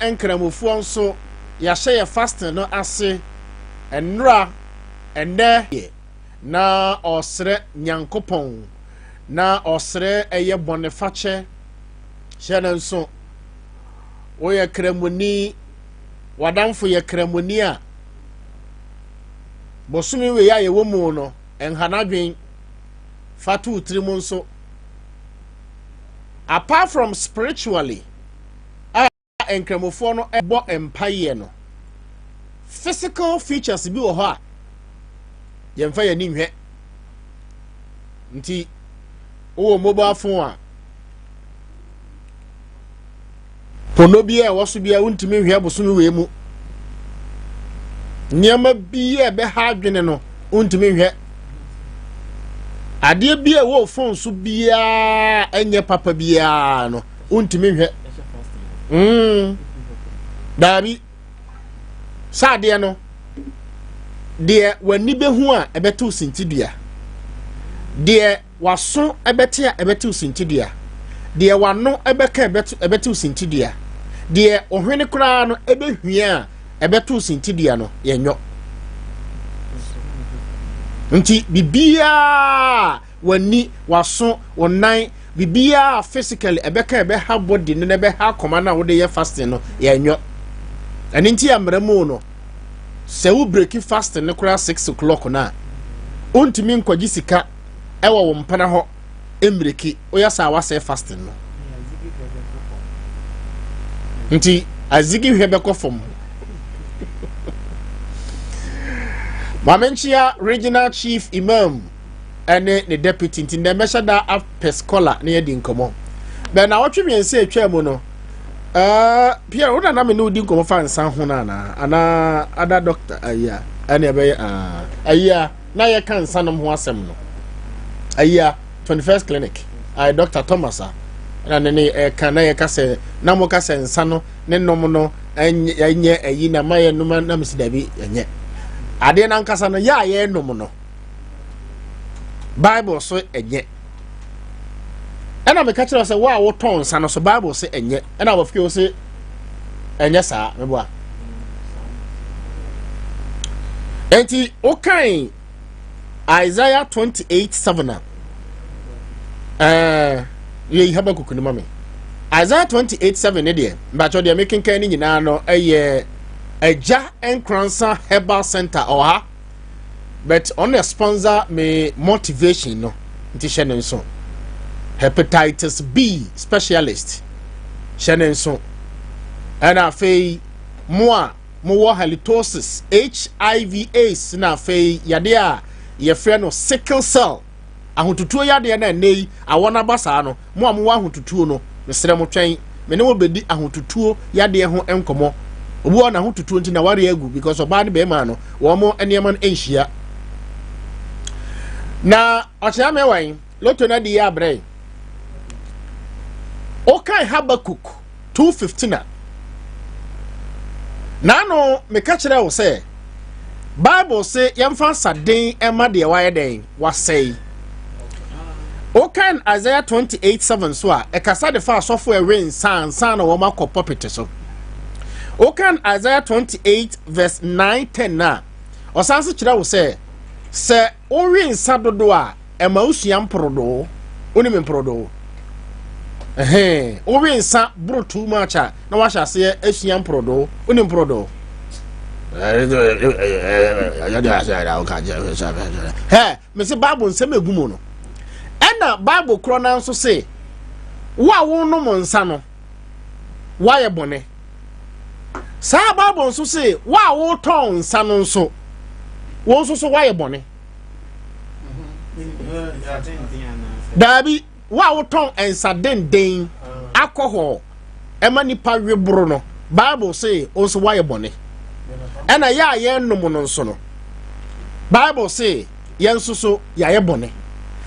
Nkramofoɔ nso yɛahyɛ yɛ fasting no ase nnora, ɛnnɛ. Deɛ na ɔresrɛ Nyankopɔn, na ɔresrɛ ɛyɛ bɔnefakyɛ, hyɛ no nso, woyɛ Kramoni, w'adamfo yɛ Kramoni a, bosome wei a yɛwɔ mu no, nha n'adwen, fa to wo tirim nso. Apart from spiritually, a Nkramofoɔ no bɔ mpaeɛ no, physical features bi wɔ hɔ a yɛmfa yɛn ani nhwɛ. Nti wowɔ mobile phone a, pono bi a ɛwɔ so bi a wontumi nhwɛ bosome wei mu. Nneɛma bi a ɛbɛha adwene no wontumi nhwɛ. Adeɛ bi a ɛwɔ phone so biara ɛnyɛ papa biara no wontumi nhwɛ daabi sɛ adeɛ no deɛ w'ani bɛhu a ɛbɛtew sintidua, deɛ w'aso ɛbɛte a ɛbɛtew sintidua, deɛ w'ano ɛbɛka ɛbɛtew sintidua, deɛ ɔhwene koraa no ɛbɛhwia a ɛbɛtew sintidua no yɛnyɔ. Nti biribiara w'ani, w'aso, wo nan, biribiara physically ɛbɛka ɛbɛha body no na ɛbɛha akoma no a wode yɛ fasting no yɛnyɔ. Ɛno nti yɛ mmerɛ mu no, sɛ wo break fasting no koraa 6 o'clock no a, wontumi nkɔgye sika ɛwɔ wo mpena hɔ mmiriki, woyɛ saa wasɛe fasting no. Nti azigi hwɛ bɛkɔ fam. Maame nkyia regional chief imam ɛne ne deputy nti ndɛ mɛhyɛ da apɛ scholar na yɛdi nkɔmmɔ. Bɛn na wɔtwe mmiɛnsa atwa mu no, Pierre, wo nana me ne wodi nkɔmmɔ fa nsa ho no anaa anaa ada doctor ayia ɛne ɛbɛyɛ ayia na yɛka nsa nom ho asɛm no ayia 21st clinic ayɛ Dr. Thomas a ɛna ne ne ɛka na yɛka sɛ na mo ka sɛ nsa no ne nom no ɛnyɛ ayi na ma yɛ nom na mesi dabi ɛnyɛ adeɛ nankasa no yɛ a yɛnom no Bible so ɛnyɛ. Ɛna meka kyerɛ sɛ wo a wotɔn nsa no so Bible se ɛnyɛ. Ɛna abɔfra wo se ɛnyɛ saa meboa. Enti wokan Isaiah 28:7 a ɛɛ yɛyi Habakkuk no ma me. Isaiah 28:7 ne deɛ mbakyɛ deɛ mekenkan ne nyinaa no ɛyɛ Agya Nkoransa Herbal Center ɔwɔ ha. But ɔno na sponsor me motivation no nti hyɛ ne nso. Hepatitis B specialist hyɛ ne nso. Ɛna afei mo a mowɔ halitosis, HIV AIDS na afei yade a yɛfrɛ no sickle cell Ahotutuo yadeɛ no a ɛnnɛ yi awɔ no aba saa no, mo a mowɔ ahotutuo no, mesrɛ mo twɛn, me ne mo bɛdi ahotutuo yadeɛ ho nkɔmmɔ. Obi wɔ hɔ n'ahotutuo nti n'awareɛ agu because ɔbaa ne bɛrima no wɔn nneɛma no nhyia. Na ɔkyea me wɔn loto no adi yɛ abrɛ. Wokan Habakkuk 2:15 a, naano meka kyerɛ wo sɛ Bible se yɛmfa nsaden ɛma deɛ wayɛ dɛn wasɛe. Wokan Isaiah 28:7 so a, ɛkasa de fa asɔfo a ɛwe nsa ansa na wɔn akɔ pulpit so. Wokan Isaiah 28 verse 9 10 a, ɔsan so kyerɛ wo sɛ sɛ wowe nsa dodo a ɛma wosua mporodoo. Wonim mporodoo? Ɛhɛn, wowe nsa boro too much a na wahyɛ aseɛ asua mporodoo. Wonim mporodoo? Hɛ, mese Bible nsɛm egu mu no. Ɛna Bible korɔ no nso se, wo a wonom nsa no, woayɛ bɔne. Saa Bible nso se, wo a wotɔn nsa no nso, wo nso so woayɛ bɔne. Daabi, wo a wotɔn nsa denden, alcohol, ɛma nipa we boro no, Bible se wo nso woayɛ bɔne. Ɛna yɛ a yɛnom no nso no, Bible se yɛn nso so yɛayɛ bɔne.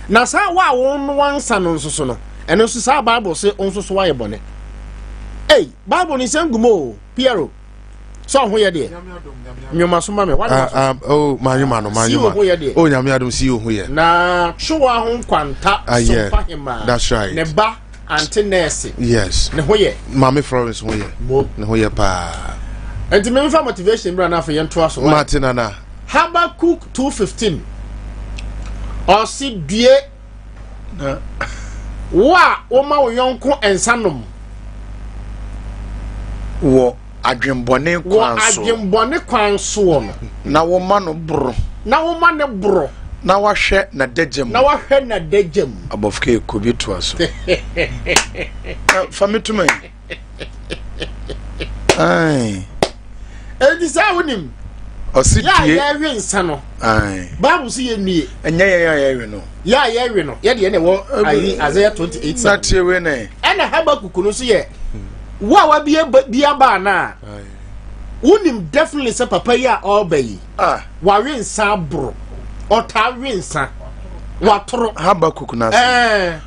Na saa wo a wonoa nsa no nso so no, ɛno nso saa Bible se wo nso so woayɛ bɔne. Ei, Bible ne nsɛm gu mu o, Piero. Sɛ ɔho yɛ deɛ. Nnwoma so ma me. Wade ma so. Oh, ma nnwoma no, ma nnwoma. Si yɛ deɛ. Oh, nyame adom si oho yɛ. Na twewa ho nkwanta ah, so fa hema. That's right. Ne ba. ante nɛɛse. Yes. Ne ho yɛ. Maame Florence ho yɛ. Mo. Ne ho yɛ paa. Nti memfa motivation bra na afei yɛntoa so. Mate nana. Habakkuk 2:15. Ɔse due Na. Wo a woma wo yɔnko nsa nom. Wɔ adwemmɔne kwan so. Wɔ adwemmɔne kwan soɔ no. Na woma no boro. Na woma ne boro. Na wahwɛ n'adagya mu. Na wahwɛ n'adagya mu. Abɔfo kɔ bi toa so. Fa me tuma yi. Enti saa wonim. Ɔsi Yɛ a due. yɛwe nsa no. Bible si yɛ nnue. Ɛnyɛ yɛn a yɛwe no. Yɛ a yɛwe no. Yɛ deɛ na ɛwɔ ayi Isaiah 28 Na tie wei nɛ. Ɛna Habakkuk no nso yɛ wo a wabie bi aba ana a wonim definitely sɛ papa yi a ɔreba yi wawe nsa aboro ɔtaa we nsa watoro. Habakkuk na ase.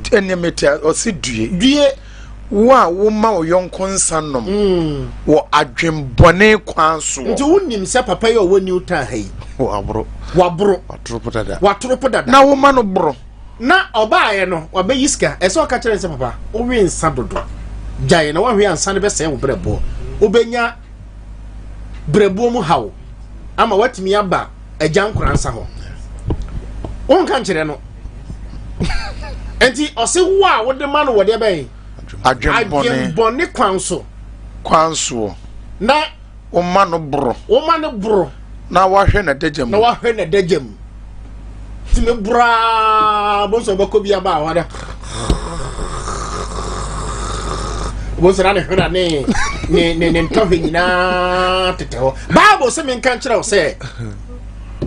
Ɛnneɛ mete ɔsi due. Due. Wo a woma wo yɔnko nsa nom wɔ adwembɔne kwan soɔ. Nti wonim sɛ papa yi a ɔwɔ New Town ha yi. Waboro. Waboro. Watoro po dada. Watoro po dada. Na woma no boro. Na ɔbaeɛ no wabɛyi sika. Ɛsɛ ɔka kyerɛ no sɛ papa wowe nsa dodo. Gyae na woahwe ansa no bɛsɛe wo brɛboɔ. Wobɛnya brɛboɔ mu haw ama woatumi aba agya nkoransa hɔ. Wonka nkyerɛ no. Nti ɔse wo a wode ma no wɔ deɛ bɛn? Adwembɔne kwan so. Kwan soɔ. Na woma no boro. Woma no boro. Na wahwɛ n'adagya mu. Na wahwɛ n'adagya mu. Tumi boraa bonso bɛkɔ bi aba hɔ dɛ. Bonso na ne hwena ne ne ne ne ntɔhwɛ nyinaa tetɛ hɔ. Bible sɛ menka nkyerɛ wo sɛ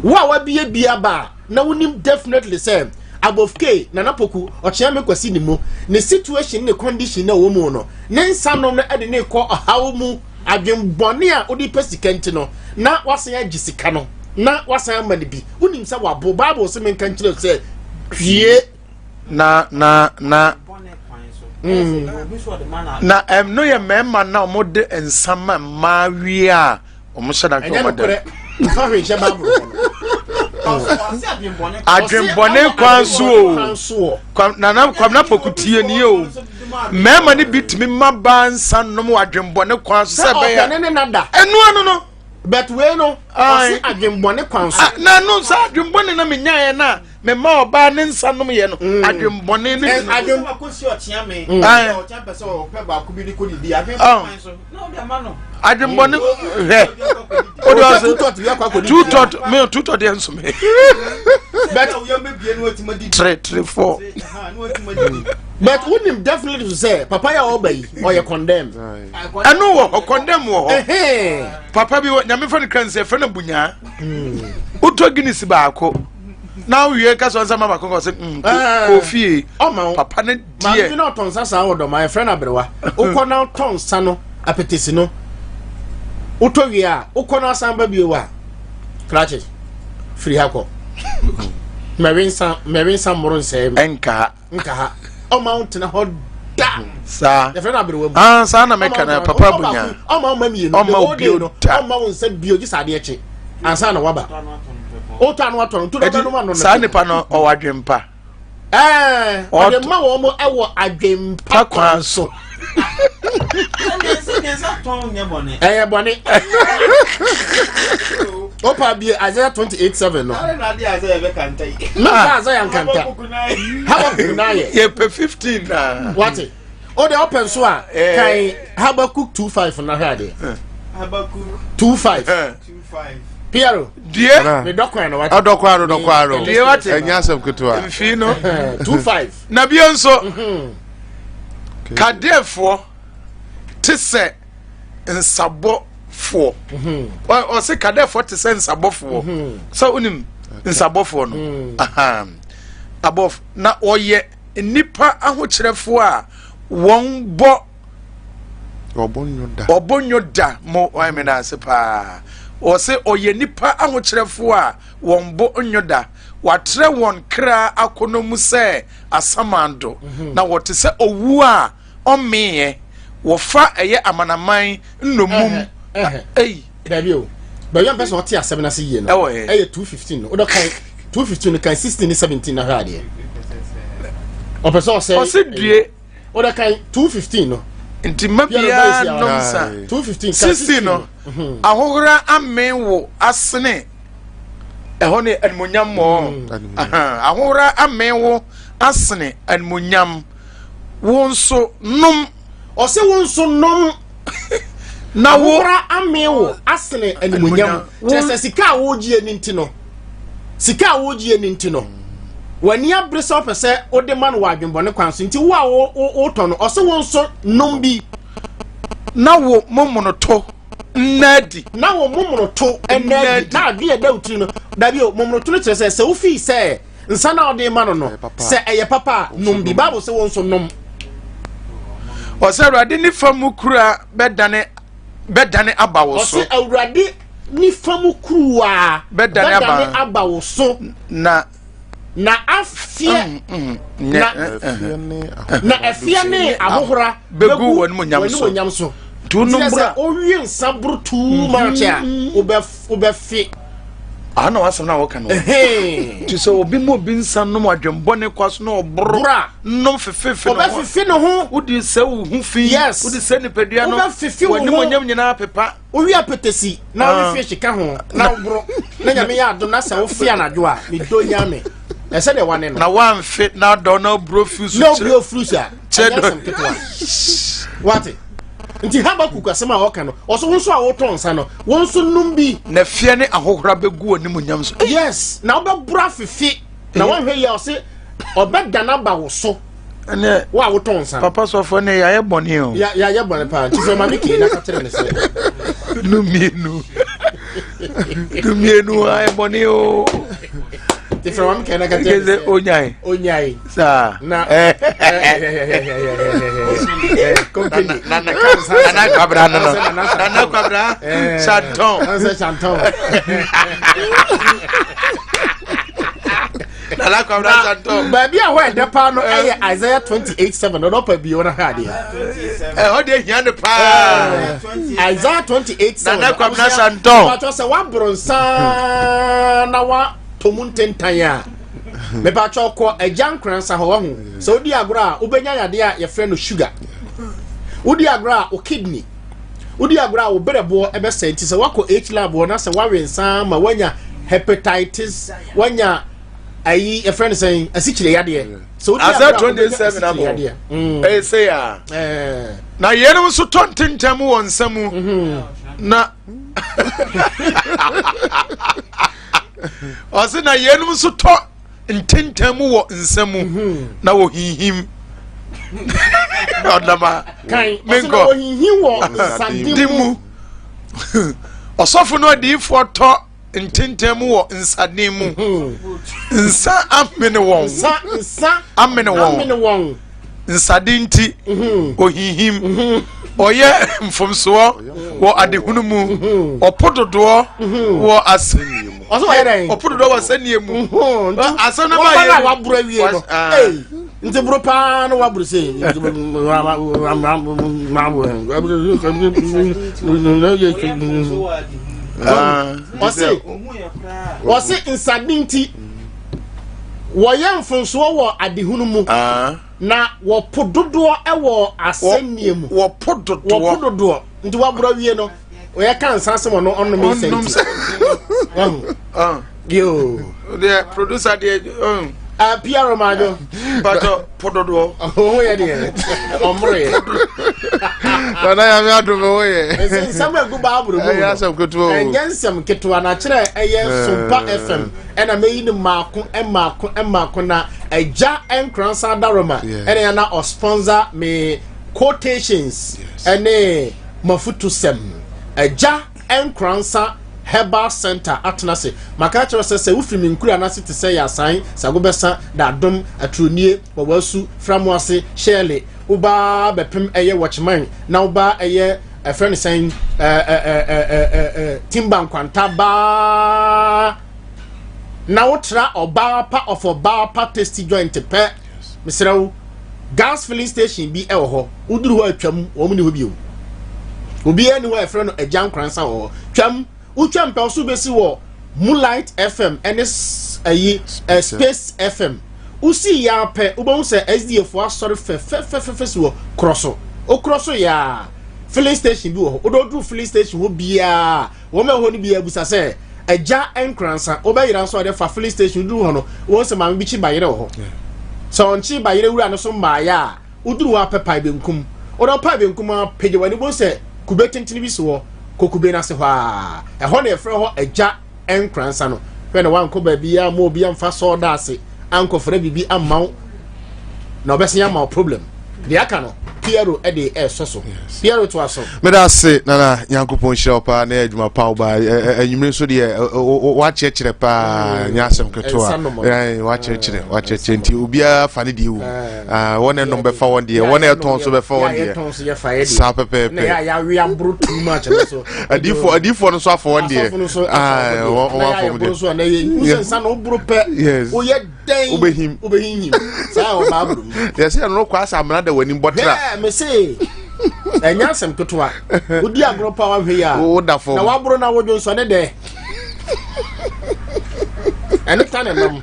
wo a wabie bi aba a na wonim definitely sɛ abofke nana poku ɔkyea me kwasi ne mu ne situation ne condition na ɔwɔ mu no ne nsa nom no de ne kɔ ɔhaw mu adwenbɔne a wode pɛ sika nti no na wasan agye sika no na wasan ama no bi wonim sɛ wabo bible sɛ menka nkyerɛ sɛ hwie na na na na ɛno yɛ mmarima na wɔde nsa ma mmaa wie a wɔn hyɛ da ɛnyɛ nokorɛ nfa hwee nhyɛ bible hɔ no adwenbɔne kwan so o nana kwamina poku tie nie o mmarima no bi tumi ma baa nsa nom wɔ adwenbɔne kwan so sɛ ɛbɛyɛ ɔpɛ ne nada ɛno ano no but wei no ɔse adwenbɔne kwan so na no sɛ adwenbɔne na menyaeɛ no a mema ɔbaa ne nsa nom yɛ no mm. adwenbɔne ne bi no adwenbɔne hwɛ o de ɔsɛ two tot me two tot yɛ nsome three three four. but wonim definitely sɛ papa yɛ ɔba yi ɔyɛ condemn. ɛno wɔ hɔ condemn wɔ hɔ papa bi wɔ nyame fɛ no kra nsɛ fɛ no bunyaa wotɔ guinness baako na wowie ka sɛ ɔnsa ma baako kɔ sɛ mm, kɔ fie papa no deɛ maame bi na ɔtɔ nsa saa wɔ dɔm a yɛfrɛ no aberewa wokɔ na ɔtɔ nsa no apetesi no wotɔ wie a wokɔ na asan ba bio a krakye firi ha kɔ mɛwe nsa mɛwe nsa mmoro nsɛe ɛnka ha nka ha ɔma wo tena hɔ da saa yɛfrɛ no aberewa mu ah saa na mɛka na papa bunya ɔma wo ma mmienu ɔma wo bio da ɔma wo nsa bio gye sɛ adeɛ kye ansa na waba wotɔ ano atɔ no nto na ɔbɛnom ano saa nipa no ɔwɔ adwempa ɛɛ ɔde ma wɔn wɔ adwempa kwan so ɛyɛ bɔne opa bie Isaiah 28:7 no mɛmfa Isaiah nkanta Habakkuk na ayɛ yɛpɛ 15 na wate o de ɔpɛ nso a eh. kan Habakkuk 2:5 na hwɛ adeɛ eh. Habakkuk 2:5 eh. Piero die me dɔkwan no wate ɔdɔkwan no dɔkwan no die wate ɛnyɛ asɛm ketewa mfii no 2:5 na bio nso mhm. kadeɛfoɔ te sɛ nsabɔfoɔ mhm. ɔse kadeɛfoɔ te sɛ nsabɔfoɔ mhm. sɛ wonim nsabɔfoɔ no mhm. abɔfo na ɔyɛ nnipa ahokyerɛfoɔ a wɔn bɔ ɔbɔ nyo da mo ɔyɛ me ase paa ɔse ɔyɛ nnipa ahokyerɛfoɔ a wɔn bɔ nyo da watrɛ wɔn kra akɔnɔ mu sɛ asamando na wɔte sɛ owu a ɔmmeeɛ, wɔfa ɛyɛ amanaman nnommum. Ei. Dabi o. Baabi a mpɛ sɛ ɔte asɛm no ase yie no. Ɛwɔ he? Ɛyɛ 215 no. Wodɔ kan 215 no kan 16 ne 17 na hwɛ adeɛ. Ɔpɛ sɛ ɔsɛ. Ɔsɛ due. Wode kan 2:15 no. Nti mma biara nnom nsa. 2:15. 16 no, ahohora amee wo asene ɛhɔ ne animonyam mɔ. Ahohora amee wo asene animonyam. Wo nso nom. Ɔsɛ wo nso nom. Na wo ahohora amee wo asene animonyam. Kyerɛ sɛ sika a wogyie ne nti no. Sika a wogyie ne nti no. W'ani abere sɛ ɔpɛ sɛ wode ma no wɔ adwembɔne kwan so nti wo a wotɔ no ɔsɛ wo nso nom bi. Na wo momonoto nna adi. Na wo momonoto nna adi. Na adwene ɛda wo tiri no dabi o momonoto no kyerɛ sɛ sɛ wofii sɛ nsa na ɔde ma no no sɛ ɛyɛ papa a nom bi. Bible sɛ wo nso nom. Ɔsɛ Awurade nifa mu kura bɛdane bɛdane aba wo so. Ɔsɛ Awurade nifa mu kuruwa bɛdane aba wo so. Na na afeɛ na na ɛfeɛ ne ahohora bɛgu w'animuonyam so. Nti sɛ owie nsa boro too much a wobɛfe. Ana wasɛm no a wɔka no nti sɛ obi ma obi nsa nom adwembɔne kwa so na ɔboro nom fefefe ɔbɛfefe ne ho. Wode sɛ wo ho fi. Yes. Wode sɛ nipadua no. Wobɛfefe wo ho. W'animuonyam nyinaa pepa. Wowie apetesi na wowe fish ka ho na woboro na Nyame yɛ adom na sɛ wofe anadwo a medɔ Nyame ɛsɛ deɛ wane no. Na woamfe na adɔ na oburo firi so na oburo firi so a ɛnyɛ asɛm ketewa wate. Nti Habakuk asɛm a ɔka no ɔso wo nso a wotɔ nsa no wo nso nom bi. Na fie ne ahohora bɛgu w'animuonyam so. Yes, na wobɛboro afefe na woanhwɛ yie a ɔse ɔbɛdane aba wo so. Ɛnɛ wo a wotɔn nsa. Papa sɔfo ne yɛayɛ bɔne o. Yɛayɛ bɔne paa nti fɛ maame kee na ka kyerɛ ne sɛ. No mmienu. No mmienu ayɛ bɔne o. Nti fɛ maame kee na ka kyerɛ ne sɛ. Onyae. Onyae. Saa. Na. Company. Nana Kwabra no no. Nana Kwabra. Chanton. Chanton. Nana Kwabena Santo. Baabi a hɔ ɛdɛ paa no ɛyɛ Isaiah 28:7 ɔdɔ pa bio na hwɛ adeɛ. Ɛhɔ deɛ hia no paa. Isaiah 28:7. Nana Kwabena Santo. Mepatwɔ sɛ waboro nsa na watɔ mu ntentan a. Mepatwɔ kɔ agya nkoransa hɔ wahu. Sɛ wodi agorɔ a wobɛnya yadeɛ a yɛfrɛ no sugar. Wodi agorɔ a wo kidney. Wodi agorɔ a wo berɛboɔ ɛbɛsɛe nti sɛ wakɔ H lab hɔ na sɛ wawe nsa ma wanya hepatitis wanya ayi yɛfrɛ no sɛn asikyire yadeɛ sɛ wodi Asɛ agorɔ a wobɛnya 27 asikyire abɔ. yadeɛ. Ɛyɛ sɛ ya. Na yeinom nso tɔ ntɛntɛm wɔ nsa mu na ɔse na yeinom nso tɔ ntɛntɛm wɔ nsa mu na wɔhinhim ɔdama Kan ɔse na menkɔ wɔhinhim wɔ nsaden di mu. mu ɔsɔfo no adiyifoɔ tɔ ntenten mu wɔ nsaden mu. Nsa amene wɔn. Nsa nsa amene wɔn. Amene wɔn. Nsaden nti ohinhim. Ɔyɛ mfomsoɔ wɔ adehunu mu. Ɔpo dodoɔ wɔ asɛnniɛ mu. Ɔsɛ ɔyɛ dɛn? Ɔpo dodoɔ wɔ asɛnniɛ mu. Asɛm no ba yɛ. Wɔn a waboro awie no. Nti boro paa na waboro sei. Ɔse ɔse nsade nti wɔyɛ mfonsoɔ wɔ adehunu mu na wɔpo dodoɔ wɔ asɛnniɛ mu. Wɔpo dodoɔ. Wɔpo dodoɔ nti waboro awie no ɔyɛ ka nsa asɛm ɔno ɔnom nsa nti. Yoo. Deɛ producer deɛ. Ah, PR Majo. Pato pododoɔ. Ɔho yɛ deɛ ɔmmoro yɛ. Nana yame adom ho yɛ. Ɛsɛ nsɛm a ɛgu Bible mu. Ɛyɛ asɛm ketewa o. Ɛnyɛ nsɛm ketewa na kyerɛ ɛyɛ Sompa FM ɛna mɛyi no mmaako mmaako mmaako na agya Nkoransa Adaroma ɛna yɛ na ɔsponsor me quotations ɛne mafutusɛm. Agya Nkoransa Herbal Centre atena ase. Maka akyerɛ wo sɛ, sɛ wofiri me nkura no ase te sɛ Yasan, Sagobɛsa, Dadom, Aturonie, Wawasu, Framoase, Shirley, woba bɛpem ɛyɛ Watchman, na woba ɛyɛ ɛfrɛ no sɛn, ɛɛ Timba Nkwanta baa na wotra ɔbaa pa of ɔbaa pa tasty joint pɛ, mesrɛ wo, gas filling station bi ɛwɔ hɔ, woduru hɔ atwam, wɔn ni hɔ bio. Obiara ni hɔ a ɛfrɛ no Agya Nkoransa wɔ hɔ. Twam, wotwam pɛ so bɛsi wɔ Moonlight FM ɛne ayi Space FM. Wosii yɛ ara pɛ, wobɛhu sɛ SDA foɔ asɔre fɛfɛfɛfɛ si wɔ korɔ so. Wokorɔ so yɛ a, filling station bi wɔ hɔ. Wode woduru filling station hɔ biara, wɔn a ɛwɔ hɔ no biara bisa sɛ, Agya Nkoransa, wobɛyera nso a, wode fa filling station woduru hɔ no, wobɛhu sɛ maame bi kyi bayerɛ wɔ hɔ. Sɛ ɔnkye bayerɛ wura no so mmaeɛ a, woduru hɔ a pɛ pae benkum. Wode wopae benkum a, pagya w'ani wobɛhu sɛ kube tentene bi si hɔ, kɔ kube no ase hɔ ara. Ɛhɔ na yɛfrɛ hɔ Agya Nkoransa no. Hwɛ na woankɔ baabiara amma obi amfa sɔɔda ase ankɔfrɛ biribi amma wo na ɔbɛsen ama wo problem. Deɛ aka no, Piero de ɛresɔ so. Piero toa so. Meda ase nana Nyankopɔn nhyira wo paa na adwuma pa wo ba anwummere nso deɛ wakyerɛkyerɛ paa nyɛ asɛm ketewa wakyerɛkyerɛ wakyerɛkyerɛ nti obiara fa ne deɛ wɔ mu wɔn ɛnom bɛfa wɔn deɛ wɔn ɛtɔn nso bɛfa wɔn deɛ saa pɛpɛɛpɛ adiifoɔ adiifoɔ no nso afa wɔn deɛ wɔn afa wɔn deɛ yes dɛn wobɛhim wobɛhimhim saa wɔ baabolo mu yɛsɛ ɛno no kɔ asɛ amena da w'anim bɔtra hwɛ me se ɛnyɛ asɛm ketewa wodi agorɔ pa wahwɛ yi a woda fam na waboro na wodwo nsɔ ne dɛ ɛne ta ne nam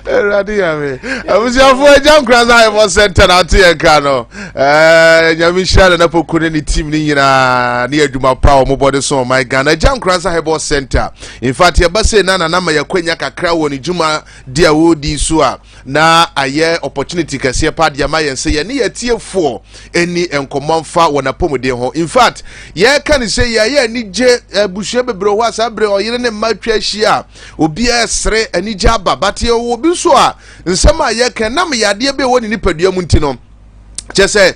Awurade Nyame. Abusuafoɔ agya nkura sɛ ayɛfɔ center na ate yɛn ka no. Ɛɛ Nyame nhyira Nana Poku ne ne team ne nyinaa ne adwuma pa a wɔn bɔ de so ɔman Ghana. Agya nkura sɛ ayɛfɔ center. In fact yɛba sɛ na nana ma yɛkwanya kakra wɔ ne dwuma di a wɔredi so a na ayɛ opportunity kɛseɛ pa de ama yɛn sɛ yɛne yɛtiefoɔ ɛni nkɔmmɔ mfa wɔn apɔmuden ho. In fact yɛka ne sɛ yɛayɛ anigye abusua bebree hɔ a saa bere ɔyere ne mma atwa ahyia a Obiara resere, anigye aba. But yɛwɔ obi nso a nsɛm a yɛka nam yadeɛ bi a ɛwɔ ne nipadua mu nti no, kyɛ sɛ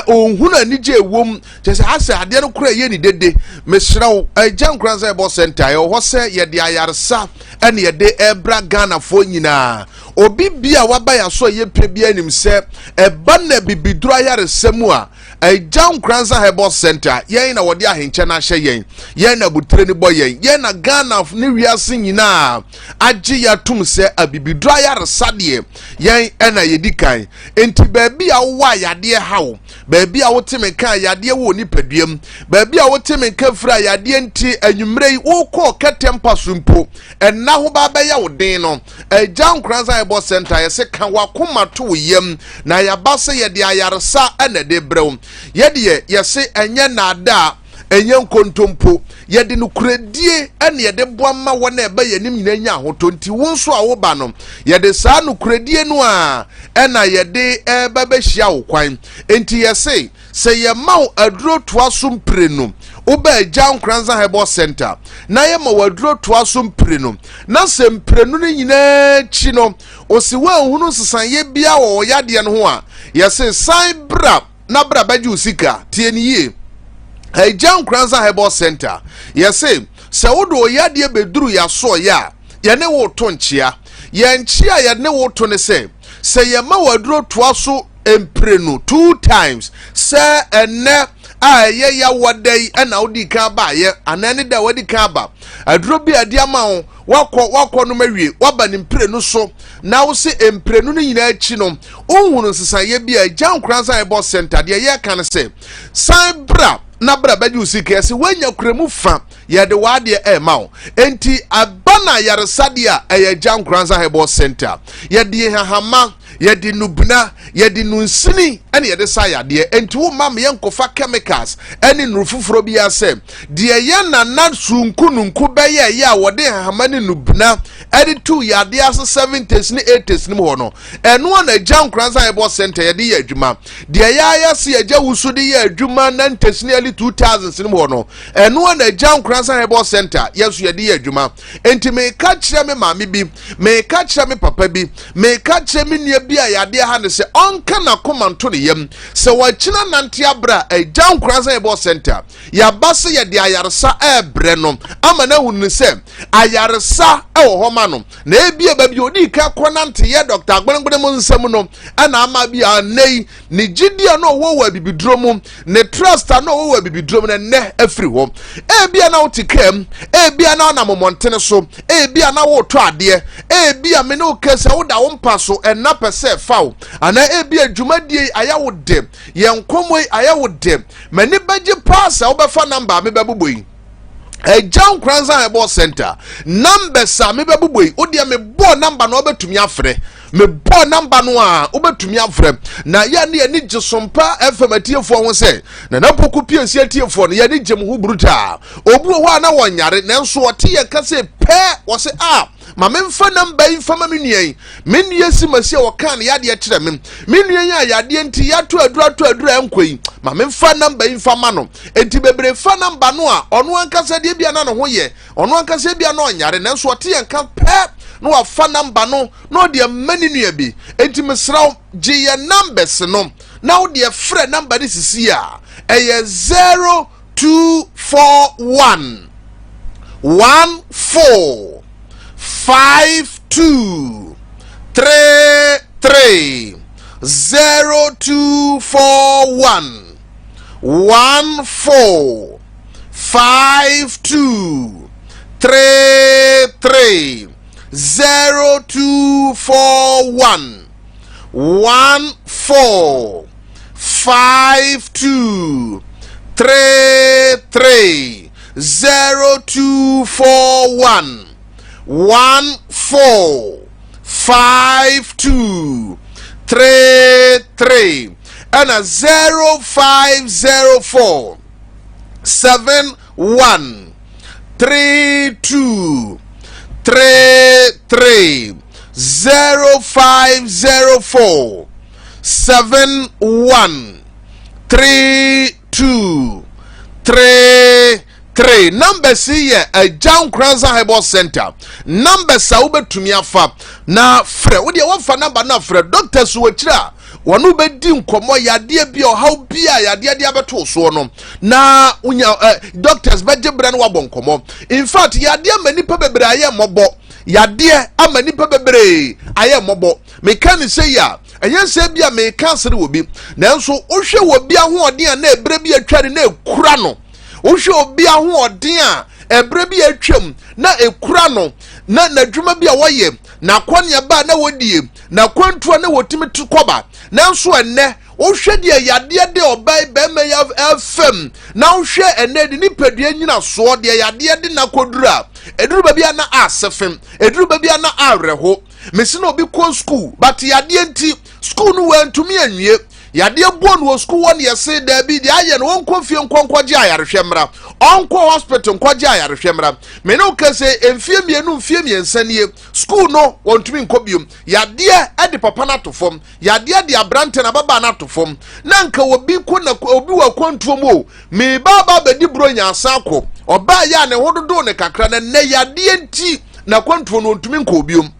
ɔnhunu anigye ɛwom, kyɛ sɛ asɛ adeɛ no kora ɛyɛ ne dede. Mesrɛ wo, agya nkora sɛ ɛbɔ sɛnta, ɛwɔ hɔ sɛ yɛde ayaresa ɛne yɛde ɛbra Ghanafoɔ nyinaa. Obi bi a waba yɛ aso a yɛpɛ bi anim sɛ ɛba na bibiduro ayaresa mu a, Agya Nkoranza Herbal Center, yɛn na wɔde ahenkyɛ no ahyɛ yɛn, yɛn na abotire no bɔ yɛn, yɛn na Ghana ne wiase nyinaa agye yɛn atom sɛ abibiduro ayaresa deɛ yɛn ɛna yɛdi kan. Enti baabi a wowɔ a yadeɛ ha wo, baabi a wote me nka a yadeɛ wɔ nipaduam, baabi a wote me nka firi a yadeɛ nti anwummerɛ yi wokɔɔ kɛtɛ mpa so mpo, ɛnna ho ba bɛyɛ wo den no, Agya Nkoranza Herbal Center yɛse ka wakoma to wo yam na yɛaba sɛ yɛde ayaresa na ɛde brɛ wo. Yɛdeɛ yɛse ɛnyɛ naadaa, ɛnyɛ nkontompo. Yɛde nokorɛdie na yɛde boa ma wɔn a ɛba yɛn anim nyinaa nya ahotɔ. Nti wo nso a woba no, yɛde saa nokorɛdie no a ɛna yɛde ɛreba bɛhyia wo kwan. Nti yɛse Sɛ yɛma wo aduro toa so mprenu, woba Agya Nkoranza Herbal Center na yɛma wo aduro toa so mprenu, na sɛ mprenu no nyinaa akyi no, ose woanhunu nsesaeɛ biara wɔ wo yadeɛ no ho a, yɛse san bra na bra bɛgye wo sika. Tie no yie. Agya Nkoranza Herbal Center, yɛse sɛ wode wo yadeɛ bɛduru yɛasoɔyɛ a, yɛne wo to nkyea. Yɛn nkyea a yɛne wo to ne sɛ, sɛ yɛma wo aduro toa so mprenu, two times, sɛ ɛnɛ a ɛyɛ yawa da yi ɛna wodi kan baayɛ anaa ne da a wadi kan aba aduro bi a ɛde ama wo wakɔ wakɔ nom awie waba ne mprenu so na wo se mprenu no nyinaa akyi no wohunu nsesaeɛ bi a agya nkoransa ɛbɔ sɛnta deɛ yɛka no sɛ san bra na bra bɛgye wo sika ɛsɛ woanya kura mu fa yɛde w'adeɛ ɛrema wo enti aba na ayaresadeɛ a ɛyɛ agya nkoransa herbal center yɛde hahama yɛde nubena yɛde nunsini ɛna yɛde sa yadeɛ enti wo ma yɛn nkɔfa chemicals ɛne nnuru foforɔ bi asɛ deɛ yɛn nana sunku nunku bɛyɛ ɛyɛ a wɔde hahama ne nubena ɛde tu yadeɛ ase 70s ne 80s no mu hɔ no ɛno a na agya nkoransa herbal center yɛde yɛ adwuma deɛ yɛayɛ se agya wusu de yɛ adwuma 90s ne early 2000s no mu hɔ no ɛno a na agya nkoransa herbal center yɛn nso yɛde yɛ adwuma enti meka kyerɛ me maame bi meka kyerɛ me papa bi meka kyerɛ me nua bi a yadeɛ ha no sɛ ɔnka n'akoma nto ne yam sɛ wakyina nante abrɛ a agya nkoransa herbal center yɛaba sɛ yɛde ayaresa ɛrebrɛ no ama no ahunu no sɛ ayaresa ɛwɔ hɔ ma no na ebia baabi a odii kan kɔ nante yɛ dɔkta agbenengbene mu nsɛm no ɛna ama bi a nnɛ yi ne gyidi a na ɔwɔ wɔ abibiduro mu ne trust a na ɔwɔ wɔ abibiduro mu no nnɛ afiri hɔ ebia na wote kaa mu ebia na ɔnam mmɔntene so ebia na wotɔ adeɛ ebia me ne wo kasa woda wo mpa so ɛnna pɛ sɛ ɛfa wo anaa ebia dwumadie ayɛ wo de yɛn nkɔmmɔ yi ayɛ wo de m'ani bɛgye paa sɛ wobɛfa namba a mebɛbobɔ yi. Agya Nkoranza Herbal Center numbers a mebɛbobɔ yi, wodeɛ mebɔɔ number no wobɛtumi afrɛ. Mebɔɔ number no a wobɛtumi afrɛ. Na yɛ ne yɛne gye Sompa FM atiefoɔ ho sɛ Nana Poku Piesie atiefoɔ no, yɛne gye mo ho brutaa. Obi wɔ hɔ a na wɔnyare, nanso ɔte yɛn ka sɛ pɛ wɔse a ma memfa number yi mfa ma me nua yi. Me nua si masi a wɔkaa ne yadeɛ kyerɛ me. Me nua yi a yadeɛ nti yɛato aduru ato aduru a ɛnkɔ yi, ma memfa number yi mfa ma no. Enti bebree fa number no a ɔno ankasa deɛ bia na ne ho yɛ, ɔno ankasa bia na ɔnyare, nanso ɔte yɛn ka pɛ na wafa number no na ɔde ama ne nua bi. Enti mesrɛ wo, gye yɛn numbers no na wo deɛ frɛ number no sisi a ɛyɛ 0241 14 52 33, 0241 14 52 33, 0241 14 52 33, 0241 14 52 33, ɛna 0504 71 32 33, 0504 71 32 33. Numbers yi yɛ Agya Nkoranza Herbal Center numbers a wobɛtumi afa na frɛ. Wodeɛ wɔfa number no afrɛ doctors wɔ akyire a wɔne wobɛdi nkɔmmɔ, yadeɛ bi a ɔhaw bi a yadeɛ de abɛto soɔ no, na wonya doctors bɛgye berɛ no wabɔ nkɔmmɔ. In fact, yadeɛ ama nnipa bebree ayɛ mmɔbɔ, yadeɛ ama nnipa bebree ayɛ mmɔbɔ. Meka ne sɛ yi a, ɛnyɛ sɛ bi a meka asere wɔ bi, nanso wohwɛ wɔ bi ahoɔden a na ɛberɛ bi atwa ne na ɛkura no, wohwɛ obi ahoɔden a ɛberɛ bi atwam na ɛkura no, na n'adwuma bi a wɔyɛ, n'akɔneaba a na wɔdie, n'akwantuo a na wɔtumi to kɔba, nanso ɛnnɛ wohwɛ deɛ yadeɛ de ɔbaa yi, bɛrima yi afam, na wohwɛ ɛnnɛ de nipadua nyinasoɔ deɛ yadeɛ de n'akɔduru a, ɛduru baabi a na asɛ fam, ɛduru baabi a na awerɛho. Mesi na obi kɔ sukuu, but yadeɛ nti sukuu no wantumi anwie. Yadeɛ bɔ no wɔ sukuu hɔ ne yɛse daabi, deɛ ayɛ no wɔnkɔ fie nkɔ nkɔgye ayarehwɛ mmra, ɔnkɔ hospital nkɔgye ayarehwɛ mmra. Me ne wo ka sɛ mfie 2, mfie 3 nie, sukuu no wɔntumi nkɔ biom. Yadeɛ de papa no ato fam, yadeɛ de aberante no ababaa no ato fam. Na nka obi kɔ na obi wɔ akwantuo mu o, meba aba abɛdi buro nyansa akɔ, ɔbaa yɛ a ne ho dodoɔ ne kakra, na nnɛ yadeɛ nti na akwantuo no wɔntumi nkɔ biom.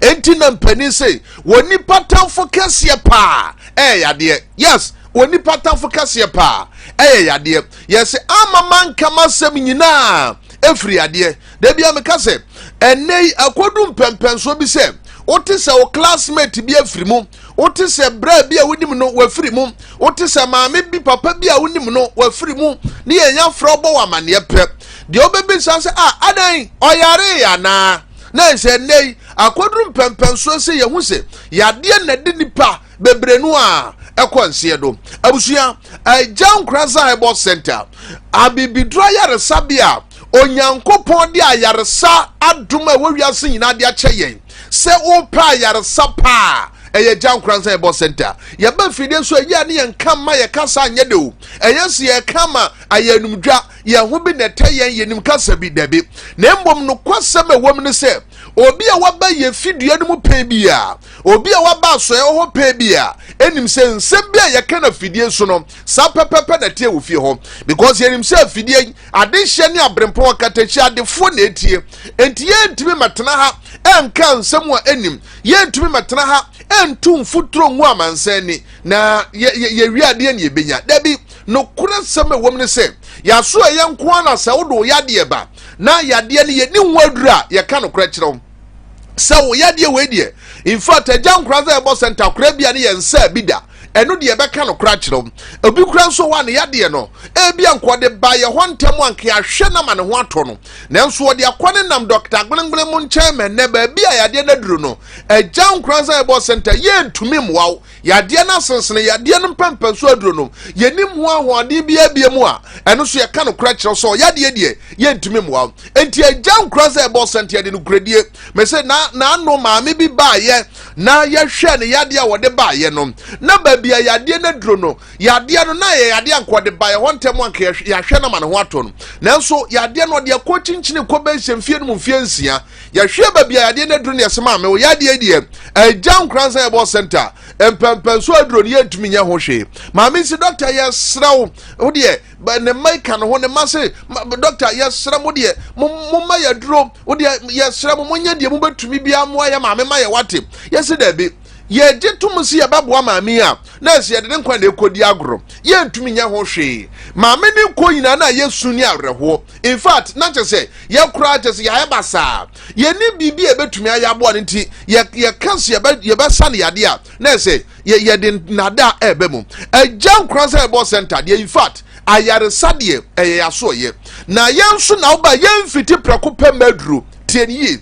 Enti na mpanin sɛ wɔ nipa tamfo kɛseɛ paa ɛyɛ yadeɛ. Yes, wɔ nipa tamfo kɛseɛ paa ɛyɛ yadeɛ. Yɛsɛ ama manka masɛm nyinaa ɛfiri yadeɛ. Da bia meka sɛ ɛnɛ yi akɔdu mpɛmpɛnsoɔ bi sɛ wote sɛ wo classmate bi afiri mu, wote sɛ braa bi a wonim no wafiri mu, wote sɛ maame bi, papa bi a wonim no wafiri mu, ne yɛnya frɛ wobɔ wɔ amanneɛ pɛ, deɛ wobɛbisa sɛ a adan ɔyare anaa? Na sɛ ɛnɛ yi akɔduru mpɛmpɛnsoɔ sɛ yɛhu sɛ yadeɛ na de nipa bebree no a ɛkɔ nseɛ do. Abusua, Agya Nkoranza Herbal Center, abibiduro ayaresabea a Onyankopɔn de ayaresa adom a ɛwɔ wiase nyinaa de akyɛ yɛn. Sɛ wopɛ ayaresa paa, ɛyɛ Agya Nkoranza Herbal Center. Yɛba fidie nso ɛyɛ a ne yɛn ka ma yɛ kasa anyɛ de o, ɛyɛ sɛ yɛka ma ayɛ anumdwa, yɛn ho bi na ɛtɛ yɛn, yɛnim kasa bi dabi, na mmom nokwasɛm a ɛwɔ mu ne sɛ obi a waba yɛ fidua no mu pɛn bi a, obi a waba asɔeɛ hɔ pɛn bi a, ɛnim sɛ nsɛm bi a yɛka no afidie so no saa pɛpɛpɛ na ɛteɛ wɔ fie hɔ, because yɛnim sɛ afidie yi adehyɛ ne aberempɔn akatakyi adefoɔ na ɛtie. Enti yɛntumi mɛtena ha ɛnka nsɛm a ɛnim, yɛntumi mɛtena ha ɛntu mfuturo ngu amansan ni na yɛwie adeɛ ne yɛbɛnya dabi. Nokorɛ sɛm a ɛwɔ mu ne sɛ yɛaso ɛyɛ nko ara na sɛ wode wo yadeɛ ba na yadeɛ no yɛni ho aduru a, yɛka nokorɛ kyerɛ wo sɛ wo yadeɛ wei deɛ, in fact, Agya Nkoranza Herbal Center koraa bia ne yɛn nsa bi da. Ɛno deɛ yɛbɛka no kora kyerɛ wo. Obi kora nso wɔ a ne yadeɛ no, ebi anka ɔde ba yɛ hɔ ntɛm anka yɛahwɛ no ama ne ho atɔ no. Nanso ɔde akɔ ne nam Dɔkta Gbengbene mo nkyɛn ma ɛnnɛ baabi a yadeɛ no aduru no, Agya Nkoranza Herbal Center yɛntumi mmoa wo. Yadeɛ no asensene, yadeɛ no mpɛmpɛnso aduro no, yɛnim ho ahoɔden biara bie mu a, ɛno nso yɛka nokorɛ kyerɛ sɛ yadeɛ deɛ yɛntumi mmoa wo. Enti Agya Nkoranza Herbal Center yɛde nokorɛdie. Mese na n'ano maame bi baayɛ na yɛhwɛ ne yadeɛ a wɔde baayɛ no, na baabi a yadeɛ no aduro no, yadeɛ no na yɛ yadeɛ anka ɔde baeɛ hɔ ntɛm anka yɛahwɛ no ama ne ho atɔ no. Nanso yadeɛ no ɔde akɔ kyinkyini kɔ bɛnhyɛ mfie no mu mfie 6. Yɛhwɛ baabi a yadeɛ no aduro no, yɛsɛ maame wo yadeɛ deɛ Agya Nkoranza Herbal Center mpɛmpɛnso aduro no yɛntumi nyɛ ho hwee. Maame nsi dɔkta yɛsrɛ wo, wo deɛ ne mma ka ne ho, ne mma se dɔkta yɛsrɛ mo deɛ momma yɛduro, wo deɛ yɛsrɛ mo monyɛ deɛ mobɛtumi biara mmoa yɛ maame ma yɛ wate. Yɛsi daabi, yɛgye tom sɛ yɛbɛboa maame a na ɛsɛ yɛde ne nkwa na ɛkɔdi agorɔ, yɛntumi nyɛ ho hwee. Maame ne nkɔ nyinaa na yɛsu ne awerɛhoɔ. In fact, na kyɛ sɛ yɛkoraa kyɛ sɛ yɛayɛ basaa, yɛne biribi a yɛbɛtumi ayɛ aboa no nti yɛka sɛ yɛbɛsa no yadeɛ a na ɛsɛ yɛde nnada a ɛbɛ mu. Agya Nkoranza Herbal Center deɛ, in fact, ayaresa deɛ ɛyɛ yɛasoɔyɛ. Na yɛn nso na woba yɛmfiti prɛko pɛ maduro. Tie ne yie,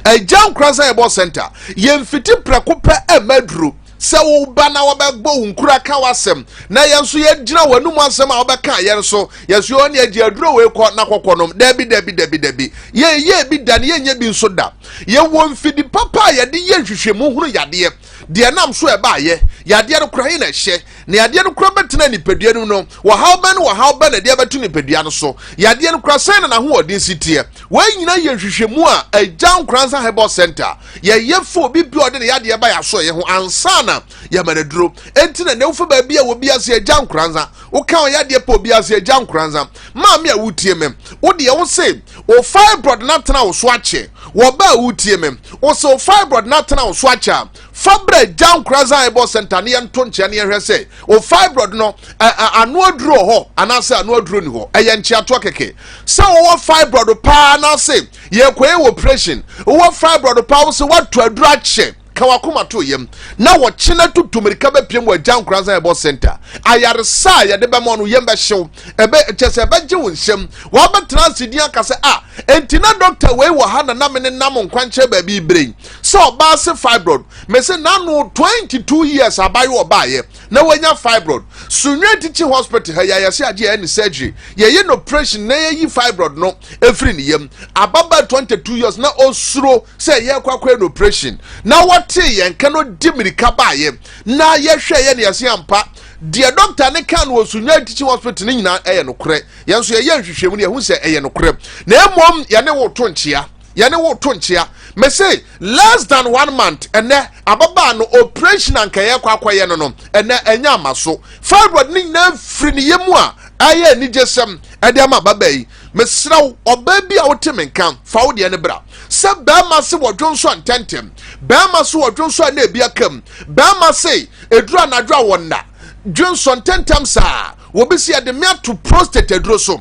Agya Nkoranza Herbal Center yɛmfiti prɛko pɛ maduro. Sɛ woba na wɔbɛbɔ wo nkura ka w'asɛm na yɛn nso yɛgyina w'anum asɛm a wobɛka yɛn so, yɛn so yɛn agye aduro wei kɔ na kɔkɔ nom. Dabi dabi dabi dabi, yɛyɛ bi da ne yɛnyɛ bi nso da. Yɛwɔ mfidi papa a yɛde yɛ nhwehwɛmu hunu yadeɛ deɛ nam so ɛbaayɛ, yadeɛ no kora he na ɛhyɛ, na yadeɛ no kora bɛtena nipadua no mu no, wɔhaw bɛn ne wɔhaw bɛn na ɛde abɛto nipadua no so, yadeɛ no kora sɛn na n'ahoɔden si teɛ. Wɔn nyinaa yɛ nhwehwɛmu a Agya Nkoranza Herbal Center yɛyɛ fa obi bi a ɔde ne yadeɛ ba yɛaso ɛyɛ ho ansa na yɛma no aduro. Enti na na wofa baabi a obi ase Agya Nkoranza, woka ɔyadeɛ pɛ obi ase Agya Nkoranza. Maame a wotie me, wo deɛ wo se wo fibroid no atena wo so akyɛ. Wɔba a wotie me, wo se wo fibroid no atena wo so akyɛ a, fa brɛ Agya Nkoranza Herbal Center ne yɛnto nkyea ne yɛhwɛ sɛ wo fibroid no ano aduro wɔ hɔ anaasɛ ano aduro ni hɔ. Ɛyɛ nkyeatoɔ kɛkɛ. Sɛ wowɔ fibroid paa anaasɛ yɛkɔyɛ wɔ operation, wowɔ fibroid paa wo sɛ woato aduro akyɛ, ka wakoma to yam na wɔkyena tutu mmirika bɛpiem wɔ Agya Nkoranza Herbal Center. Ayaresa a yɛde bɛma no yam bɛhyew, ɛbɛ kyɛ sɛ ɛbɛgye wo nsam. Wɔabɛtena ase din aka sɛ a enti na dɔkta wei wɔ ha na na me ne nam nkwankyɛn baabi bere yi sɛ ɔbaa se fibroid. Mese n'ano 22 years abayewa ɔbaayɛ na wanya fibroid. Sunwe Teaching Hospital ha yi a yɛse agye yɛyɛ ne surgery, yɛyɛ no operation na yɛyi fibroid no efiri ne yam. Ababaa 22 years na osuro sɛ yɛkɔ akɔyɛ no operation, na wɔtee yɛn ka no di mirika baayɛ na yɛhwɛ yɛ ne yɛse ampa deɛ dɔkta ne ka no wɔ Sunwe Teaching Hospital no nyinaa ɛyɛ nokorɛ. Yɛn nso yɛyɛ nhwehwɛmu no yɛhu sɛ ɛyɛ nokorɛ, na mmom yɛne wo to nkyea, yɛne wo to nkyea. Mese less than 1 month ɛnɛ ababaa no operation anka yɛkɔ akɔyɛ no ɛnɛ ɛnyɛ ama so. Fibroid ne nyinaa firi ne yam a ɛyɛ anigyesɛm ɛde ama ababaa yi. Mesrɛ wo, ɔbaa bi a wote me nka, fa wo deɛ no bra. Sɛ bɛrima se wɔdwo nso a ntɛntɛm, bɛrima se wɔdwo nso a na ebi aka mu, bɛrima se eduru anadwo a wɔnna dwo nso ntɛntɛm saa, wɔbi se yɛde me ato prostate aduro so,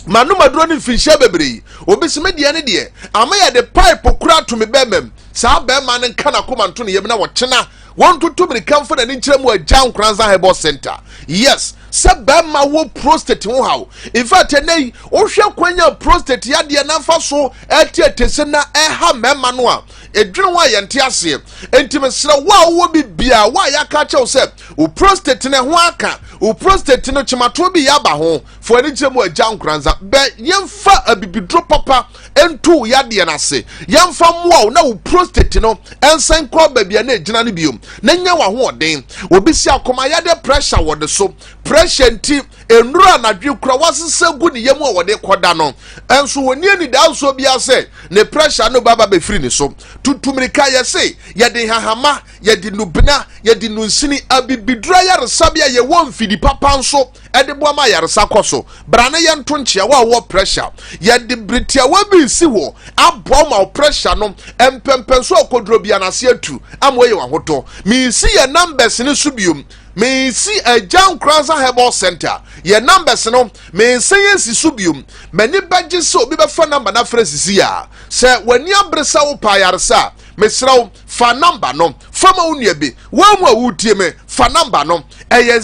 manom aduro no mfinhyia bebree, obi se me deɛ ne deɛ ama yɛde pipe kura ato me bɛrima mu. Saa bɛrima no nka n'akoma nto ne yam na wɔkyena wɔntoto mirika mfa n'ani nkyerɛ mu Agya Nkoranza Herbal Center. Yes, sɛ bɛrima wɔ prostate ho haw. In fact, ɛnɛ yi wohwɛ kwan a prostate yadeɛ n'afa so ɛte se na ɛha mmarima no a, edwene ho a yɛnte aseɛ. Enti mesrɛ wo a wowɔ bi bia, wo a yɛaka kyɛw sɛ wo prostate no ho aka, wo prostate no kyematoɔ bi yɛ aba ho, fo ani kyerɛ mu Agya Nkoranza. Bɛ yɛmfa abibiduro papa nto wo yadeɛ no ase, yɛmfa mmoa wo na wo prostate no ɛnsan kɔ baabi a na egyina no biom na nya w'ahoɔden. Obi si akoma yadeɛ pressure wɔ ne so, pressure nti nnuro anadwo kura wasesa gu ne yam a wɔde kɔda no, ɛnso wɔni anidansoɔ biara sɛ ne pressure no baba bɛfiri ne so. Tutu mirika, yɛse yɛde hahama, yɛde nubena, yɛde nunsini, abibiduro ayaresabea, yɛwɔ mfidi papa nso ɛde boa ma ayaresa kɔ so. Bra ne yɛnto nkyea wo a wowɔ pressure. Yɛde beretiawa bi si hɔ aboa ma wo pressure no mpɛmpɛnso a ɔkɔduro bia n'ase atu ama wɔyɛ w'ahotɔ. Meesi yɛ numbers no so biom. Meesi Agya Nkoranza Herbal Center yɛ numbers no meesan asi so biom. M'ani bɛgye sɛ obi bɛfa number no afrɛ sisi a. Sɛ w'ani abere sɛ wopɛ ayaresa a, Mesrɛ wo, fa number no fa ma wo nua bi. Woa mu a wotie me, fa number no. Ɛyɛ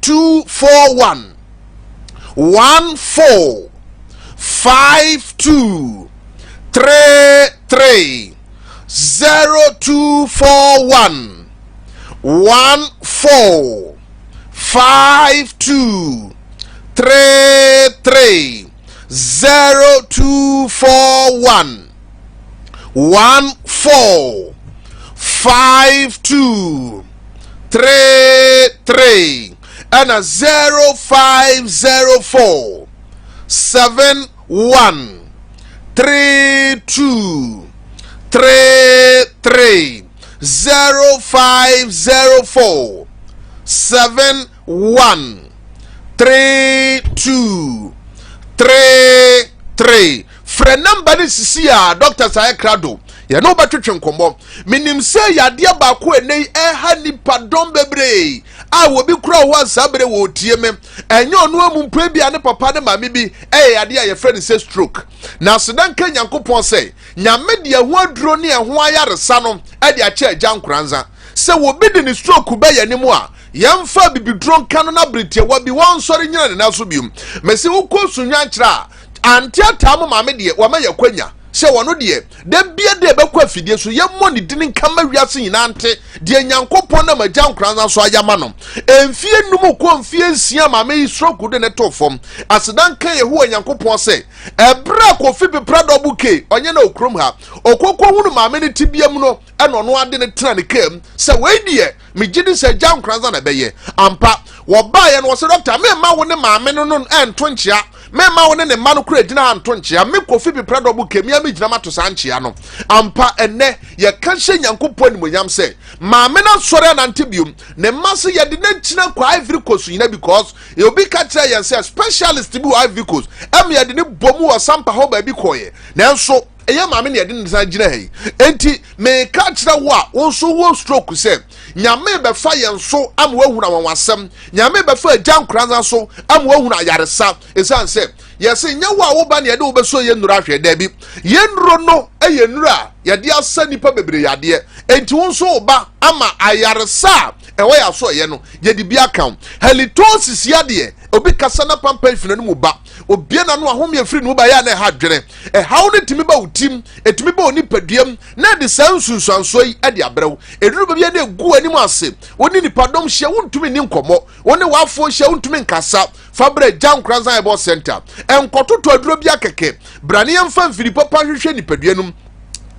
0241 14 52 33. 0241 14 52 33. 0241 14 52 33, ɛna 0504 71 32 33. 0504 71 32 33. Frɛ number no sisi a doctors ayɛ krado, yɛne wobɛtwetwe nkɔmmɔ. Menim sɛ yadeɛ baako ɛnɛ yi ɛha nipa dɔm bebree a wɔbi kura wɔ hɔ a saa bere wɔretie me, ɛnyɛ ɔno amu mpo, bi a ne papa ne maame bi ɛyɛ yadeɛ a yɛfrɛ no sɛ stroke. Na aseda nka Nyankopɔn sɛ Nyame de ɛho aduro ne ɛho ayaresa no ɛde akyɛ Agya Nkoranza sɛ wɔbi de ne stroke bɛyɛ ne mu a, yɛmfa bibiduro nka no na bere tiawa bi wɔnsɔre nyina ne nan so biom. Mɛsi wokɔ Sunwankyerɛ a, ante ataa mo maame deɛ, wama yɛ kwanya sɛ wɔno deɛ da bia de ɛbɛkɔ afidie so, yɛmmɔ ne dini nka ma wiase nyinaa nte deɛ Nyankopɔn nam Agya Nkoranza so ayama no. Mfie 5 kɔ mfie 6 maame yi stroke de ne to fam. Aseda nka Yehowa Nyankopɔn sɛ ɛberɛ a Kofi Pepra Double K ɔnyɛ na okurom ha ɔkɔkɔ hunu maame no tibia mu no, ɛna ɔno ade ne tena ne kaa mu sɛ wei deɛ megye di sɛ Agya Nkoranza na ɛbɛyɛ ampa. Wɔbaeɛ no, wɔsɛ dɔkta, memma wo ne maame no ɛnto nkyea, memma wo ne ne mma no kora gyina ha nto nkyea. Me Kofi Pepra Double K mea megyina mato saa nkyea no ampa. Ɛnnɛ yɛka hyɛ Nyankopɔn animonyam sɛ maame no asɔre anante biom. Ne mma so yɛde no akyina kɔ Ivory Coast nyina, because obi ka kyerɛ yɛn sɛ specialist bi wɔ Ivory Coast, ɛma yɛde ne bɔ mu wɔ Sampa hɔ baabi kɔɔyɛ, nanso ɛyɛ maame na yɛde ne san gyina ha yi. Enti meka kyerɛ wo a wo nso wɔ stroke sɛ Nyame bɛfa yɛn so ama woahunu anwanwasɛm. Nyame bɛfa Agya Nkoranza so ama woahunu ayaresa, ɛsiane sɛ yɛse nyɛ wo a woba ne yɛde wo bɛsɔ yɛn nnuro ahwɛ. Daabi, yɛn nnuro no yɛ nnuro a yɛde asa nnipa bebree yadeɛ. Enti wo nso wo ba ama ayaresa a ɛwɔ yɛ aso ɛyɛ no, yɛde bi aka wo. Halitosis yadeɛ, obi kasa na pampan firi n'anom ba, obie n'ano ahome afiri ne mu ba, yɛ a na ɛha adwene. Ɛhaw no tumi ba wo tim, ɛtumi ba wo nipaduam, na ɛde saa nsunsuansoɔ yi de abrɛ wo. Ɛduru baabi a na ɛgu w'anim ase, wo ne nipadɔm hyia wontumi nni nkɔmmɔ, wo ne w'afoɔ hyia wontumi nkasa. Fa brɛ Gya Nkoranza Herbal Center. Ɛnkɔtoto aduro bi akɛkɛ. Bra ne yɛmfa mfiri papa nhwehwɛ nipadua no mu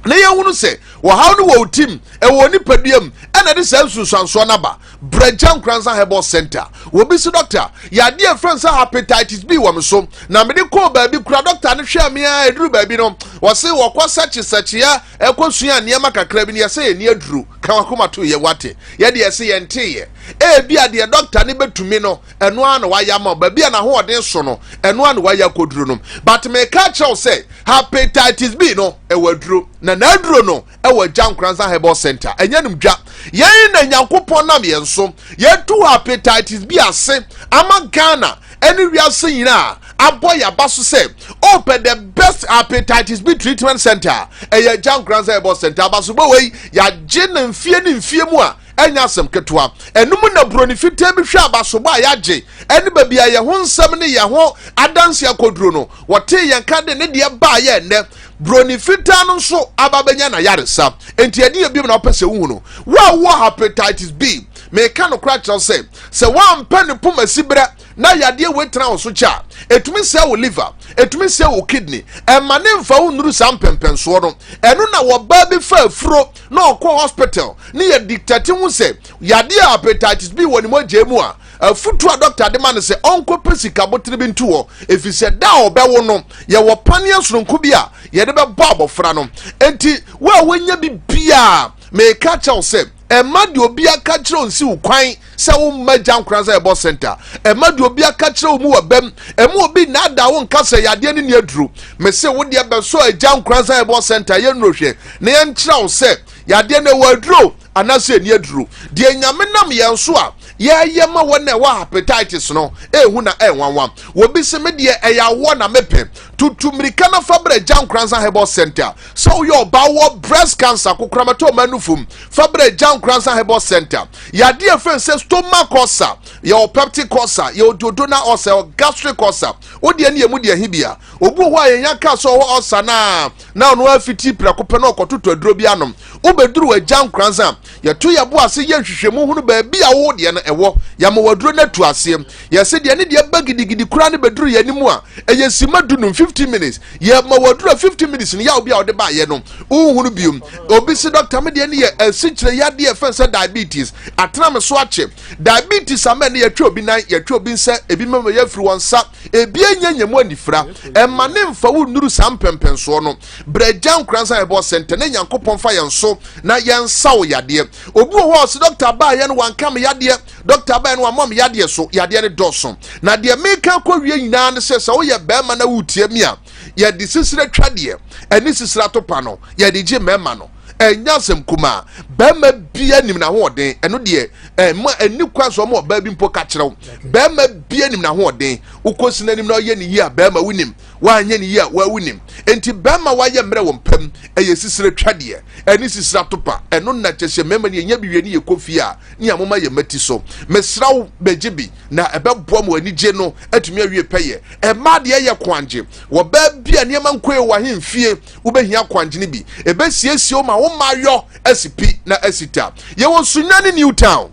na yɛhunu sɛ wɔhaw no wɔ wo tim, ɛwɔ nipadua mu, ɛna de saa nsunsuansoɔ no aba. Brɛ Gya Nkoranza Herbal Center. Wɔbi si dɔkta, yadeɛ ɛfrɛ sɛ hepatitis B wɔ me so, na mede kɔɔ baabi kura dɔkta no hwɛɛ me a, ɛduru baabi no wɔse wɔkɔ sɛkyesɛkyea ɛkɔ sua nneɛma kakra bi no, yɛsɛ yɛni aduro. Ka wakoma to yɛ wate, yɛde yɛse yɛnteyɛ. Ebi a deɛ dɔkta no bɛtumi no, ɛno ara na wayɛ ama baabi a n'ahoɔden so no, ɛno ara na wayɛ akɔduro no. But meka kyerɛw sɛ hepatitis B no ɛwɔ aduro, na n'aduro no ɛwɔ Agya Nkoranza Herbal Center. Ɛnyɛ nom dwa. Yɛn na Nyankopɔn nam yɛn so yɛtu hepatitis B ase ama Ghana ɛne wiase nyinaa abɔ yaba so sɛ ɔpɛ the best hepatitis B treatment center, ɛyɛ Agya Nkoranza Herbal Center. Abasobɔ wei yɛagye ne mfie ne mfie mu a ɛnyɛ asɛm ketewa. Ɛnum na buroni fitaa bi hwɛ abasobɔ a yɛagye ɛne baabi a yɛn ho nsɛm ne yɛn ho adanse akɔduro no, wɔtee yɛn ka de ne deɛ baa yɛ. Nnɛ buroni fitaa no nso aba bɛnya n'ayaresa. Nti ɛde yɛ biom na wopɛ sɛ wohu no, wo a wowɔ hepatitis B, meka no kora kyerɛw sɛ sɛ woampɛ ne poma siberɛ na yadeɛ wei tena wo so kyɛ a, ɛtumi sɛ wo liver, ɛtumi sɛ wo kidney, ɛma ne mfa wo nnuru saa mpɛmpɛnsoɔ no. Ɛno na wɔbaa bi fa afuro na ɔkɔ hospital ne yɛ dictate ho sɛ yadeɛ a hepatitis B wɔ ne mogya mu a, afutu a dɔkta de ma no sɛ ɔnkɔpɛ sika botene bi nto hɔ, ɛfiri sɛ da a ɔbɛwo no yɛwɔ paneɛ soronko bi a yɛde bɛbɔ abɔfra no. Enti wo a woanya bi biaa, meka kyɛw sɛ ɛma deɛ obi aka kyerɛ nsi wo kwan sɛ womma Gya Nkoranza Herbal Center. Ɛma deɛ obi aka kyerɛ wo mu wɔ bɛm, ɛma obi nnaadaa wo nka sɛ yadeɛ no ni aduro. Mese wo deɛ bɛsɔ Agya Nkoranza Herbal Center, yɛnnuro hwɛ na yɛnkyerɛ wo sɛ yadeɛ no ɛwɔ aduro anaasɛ ɛni aduro. Deɛ Nyame nam yɛn so a yɛyɛ ma wɔn a ɛwɔ hepatitis no, ɛhu na ɛnwanwa. Wɔbi sɛ me deɛ ɛyɛ awoɔ na mepɛ. Tutu mmirika na fa brɛ Gya Nkoranza Herbal Center. Sɛ woyɛ ɔbaa wɔ breast cancer, kokoramatɔ ɔma nufum, fa brɛ Gya Nkoranza Herbal Center. Yadeɛ fɛn sɛ stomach ulcer, yɛwɔ peptic ulcer, yɛwɔ duodenal ulcer, yɛwɔ gastric ulcer. Wodeɛ ne yɛ mu deɛ he bia. Obi wɔ hɔ a yɛnya kaa sɛ ɔwɔ ulcer naa na ɔno afiti prɛko pɛ na ɔkɔtotɔ aduro bi anom. Wobɛduru Agya Nkoranza a, yɛto yɛ bo ase yɛ nhwehwɛmu hunu baabi a wo deɛ no ɛwɔ. Yɛama waduro no atu aseɛ. Yɛse deɛ ne deɛ ba gidigidi koraa no bɛduru yɛn anim a, ɛyɛ sima dunum, 15 minutes. Yɛma waduro a 15 minutes no yaw bi a wode baayɛ no, wonhunu biom. Obi se dɔkta me deɛ no yɛ asikyire yadeɛ ɛfɛn sɛ diabetes. Atena me so akyɛ. Diabetes ama ɛne yɛtwe obi nan, yɛtwe obi nsa, ebi mama yɛafiri wɔn nsa, ebi anya nya mu anifira. Ɛma ne mfa wo nnuru saa mpɛmpɛnsoɔ no. Brɛ Gya Nkoranza Herbal Center na Nyankopɔn fa yɛn so na yɛnsa wo yadeɛ. Obi wɔ hɔ a ɔse dɔkta baayɛ no wanka me yadeɛ, dɔkta baayɛ no wammɔ me yadeɛ so, yadeɛ no dɔɔso. Na deɛ meka kɔ wie nyinaa ne sɛ, sɛ woyɛ bɛrima na woretie me a, yɛde sisire twa deɛ ɛne sisire atopa no, yɛde gye mmarima no. Ɛnyɛ asɛm kumaa. Bɛrima bia nim n'ahoɔden. Ɛno deɛ ɛma ɛni kwan so ɔmo ɔbaa bi mpo ka kyerɛw. Bɛrima bia nim n'ahoɔden. Wokɔ si n'anim na ɔyɛ ne yie a, bɛrima wonim. Wanyɛ ne yie a, wonim. Enti bɛrima wayɛ mmerɛ wɔ mpam ɛyɛ sisire twa deɛ ɛne sisire atopa. Ɛno na kyɛ sɛ mmarima no yɛnya bi wie ne yɛkɔ fie a ne yɛamoma yɛn mmati so. Mesrɛ wo bɛgye bi na ɛbɛboa ma w'anigye no atumi awie pɛyɛ. Ɛmaa deɛ ɛyɛ kwangye. Wɔ baa bi a nneɛma nkɔe wɔ ahemfie, wobɛhia kwangye no bi. Ɛbɛsiesie wo ma wo mmayɔ asi pi na asi ta. Yɛwɔ Sunyani New Town.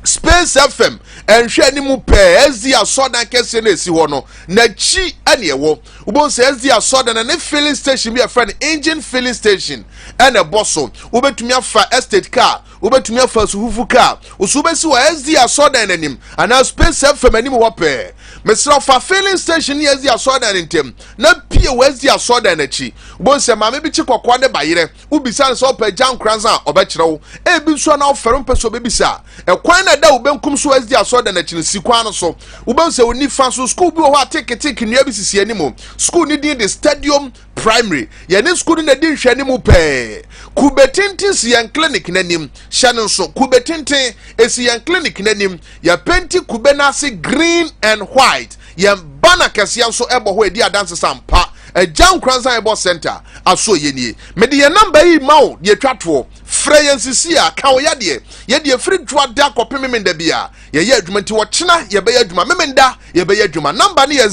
Space FM ɛnhwɛ anim pɛɛ SD asɔdan kɛseɛ no ɛsi hɔ no n'akyi ɛne ɛwɔ. Wobɛhu sɛ SD asɔdan no ne filling station bi a ɛfrɛ no engine filling station ɛna ɛbɔ so. Wobɛtumi afa estate car, wobɛtumi afa asufufu car, woso wobɛsi wɔ SD asɔdan no anim anaa Space FM anim hɔ pɛɛ. Mesrɛ fa filling station ne SD asɔdan no ntam na pie wɔ SD asɔdan no akyi. Wobɛhu sɛ maame bi kye kɔkɔɔ ne bayerɛ. Wobisa no sɛ ɔpɛ agya nkoransa a, ɔbɛkyerɛ wo. Ebi nso a na wofɛre mpɛ sɛ ɔbɛbisa a, ɛkwan na ɛda wo benkum so SD asɔredan akyi no, si kwan no so. Wobɛhu sɛ wo nifa so, sukuu bi wɔ hɔ a teketeeke nnua bi sisi anim. Sukuu no din de Stadium Primary. Yɛne sukuu no na ɛdi nhwɛanim pɛɛ. Kube tenten si yɛn clinic no anim. Hyɛ no nso, kube tenten esi yɛn clinic no anim. Yɛpenti kube no ase green and white. Yɛn banner kɛseɛ nso bɔ hɔ a ɛdi adanse sɛ ampa Agya Nkoranza Herbal Center asoɛeɛ nie. Mede yɛn namba yi rema wo deɛ ɛtwa toɔ. Frɛ yɛn sisi a, ka wo yadeɛ. Yɛn deɛ ɛfiri Dwoada kɔpem Memenda biara yɛyɛ adwuma nti ɔkyena yɛbɛyɛ adwuma, Memenda yɛbɛyɛ adwuma. Namba no yɛ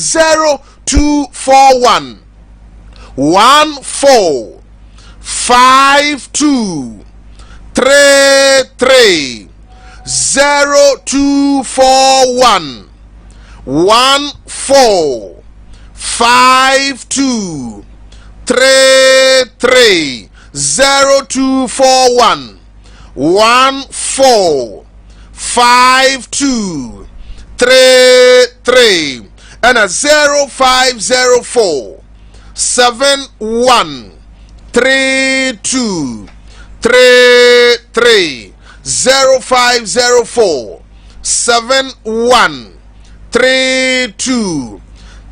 0241 14 52 33 0241 1 4 5 2 3 3 0 2 4 1 1 4 5 2 3 3 ɛna 0 5 0 4 7 1 3 2 3 3 0 5 0 4 7 1 3 2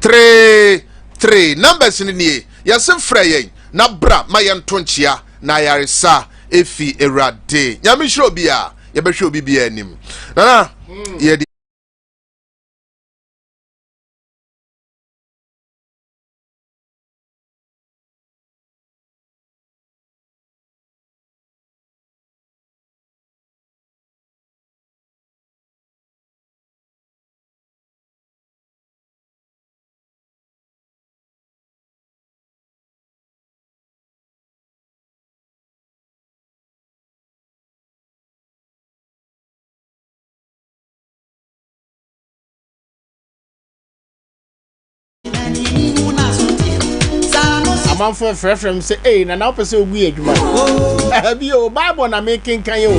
3 3 numbers no nie. Yɛse frɛ yɛn na bra ma yɛnto nkyea na ayaresa efi Awurade. Nyame nhyira obi a yɛbɛhwɛ obi biara anim. Nana yɛde Amanfoɔ frɛfrɛ m sɛ ei nana wopɛ sɛ wogu yɛ adwuma bi o bible na mekenkan o.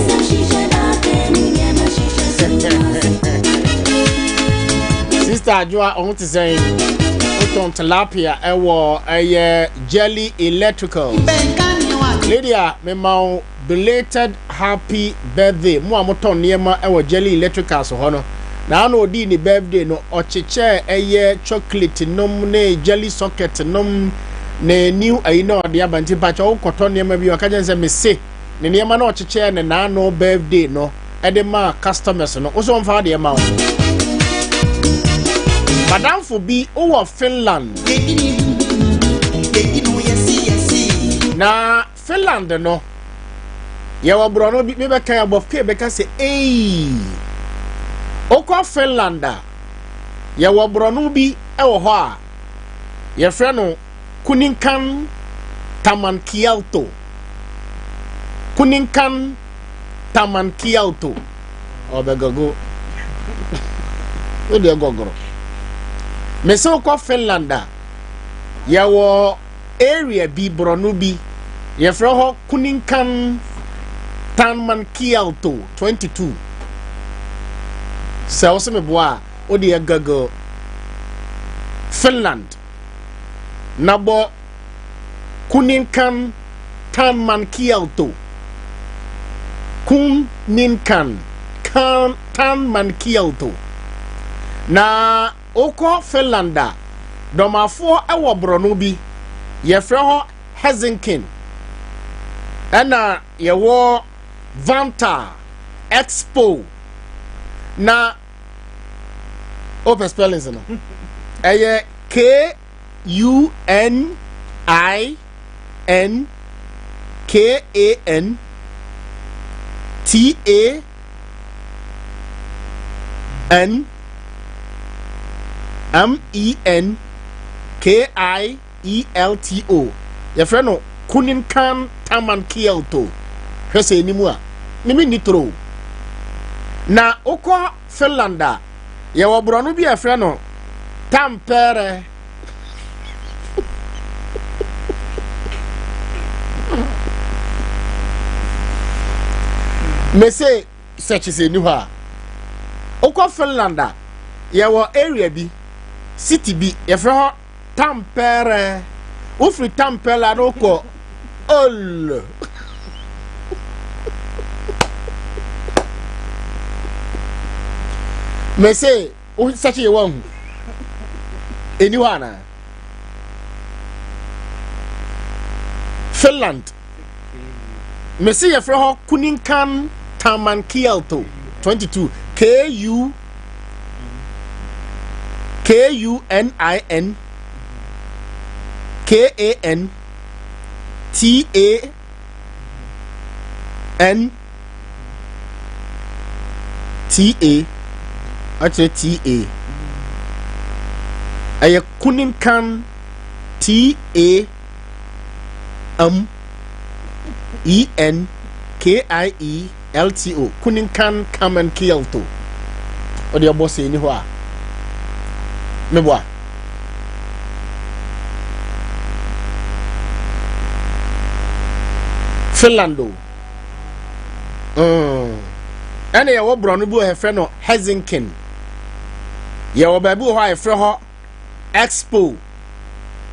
Sister Adwoa ɔho te sɛn? Wotɔn tilapia ɛwɔ ɛyɛ Jelly Electrical. Lydia mema wo Belated happy birthday mo a motɔn nneɛma wɔ Jelly Electricals hɔ no. Na ano odii ne birthday no, ɔkyekyɛɛ ɛyɛ chocolate nom ne jelly socket nom ne new ayi na ɔde aba. Nti mpakyɛ wokɔtɔ nneɛma bi ɔka kyerɛ sɛ mese ne nneɛma na ɔkyekyɛɛ ne naano birthday no ɛde maa customers no. Wosɛ ɔmfa adeɛ ma wo. Madamfo bi wowɔ Finland. Na Finland no, yɛwɔ borɔno bi, mebɛka abɔfo bɛka sɛ ei. Wokɔ Finland a, yɛwɔ borɔno bi wɔ hɔ a yɛfrɛ no Kuninkan Tamankielto. Kuninkan Tamankielto. Ɔbɛgogo. Wo deɛ gɔgorɔ. Mese wokɔ Finland a, yɛwɔ area bi, borɔno bi, yɛfrɛ hɔ Kuninkan Tanmankielto 22. Sɛ wo se meboa a, wo deɛ google Finland na bɔ Kuninkan Tanmankielto. Kuninkan kan Tanmankielto. Na wokɔ Finland a, dɔmafoɔ wɔ borɔno bi, yɛfrɛ hɔ Helsinki. Ɛna yɛwɔ Vantaa, Expo. Na wopɛ spellings no, ɛyɛ K U N I N K A N T A N M E N K I E L T O. Yɛfrɛ no Kuninkan Taman Kielto. Hwɛ sɛ anim a, ne menni toro. Na wokɔ Finland a, yɛwɔ borɔno bi a yɛfrɛ no Tampere. Mese search sɛ ɛni hɔ a. Wokɔ Finland a, yɛwɔ area bi, city bi, yɛfrɛ hɔ Tampere. Wofiri Tampere a na wokɔ Oulu. Mese wo search yɛ wahu. Ɛni hɔ anaa? Finland. Mese yɛfrɛ hɔ Kuninkan Tamankielto 22 K U K U N I N K A N T A N T A akyerɛ T A ɛyɛ Kuninkan T A M E N K I E L T O Kuninkan Kamen Kielto. Ɔde ɛbɔ sɛ ɛni hɔ a meboa. Finland o. Mm. Ɛna yɛwɔ borɔno bi wɔ yɛfrɛ no Helsinki. Yɛwɔ baabi wɔ hɔ a yɛfrɛ hɔ Expo.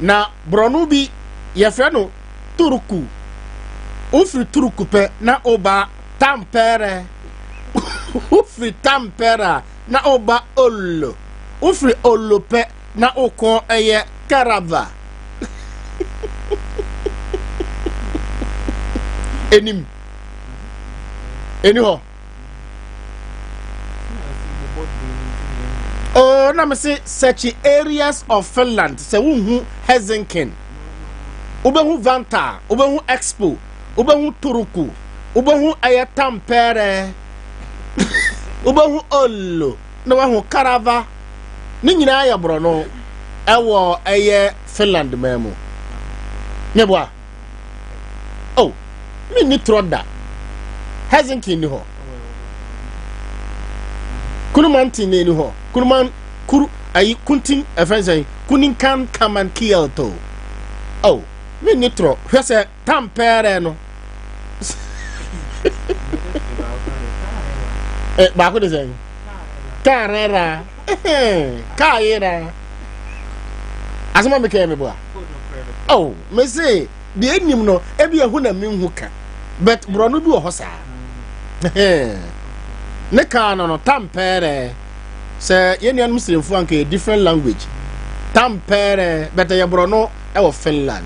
Na borɔno bi yɛfrɛ no Turku. Wofiri Turku pɛ na woba Tampere. Wofiri Tampere a na woba Oulu. Wofiri Oulu pɛ na wokɔ ɛyɛ Kerava. Enim. Eni hɔ. Oh, na me se search areas of Finland. Sɛ wohu Helsinki, wobɛhu Vantaa, wobɛhu Expo, wobɛhu Turku, wobɛhu ɛyɛ Tampere, wobɛhu Oulu, na wahu Karava. Ne nyinaa yɛ borɔno ɛwɔ ɛyɛ Finland man mu. Meboa. Oh, menni torɔ da. Helsinki nni hɔ. Kurumantin na ɛni hɔ. Kuruman kuru ayi kuntin ɛfɛn sɛn kuninkan kaman kielto. Oh, menni torɔ. Hwɛ sɛ tampɛrɛ no. Eh, baako de sɛn? Karera. Kaayera. Asɛm a meka yɛ meboa. Oh, me se deɛ enim no ebi ehu na menhu ka but borɔno bi wɔ hɔ saa ne kaa no no tampɛrɛ sɛ yɛn nuanom siremfo anka yɛ different language tampɛrɛ but ɛyɛ borɔno ɛwɔ Finland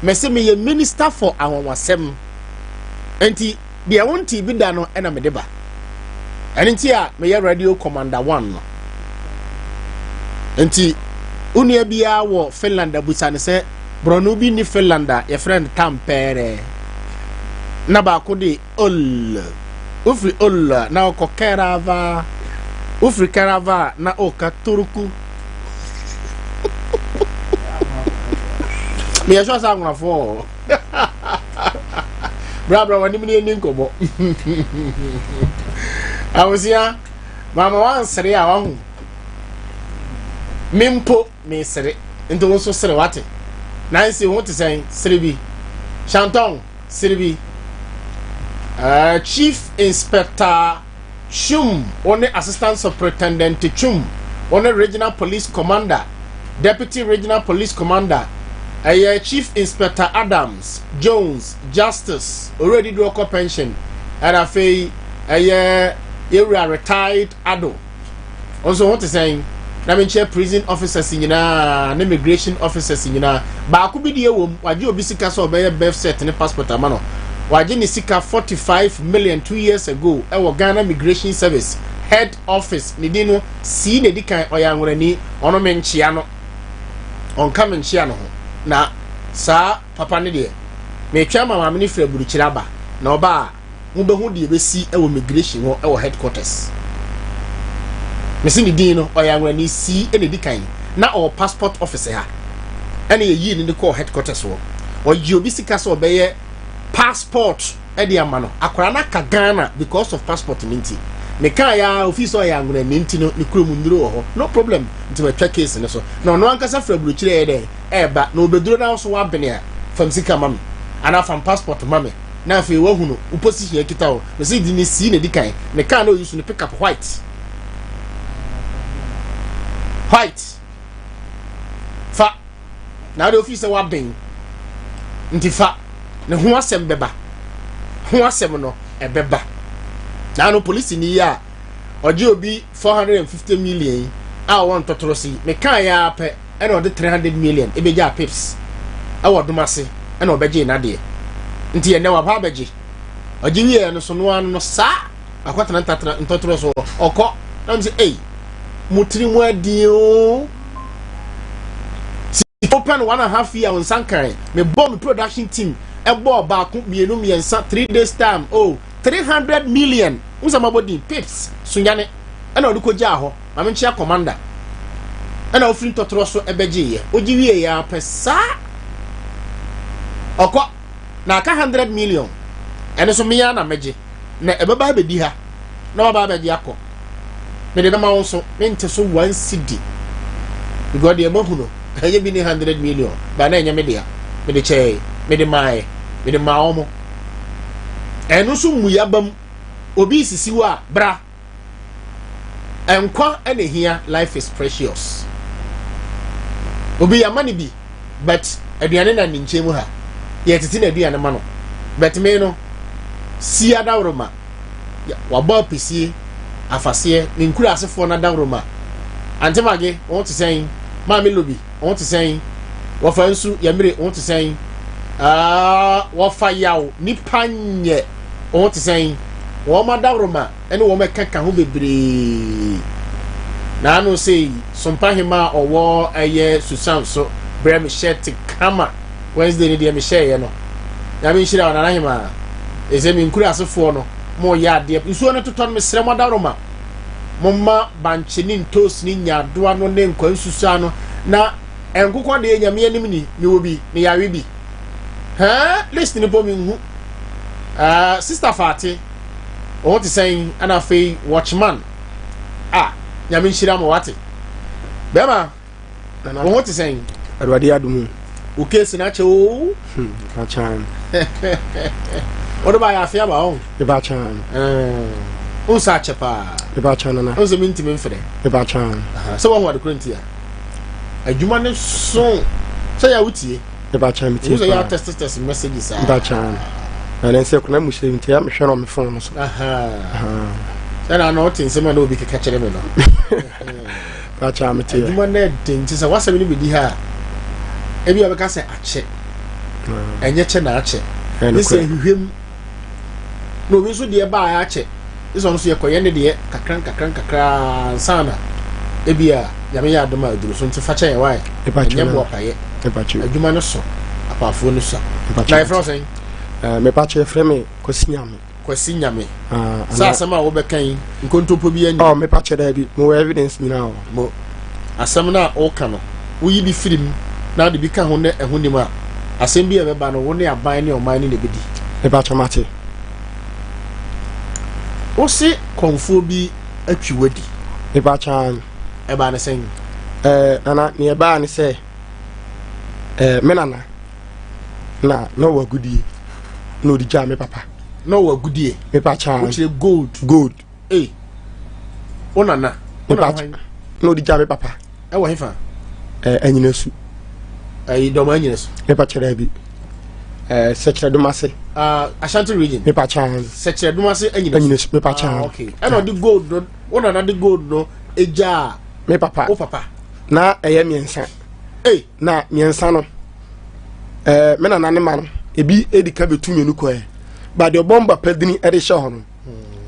mɛsɛ meyɛ minister for anwanwasɛm nti Deɛ wontee bi da no na mede ba. Ɛno nti a meyɛ Radio Commander One no. Nti Wo nua biara wɔ Finland a, busa no sɛ borɔno bi nni Finland a yɛfrɛ no Tampere. Na baako de Oulu. Wofiri Oulu a na wokɔ Kerava. Wofiri Kerava a na woka Turku. Meyɛ sure sɛ anwonafoɔ wɔ hɔ. Bra bra w'anim ne yɛnni nkɔmmɔ. Abusua, mama wansere a wahu. Me mpo mesere, nti wo nso sere wate. Nancy wo ho te sɛn? Sere bi. Shanton, sere bi. Chief Inspector Chum, wo ne Assistant Superintendent Chum, wo ne Regional Police Commander, Deputy Regional Police Commander, ɛyɛ Chief Inspector Adams, Jones, Justice, Owura Didi ɔkɔ pension, ɛna afei ɛyɛ yɛwura retired Ado. Wo nso ho te sɛn? Na menkyerɛ prison officers nyinaa ne migration officers nyinaa. Baako bi deɛ wom, wagye obi sika sɛ ɔbɛyɛ birth cert ne passport ama no. Wagye ne sika 45 million 2 years ago ɛwɔ Ghana Migration Service head office. Ne din no sii na edi kan, ɔyɛ anworani, ɔno menkyea no. Ɔnka menkyea no ho. Na saa papa ne deɛ, metwɛn ma maame no firi aburukyire aba. Na ɔba a, mobɛhu deɛ ɛbɛsi wɔ migration hɔ wɔ headquarters. Mesi ne din no, ɔyɛ anworani sii na edi kan na ɔwɔ passport office ha, ɛna yɛyii ne de kɔɔ headquarters hɔ. Ɔgye obi sika sɛ ɔbɛyɛ passport ɛde ama no. Akwaraa no aka Ghana because of passport ne nti. Meka ya ofi sɛ ɔyɛ anworani nti no, ne kurom nnuro wɔ hɔ, no problem. Nti matwa case no so na ɔno ankasa firi aburokyire yɛ dɛ ɛɛba na obɛduro na so wabene a, fam sika ma me anaa fam passport ma me. Na afei wahu no wo position akita wo. Mesi di ne sii na di kan ne car na oyi so no, pick up white white fa na ade ofi sɛ waben nti fa ne ho asɛm bɛba, ho asɛm no ɛbɛba. Na ano polisi ni yi a ɔgye obi 450 million yi a ɔwɔ ntɔtɔrɔ si ne kaa yɛ apɛ, ɛna ɔde 300 million ebegya pips ɛwɔ dom ase, ɛna ɔbɛgye n'adeɛ. Nti ɛnɛ waba abɛgye, ɔgye wie no so no ano no saa akɔtena ntatena ntɔtɔrɔ so ɔkɔ. Na mo sɛ ɛyi mo tiri mu adi o, open 1.5 year nsa nkan. Me bɔ me production team ɛbɔ baako, mmienu, mmiɛnsa, 3 days time oh, 300 million n sɛ mabɔ din pips sunyane, ɛna ɔde kɔ gyaa hɔ. Maame nkyɛn commander ɛna ofiri ntɔtɔrɔ so ɛbɛgye yɛ, ogye wie yɛ apɛ saa ɔkɔ na aka 100 million. Ɛno nso mmea na mɛgye na ɛbɛba abɛdi ha na waba abɛgye akɔ. Mede bɛma wo nso mente so 1 cedi because deɛ mahu no ɛnyɛ bi ne 100 million ba na ɛnyɛ me dea. Mede kyɛɛ, mede maaɛ, mede maa wɔn. Ɛno nso mmu yaba mu. Obi sisi hɔ a bra nkwa ɛna ehia. Life is precious. Obi yama ne bi, but aduane na ne nkyɛn mu ha yɛtete na aduane ma no, but me no si adaworoma wabɔ apisie afaseɛ ne nkura asefoɔ no adaworoma. Antemage wɔn te sɛn? Maame lobi wɔn te sɛn? Wɔfa nsu yɛmire wɔn te sɛn? Wɔfa yaw nipa nyɛ wɔn te sɛn? Wɔn adaworoma ɛne wɔn ɛkeka ho bebree. Na ano sei sompahema a ɔwɔ ɛyɛ susan so brɛ me shirt kama Wednesday ne deɛ mehyɛeɛ no. Nyame nhyira wo, nana hema. Ɛsɛ me nkura asefoɔ no mo yɛ adeɛ. Nsuo no totɔ no, mesrɛ mo adaworoma, momma bankye ne ntoos ne nyaadoa no ne nkwa nsusuaa no na nkokɔ deɛ. Nyame anim ni, mewɔ bi meyare bi hɛn list no po menhu. Sister Faate wɔn te sɛn? Ɛna afei watchman a, Nyame nhyira mo wate. Bɛrima, wɔn ho te sɛn? Awurade adom. Wo case no akyɛ o. Bakyan. Wode ba yɛ afe aba ɔ. Bakyan. Wo nsa akyɛ paa. Bakyan, nana. Wo sɛ mentimi mfrɛ. Bakyan. Sɛ woahu ade koro nti a adwuma ne so sɛ yɛ wotie. Bakyan, metie. Wo sɛ yɛ text text messages a. Bakyan. Na ne nsɛ kuna mu hyɛ nti ya mehwɛ no me phone no so. Sɛ na na ɔte nsɛm a na obi keka kyerɛ me no. Bakyan, metie. Adwuma no ɛde nti sɛ wasɛm no bɛdi ha a, ebi a bɛka sɛ akyɛ, ɛnyɛ kyɛ na akyɛ ne sɛ hwehwɛm na obi nso deɛ baa akyɛ ne sɛ ɔno nso yɛkɔyɛ ne deɛ kakra nkakra nkakra nsa na Ebi a Nyame yɛ adom a aduru so nti fa kyɛ yɛn wae. Ɛnyɛ boapayɛ. Adwuma no so, apaafoɔ no sua. Na yɛfrɛ wo sɛn? Mepakyɛ yɛfrɛ me Kwasi Nyame. Kwasi Nyame. Ah, Sɛ asɛm a wobɛka yi nkontompo bi ani. Oh, mepakyɛ daabi, mewɔ evidence nyinaa wɔ. Mo asɛm no a woka no, woyi bi firi mu na wode bi ka ho na ɛho nim a, asɛm bi a ɛbɛba no, wo ne aban ne ɔman no na ɛbɛdi. Mepakyɛ mate. Wose kɔmfoɔ bi atwi wadi. Mepakyɛ. Ɛbaa ne sɛn? Ɛɛ nana, nea ɛbaa ne sɛ ɛɛ me nana na na ɔwɔ agudie na ɔde gyaa me papa. Na ɔwɔ agudie. Mepakyɛ. Wokyerɛ gold. Gold. Ee. Wo nana. Mepakyɛ. Na ɔde gyaa me papa. Ɛwɔ hefa? Ɛɛ Anyinasu. Ɛyi dɔm Anyinasu. Mepakyɛ daabi. Ɛɛ Sɛkyerɛdomase. Ah, Ashanti region. Mepakyɛ. Sɛkyerɛdomase Anyinasu. Anyinasu mepakyɛ. Ah, okay. Ɛna ɔde gold no, wo nana de gold no egyaa. Me papa. Wo papa. Na ɛyɛ mmiɛnsa. Ei. Na mmiɛnsa no, ɛɛ me nana ne ma no, ebi edi ka betu mmienu kɔɛ. Ba deɛ ɔbɔ mba pa dini ɛde hyɛ hɔ no.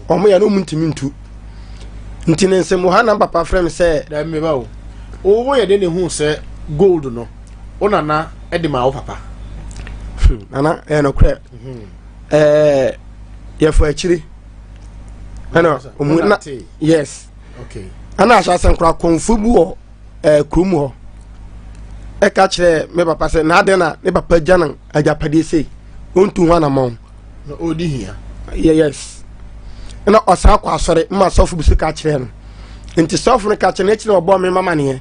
Wɔn yɛ no wɔn ntumi ntu. Nti ne nsɛm ha na papa frɛ me sɛ. Dɛm mi ba o. Wo yɛ de ne hu sɛ gold no, wo nana de ma wo papa. Nana ɛyɛ nokorɛ. Ɛɛ yɛfɔ akyire. Ɛna ɔmu na yes. Ɛna ahyɛ asɛm koraa kɔnfo bi wɔ ɛɛ kurom hɔ. Ɛka kyerɛ me papa sɛ n'adɛn na ne papa gya no agyapadeɛ sei. Ɔntu ho anamɔn. Na ɔredi hia. Yes. Na ɔsan kɔ asɔre ma sɔfo bi so ka kyerɛ no. Nti sɔfo no ka kyerɛ no akyiri na ɔbɔ me mama neɛ.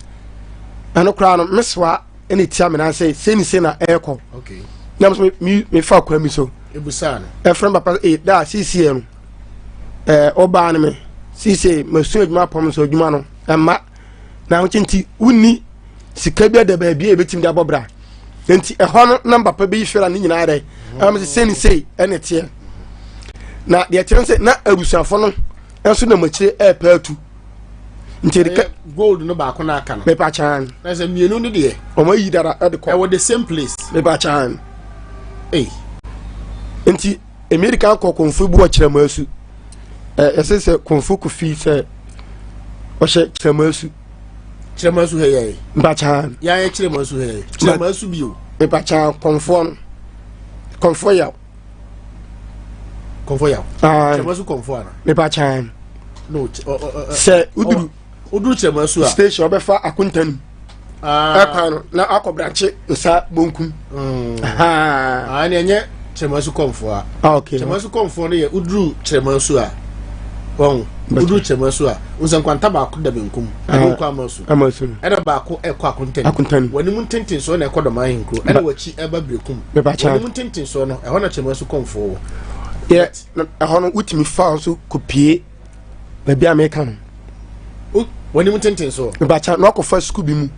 Ɛno koraa no mesoa ɛna etia me nan sɛ sei ne sei na ɛrekɔ. Okay. Na me me mefa kwan bi so. Ebusaa no. Ɛfrɛ papa ee da siesie no. Ɛɛ ɔbaa no me siesie masua adwuma apɔm so adwuma no ɛma na ahokyɛ nti wonni sika bi ada baabi a ebetumi de abɔ bra. Nti ɛhɔ no na papa bi fira ne nyinaa dɛ. Ɛna me sɛ sei ne sei ɛna ɛteɛ. Na deɛ ɛteɛ sɛ na abusuafo no nso nam akyire ɛɛpɛ atu. Nti ɛde ka gold no baako na aka no. Mepa kyan. Na sɛ mmienu no deɛ. Wɔn ayi dada ɛde kɔ. Ɛwɔ the same place. Mepa kyan. Ei. Nti Amerika kɔ kɔnfo bu ɔkyerɛma asu. Ɛ ɛsɛ sɛ kɔnfo kofi sɛ ɔhyɛ kyerɛma asu. Kyerɛma asu hɛ yɛ. Mepa kyan. Yɛayɛ kyerɛma asu hɛ yɛ. Kyerɛma asu bio. Mepa kyan kɔnfoɔ no. Kɔnfoɔ yaw. Kɔnfoɔ yaw. Kyerɛma asu kɔnfoɔ ana. Mepa kyan. No sɛ woduru. Woduru kyerɛma asu a. Station ɔbɛfa akonta nim. Ɛkwan no na akɔ brankye nsa bonkum. Ɛne ɛnyɛ kyerɛma kɔnfoɔ a. Ah, okay. Kyerɛma kɔnfoɔ no yɛ woduru kyerɛma asu a. Wɔn woduru kyerɛma asu a nsa nkwanta baako da benkum ɛno nkɔ ama asu. Ama asu. Ɛna baako ɛkɔ akonta nim. Akonta nim. Wɔn anim ntentensoɔ na ɛkɔ dɔm ahenkuro ɛna wɔakyi ɛba berekum. Wɔn anim ntentensoɔ no ɛhɔ na kyerɛma asu kɔnfoɔ wɔ. Yɛ ɛhɔ no wotumi fa nso kɔpie baabi a meka no w'anim tenten so mebakyɛ na wakɔfa sukuu bi mu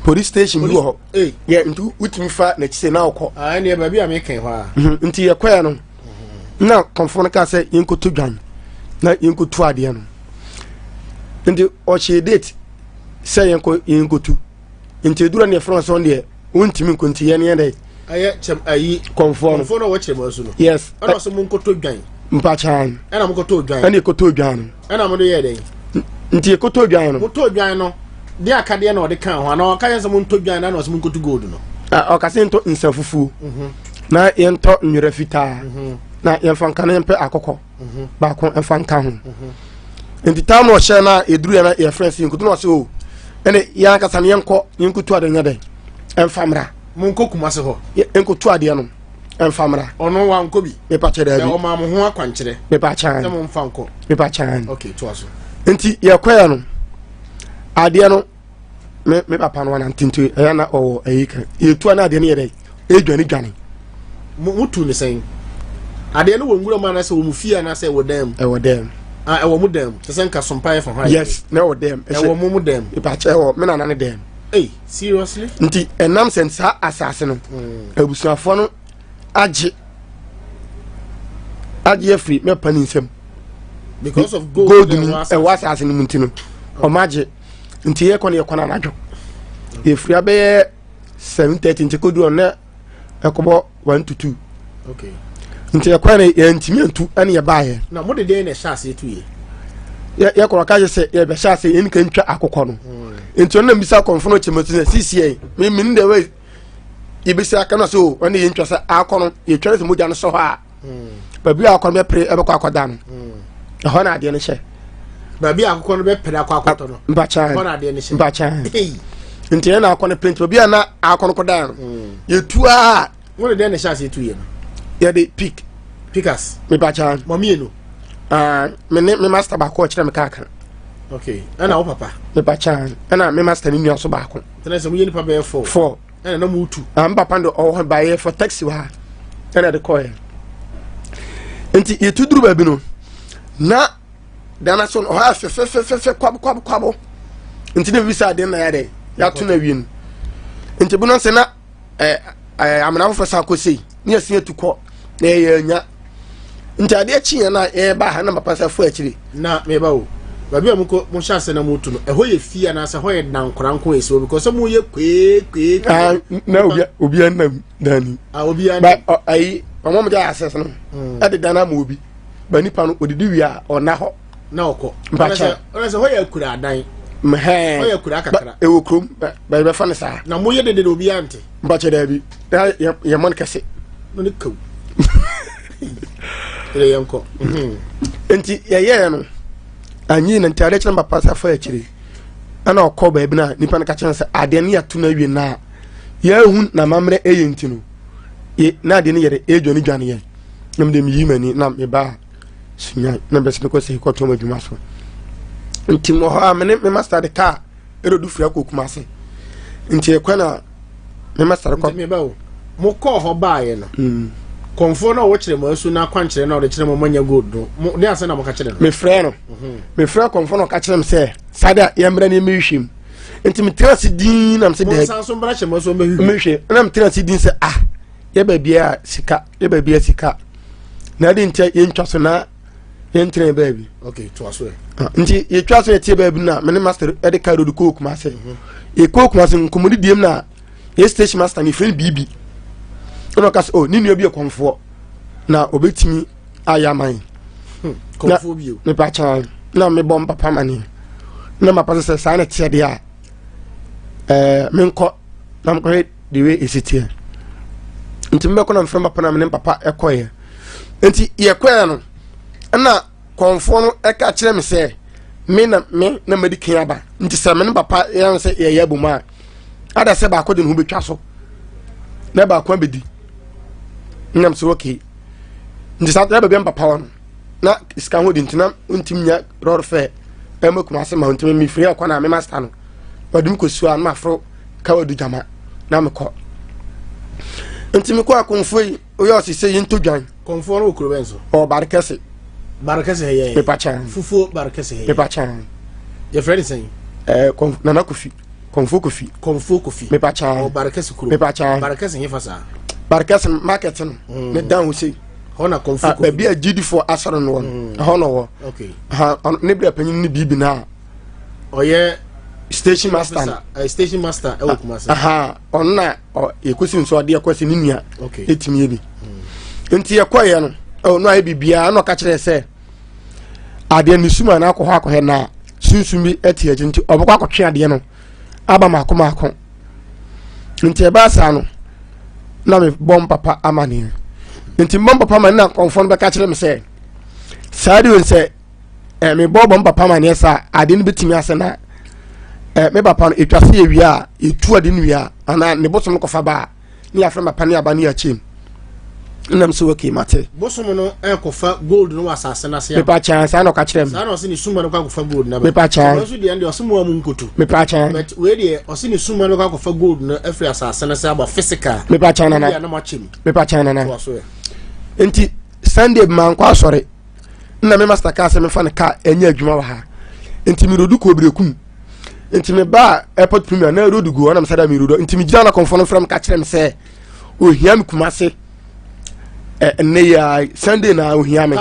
police station bi wɔ hɔ yɛ nti wotumi fa n'akyi sɛ na wokɔ ɛneɛ baabi a meka hɔ a mhm, nti yɛkɔɛ no na kɔmfoɔ no kaa sɛ yɛnkɔtɔ dwan na yɛnkɔtu adeɛ no nti ɔhyee date sɛ yɛnkɔ yɛnkɔtu nti edura ne yɛfrɛ sɛ deɛ wontumi nkɔ nti yɛn yɛn dɛ. ɛyɛ kyɛm ayi kɔnfoɔ no kɔnfoɔ no a wɔkyerɛ mu asu no. Yes. Ɛna ɔsɛ mo nkɔtɔ dwan. Mpakyan. Ɛna mo kɔtɔ dwan. Ɛna ekɔtɔ dwan no. Ɛna mo de yɛ dɛ. Nti ekɔtɔ dwan no. Mo tɔ dwan no de akadeɛ na ɔde kan ho ana ɔka yɛn sɛ mo ntɔ dwan na na ɔsɛ mo nkɔtɔ gold no. Ɔka sɛ yɛntɔ nsa fufuo. Mhm. Na yɛntɔ nwera fitaa. Mhm. Na yɛmfa nka na yɛmpɛ akɔkɔ. Mhm. Baako mfa nka ho. Nti tam na ɔhyɛ na eduru yɛn na yɛfrɛ sɛ yɛnkɔtɔ na ɔsɛ o oh, ɛne yɛn ankasa no yɛnkɔ yɛnkɔtu ade nyɛ dɛ ɛmfa mmra. Monkɔ Kumase hɔ. Nkotu adeɛ no ɛnfa mmra. Ɔno wankɔ bi. Mepa kyɛ daabi. Ɔmaa mo ho akwankyerɛ. Mepa kyɛn. Sɛ mo nfa nkɔ. Mepa kyɛn. Okay, to aso. Nti yɛkɔɛ no adeɛ no me me papa no wanante nti ɛyɛ na ɔwɔ ɛyi kan yɛtu ana adeɛ no yɛ dɛ ɛdwane dwane. Mo mo tu ne sɛn? Adeɛ no wɔ nwura mu anaasɛ wɔ mo fie anaasɛ ɛwɔ dan mu? Ɛwɔ dan mu. Ah, ɛwɔ mo dan mu. Te sɛ nka sompa yɛ fa hɔ ayɛ. Yes, na ɛwɔ dan mu. Ɛwɔ mo mo dan mu. Mepa kyɛ ɛwɔ me nana ne dan mu. Hey, seriously? Nti ɛnam sɛ saa asase no mm. abusuafoɔ no agye agye afiri mɛpa ne nsam. Because of gold, gold ni ɛwɔ asase no mu nti no ɔmo agye nti yɛkɔ no yɛkɔ no anadwo yɛfiri abɛyɛ 7:30 nti kɔduru ɔno ɛkɔbɔ 1 to 2. Okay. Nti ɛkwan no yɛntumi antu ɛne yɛbaeɛ. Na mo de dɛn na ɛhyɛ aseɛ tu yɛ? Yɛkɔrɔ ka yɛ sɛ yɛbɛhyɛ ase yɛn ka ntwa akokɔ no. Nti ɔno na mbisa kɔnfo no kyɛmɛ sɛ sisi yɛ me me ne deɛ yɛbɛsi aka no sɛ o ɔne yɛntwa sɛ akɔ no yɛtwa no sɛ mogya no sɔ hɔ a baabi a akɔ no bɛpere ɛbɛkɔ akɔda no ɛhɔ na adeɛ no hyɛ. Baabi a akokɔ no bɛpere akɔ akɔtɔ no. Mpakyan. Ɛhɔ na adeɛ no hyɛ. Mpakyan. Nti ɛna akɔ no pere nti baabi a na akɔ no kɔda no yɛtu a. Wɔn de dɛn na ɛhyɛ aseɛ tu yɛ no? Yɛde pick. Pickers. Mepakyan. Mɔ mmienu. Ah, me ne me master baako ɔkyerɛ me kaa ka. Okay, ɛna wo papa. Mepakyan ɛna me master ne nua so baako. Tɛnɛ sɛ mo yɛ nipa bɛyɛ four. Four. Ɛna na mo tu. Ah, me papa de ɔwɔ hɔ ba yɛ for taxi wɔ ha. Ɛna de kɔɛ. Nti yɛtu duru baabi no na dana so no ɔhɔ ayɛ fɛfɛfɛfɛ kwabo kwabo kwabo. Nti na bisa adeɛ na yɛ dɛ yɛato no awie no. Nti bi no sɛ na ɛɛ ɛɛ amena foforɔ san kɔ sei ne yɛsi atu kɔ na yɛyɛ anya nti adeɛ kyi yɛn a yɛba ha na papa sɛ fo akyire. Na meba o baabi a mokɔ mohyɛ ase na motu no ɛhɔ yɛ fie anaasɛ ɛhɔ yɛ dankora nko ɛsi hɔ because sɛ moyɛ kwee kwee. Ah, na obi obi anam dani. Ah, obi anam. Ba ayi ɔmo mo gya access no ɛde dan ama obi ba nipa no odidi wie a ɔna hɔ. Na ɔkɔ. Mpakyɛ. Ɔna sɛ hɔ yɛ akura adan. Mhɛn. Hɔ yɛ akura kakra. Ɛwɔ kurom ba yɛbɛfa no saa. Na moyɛ dede na obiara nte. Mpakyɛ daabi. Na yɛ yɛ mɔ no kɛse. Mo ne kaw. Yɛ yɛn kɔ. Mhm. Nti yɛyɛɛ no anyi na nti adeɛ kyerɛ papa sɛ fa akyire. Ɛna ɔkɔ baabi na nipa no ka kyerɛ no sɛ adeɛ no yɛato no awie na yɛahu na amammerɛ ɛyɛ nti no na adeɛ no yɛde ɛdwane dwane yɛn. Na mede meyi m'ani na mebaa sunya na bɛsɛ mekɔ sɛ kɔtɔ m'adwuma so. Nti wɔ hɔ a me ne me master de kaa ɛrɛdu firi akɔ Kumase. Nti ɛkwan na me master kɔ. Nti meba o, mokɔɔ hɔ baeɛ no, mm. kɔnfoɔ no a wɔkyerɛ mo asu no akwankyerɛ no a ɔde kyerɛ mo moanya gold no, mo de asɛ na moka kyerɛ no? Mefrɛ no. Mhm. Mefrɛ kɔnfoɔ no ɔka kyerɛ me sɛ saa de a yɛmmrɛ ne yɛmmɛhwehwɛ mu. Nti metena ase din na mesɛ dɛ. Monsan so mbra kyerɛ mo asu mbɛhwehwɛ. Mehwɛ na metena ase din sɛ ah yɛ baabi a sika yɛ baabi a sika na adi nti yɛntwa so na yɛntena baabi. Okay, to aso ɛ. Ah, nti yɛtwa so yɛtie baabi na me ne master ɛde car road kɔɔ Kumase. Mhm. Yɛkɔɔ Kumase nkɔmmɔdi diem na yɛ station master ne fɛn biribi. Ɛna ɔka sɛ oh ne nua bi yɛ kɔmfoɔ na obɛtumi ayɛ ama yɛn. Hmm, kɔmfoɔ bio. Mepa kyɛn na mebɔ mpapa ma ne. Na mapa sɛ sɛ saa na ɛteɛ deɛ a ɛɛ menkɔ na mekɔhwɛ the way ɛsi teɛ. Nti mebɛkɔ na mefrɛ papa na me ne papa ɛkɔeɛ. Nti yɛkɔeɛ no ɛna kɔnfoɔ no ɛka kyerɛ me sɛ me na me na madi kan aba nti sɛ me ne papa yɛn sɛ yɛyɛ abom a ada sɛ baako de ne ho bɛtwa so na baako abɛdi nam sɛ okay nti saa na baabi a papa wɔ no na sika ho di nti na ntumi nya rɔr fɛ ɛma kuma ase ma ntumi mefiri ɛkɔ na me master no wɔde me kɔsuo a na maforo kawa du gyama na mekɔ nti mekɔ akɔmfoɔ yi oyɛ ɔsi sɛ yɛntɔ dwan. Kɔnfoɔ no wɔ kuro bɛn so? Ɔwɔ Barekɛse. Barekɛse yɛ. Pepa kyɛn. Fufuo Barekɛse yɛ. Pepa kyɛn. Yɛfrɛ ne sɛn? Ɛɛ kɔnf Nana Kofi. Kɔnfoɔ Kofi. Kɔnfoɔ Kofi. Pepa kyɛn. Ɔwɔ Barekɛse kuro. Pepa kyɛn. Barekɛse hefa saa? Barekɛse market no. Mm. Ne dan ho sei. Hɔ na Kɔnfoɔ ah, Kofi. Baabi a GD4 asɔre no wɔ no. Mm. Ɛhɔ na ɔwɔ. Okay. Ha ne bere panyin ne biribi na. Ɔyɛ station master no. Eh, station master ɛwɔ Kumasi. Ɔno na yɛkɔsi nso ɔde ɛkɔsi ne nua ɛtumi yɛ bi hmm. nti yɛkɔeɛ no ɔno ayɛ biribiara na ɔka kyerɛ sɛ adeɛ ne sum a na akɔ hɔ akɔhɛ na sunsum bi ɛte akyi nti ɔbɛkɔ akɔtwe adeɛ no aba maako maako nti ɛbaa saa no na mebɔ mpapa amaneɛ nti mbɔ mpapa amaneɛ na nkɔmfoɔ no bɛka kyerɛ me sɛ saa deɛ sɛ eh, mebɔ bɔ mpapa amaneɛ saa adeɛ no bɛtumi asɛ na eh, me papa no ɛtwa sɛ yɛwie a yɛtu ade no wie a anaa ne bosom no kɔfa ba a ne yɛafrɛ papa ne aba ne yɛakyɛm nam sɛ okay mate bosom no ɛkɔfa gold no wɔ asase no ase mepa kyɛn saa na ɔka kyerɛ me saa na ɔse ne suma no kɔ akɔfa gold no mepa kyɛn nso deɛ deɛ ɔse mo a mu nkoto mepa kyɛn but wei deɛ ɔse ne suma no kɔ akɔfa gold no afiri asase no ase aba physical mepa kyɛn nana mepa kyɛn nana nti Sunday mankɔ asɔre na me master kaa sɛ mefa ne kaa ɛnyɛ adwuma wɔ ha nti merodu kɔ obirekum nti mebaa airport premier na rodu gu hɔ na mesada merodu nti megyina na kɔmfɔ no frɛ me ka kyerɛ me sɛ ohia me kuma se ɛnɛ yi a Sunday na ohia me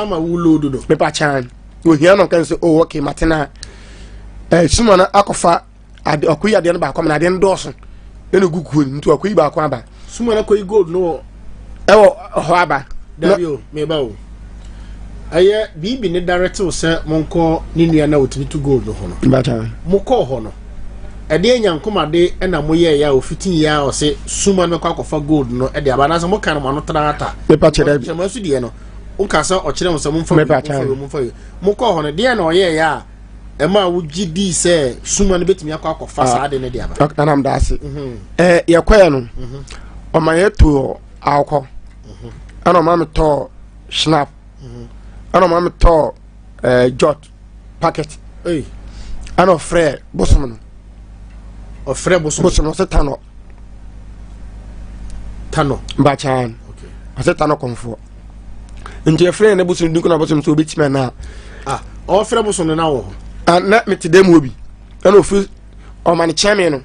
mepa kyan ohia no kan sɛ oh okay matena ɛ suma no akɔfa ade ɔkɔyi adeɛ no baako ama na adeɛ no dɔɔso ɛna gu kuo no nti ɔkɔyi baako aba. suma na kɔyi gold no wɔ. ɛwɔ hɔ aba. dabi o meba o. Ɛyɛ biribi ne dare tew sɛ monkɔ ne nua na otumi tu gold no ho no. Mokɔɔ hɔ no, ɛdeɛ nyankomade na moyɛeɛ a ofitii yɛ a ɔse suma no mɛkɔ akɔfa gold no de aba anaasɛ moka no mo ano tra ata. Mepa kyerɛ bi. Kyerɛ mo aso deɛ no, woka sɛ ɔkyerɛ mo sɛ momfa wei, momfa wei, momfa wei. Mokɔɔ hɔ no, deɛ na ɔyɛeɛ a ɛma wogye dii sɛ suma no bɛtumi akɔ akɔfa ah. saa de no de aba. Nanam da ase. Mhm. Ɛɛ yɛkɔɛ no, mhm. ɔma yɛtoo awokɔ, mhm. ɛna ɔma metɔɔ snap, ɛna ɔma metɔɔ ɛɛ jot packet, ɛna ɔfrɛ bosom no. Ɔfrɛ bosom. Bosom no ɔsɛ tanɔ. Tanɔ. Mbakyan. Ɔsɛ tanɔ kɔnfoɔ. Nti ɛfrɛ ne bosom dinku na bosom sɛ obɛtumi anaa. Ah, ɔfrɛ bosom no na wɔ hɔ. Ah, na mete dɛm wɔ bi. Ɛna ofiri ɔma no kyɛn me no.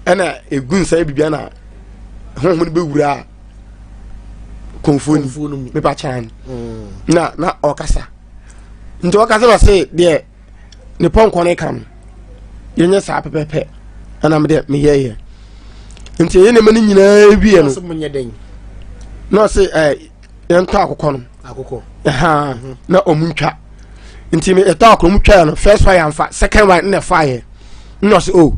Ɛna egu nsa bibia na honhom no bɛwura kɔnfoɔ ni. Mepa kyan. Na na ɔkasa. Nti ɔkasa na ɔse deɛ ne pɔnkɔ no ka no yɛnyɛ saa pɛpɛpɛ ɛna mede meyɛyɛ nti ɛyɛ nneɛma no nyinaa wie no na ɔse ɛ yɛntɔ akokɔ no akokɔ ɛha mhm. na ɔmo ntwa nti yɛtɔ akokɔ ɔmo twa no first one yɛnfa second one na ɛfa yɛ na ɔse o oh,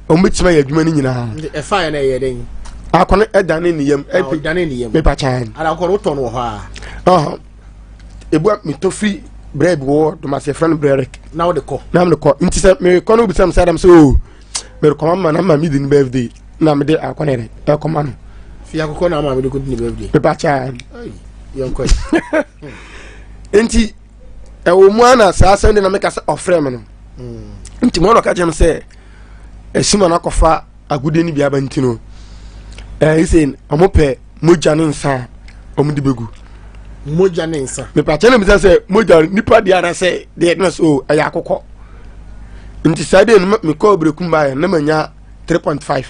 ɔmo bɛtumi ayɛ adwuma no nyinaa ɛfa yɛ na ɛyɛ dɛn akɔ no ɛdane ne yam ah, ɛdane ne yam mepa kyan akɔ no wotɔ no wɔ hɔ a ebu a metɔ firi brɛ bi wɔ domase yɛfrɛ no brɛrek na wode kɔ na mede kɔ nti sɛ merekɔ no wobisa me sɛ adam sɛ o merekɔma ma na ma medi ne birthday na mede akɔ ne dɛ ɛkɔma no fi akokɔ na ama mede kɔdi ne birthday mepa kyɛ yɛnkɔ nti ɛwɔ mu a na saa sɛnde na meka sɛ ɔfrɛ me no nti mo na ɔka kyerɛ me sɛ ɛsuma no akɔfa agude no bi aba nti no ɛɛ sɛ wɔn pɛ mogya ne nsa a wɔn de bɛgu. Mogya ne nsa. Mepaakyɛ na bisa sɛ mogya nipa deɛ anasɛ deɛ na so ɛyɛ akokɔ nti saa deɛ no mekɔ berekum baeɛ na manya 3.5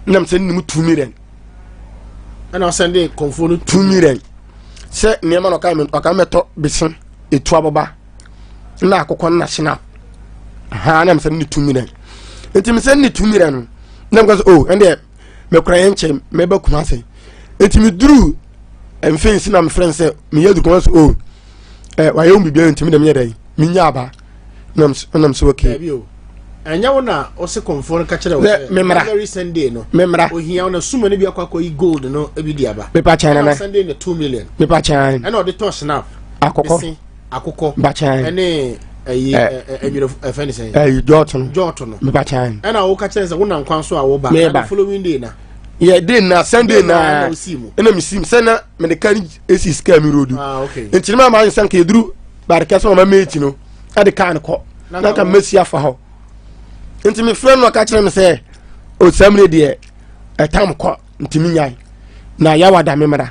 na mesɛ ne mu 2 million. Ɛna ɔsɛn de kɔnfoɔ no 2 million sɛ nneɛma na ɔka ɔka mɛtɔ bese etu abɔba. na akokɔ no na hyena ha na mesɛ ne tumi dɛ nti mesɛ ne tumi dɛ no na meka sɛ o oh, ɛndeɛ mekora yɛ nkyɛn mɛba kuma ase nti meduru mfensi na mefrɛ no sɛ meyɛ duru kuma sɛ o oh, eh, wayɛ wo biribiara nti medɛ meyɛ dɛn menya aba nam sɛ okay ɛnyɛ wo na ɔse kɔnfoɔ no ka kyerɛ wo sɛ memra every Sunday no memra ohia wo na suma no bi akɔ akɔyi gold no bi di aba mepa kyɛn nana Sunday na 2 million mepa kyɛn ɛna ɔde tɔ snap akɔkɔ akokɔ bakyan ɛne ɛyi ɛnwerɛ ɛfɛ ne sɛn ɛyi jɔɔto no jɔɔto no bakyan ɛna woka kyerɛ sɛ wonam kwan so a woba meba the following day na yɛ day na sunday na ɛna mesi mu sɛ na mede ka esi sika mi road ah, okay. nti ne ma maa nsa nka eduru barika sɛ ɔma meeti no ɛde kaa no kɔ na nka mesi afa hɔ nti mefrɛ no ɔka kyerɛ me sɛ osamire deɛ ɛtam kɔ nti menyae na yawada me mmra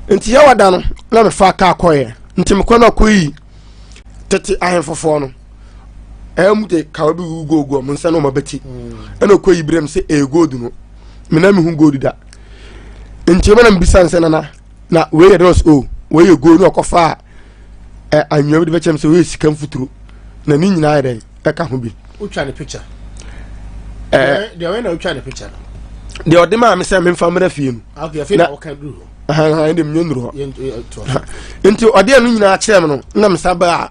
nti yawada no na mefa kaa kɔeɛ nti mekɔ no akɔyi tete ahemfofoɔ no ɛmu de kawa bi gugu gold ɔmo nsa na ɔmo abɛti ɛna ɔkɔyi berɛ m sɛ ɛyɛ gold no me na mehu gold da nti ɛma na mebisa nsɛ nana na wei yɛ dɔs o wei yɛ gold na ɔkɔfa a anwea bi de bɛkyɛm sɛ wei yɛ sika mfuturo na ne nyinaa yɛ dɛn ɛka ho bi. Wotwa ne picture. Ɛɛ deɛ ɔyɛ na wotwa ne picture no. Deɛ ɔde maa mi sɛ memfa mmra fie no. Okay afei na ɔka duru hɔ. Ɛhɛn ɛde mi nyɛ nuru hɔ. Nti ɔde ɛno nyinaa kyerɛ mi no na mi sa ba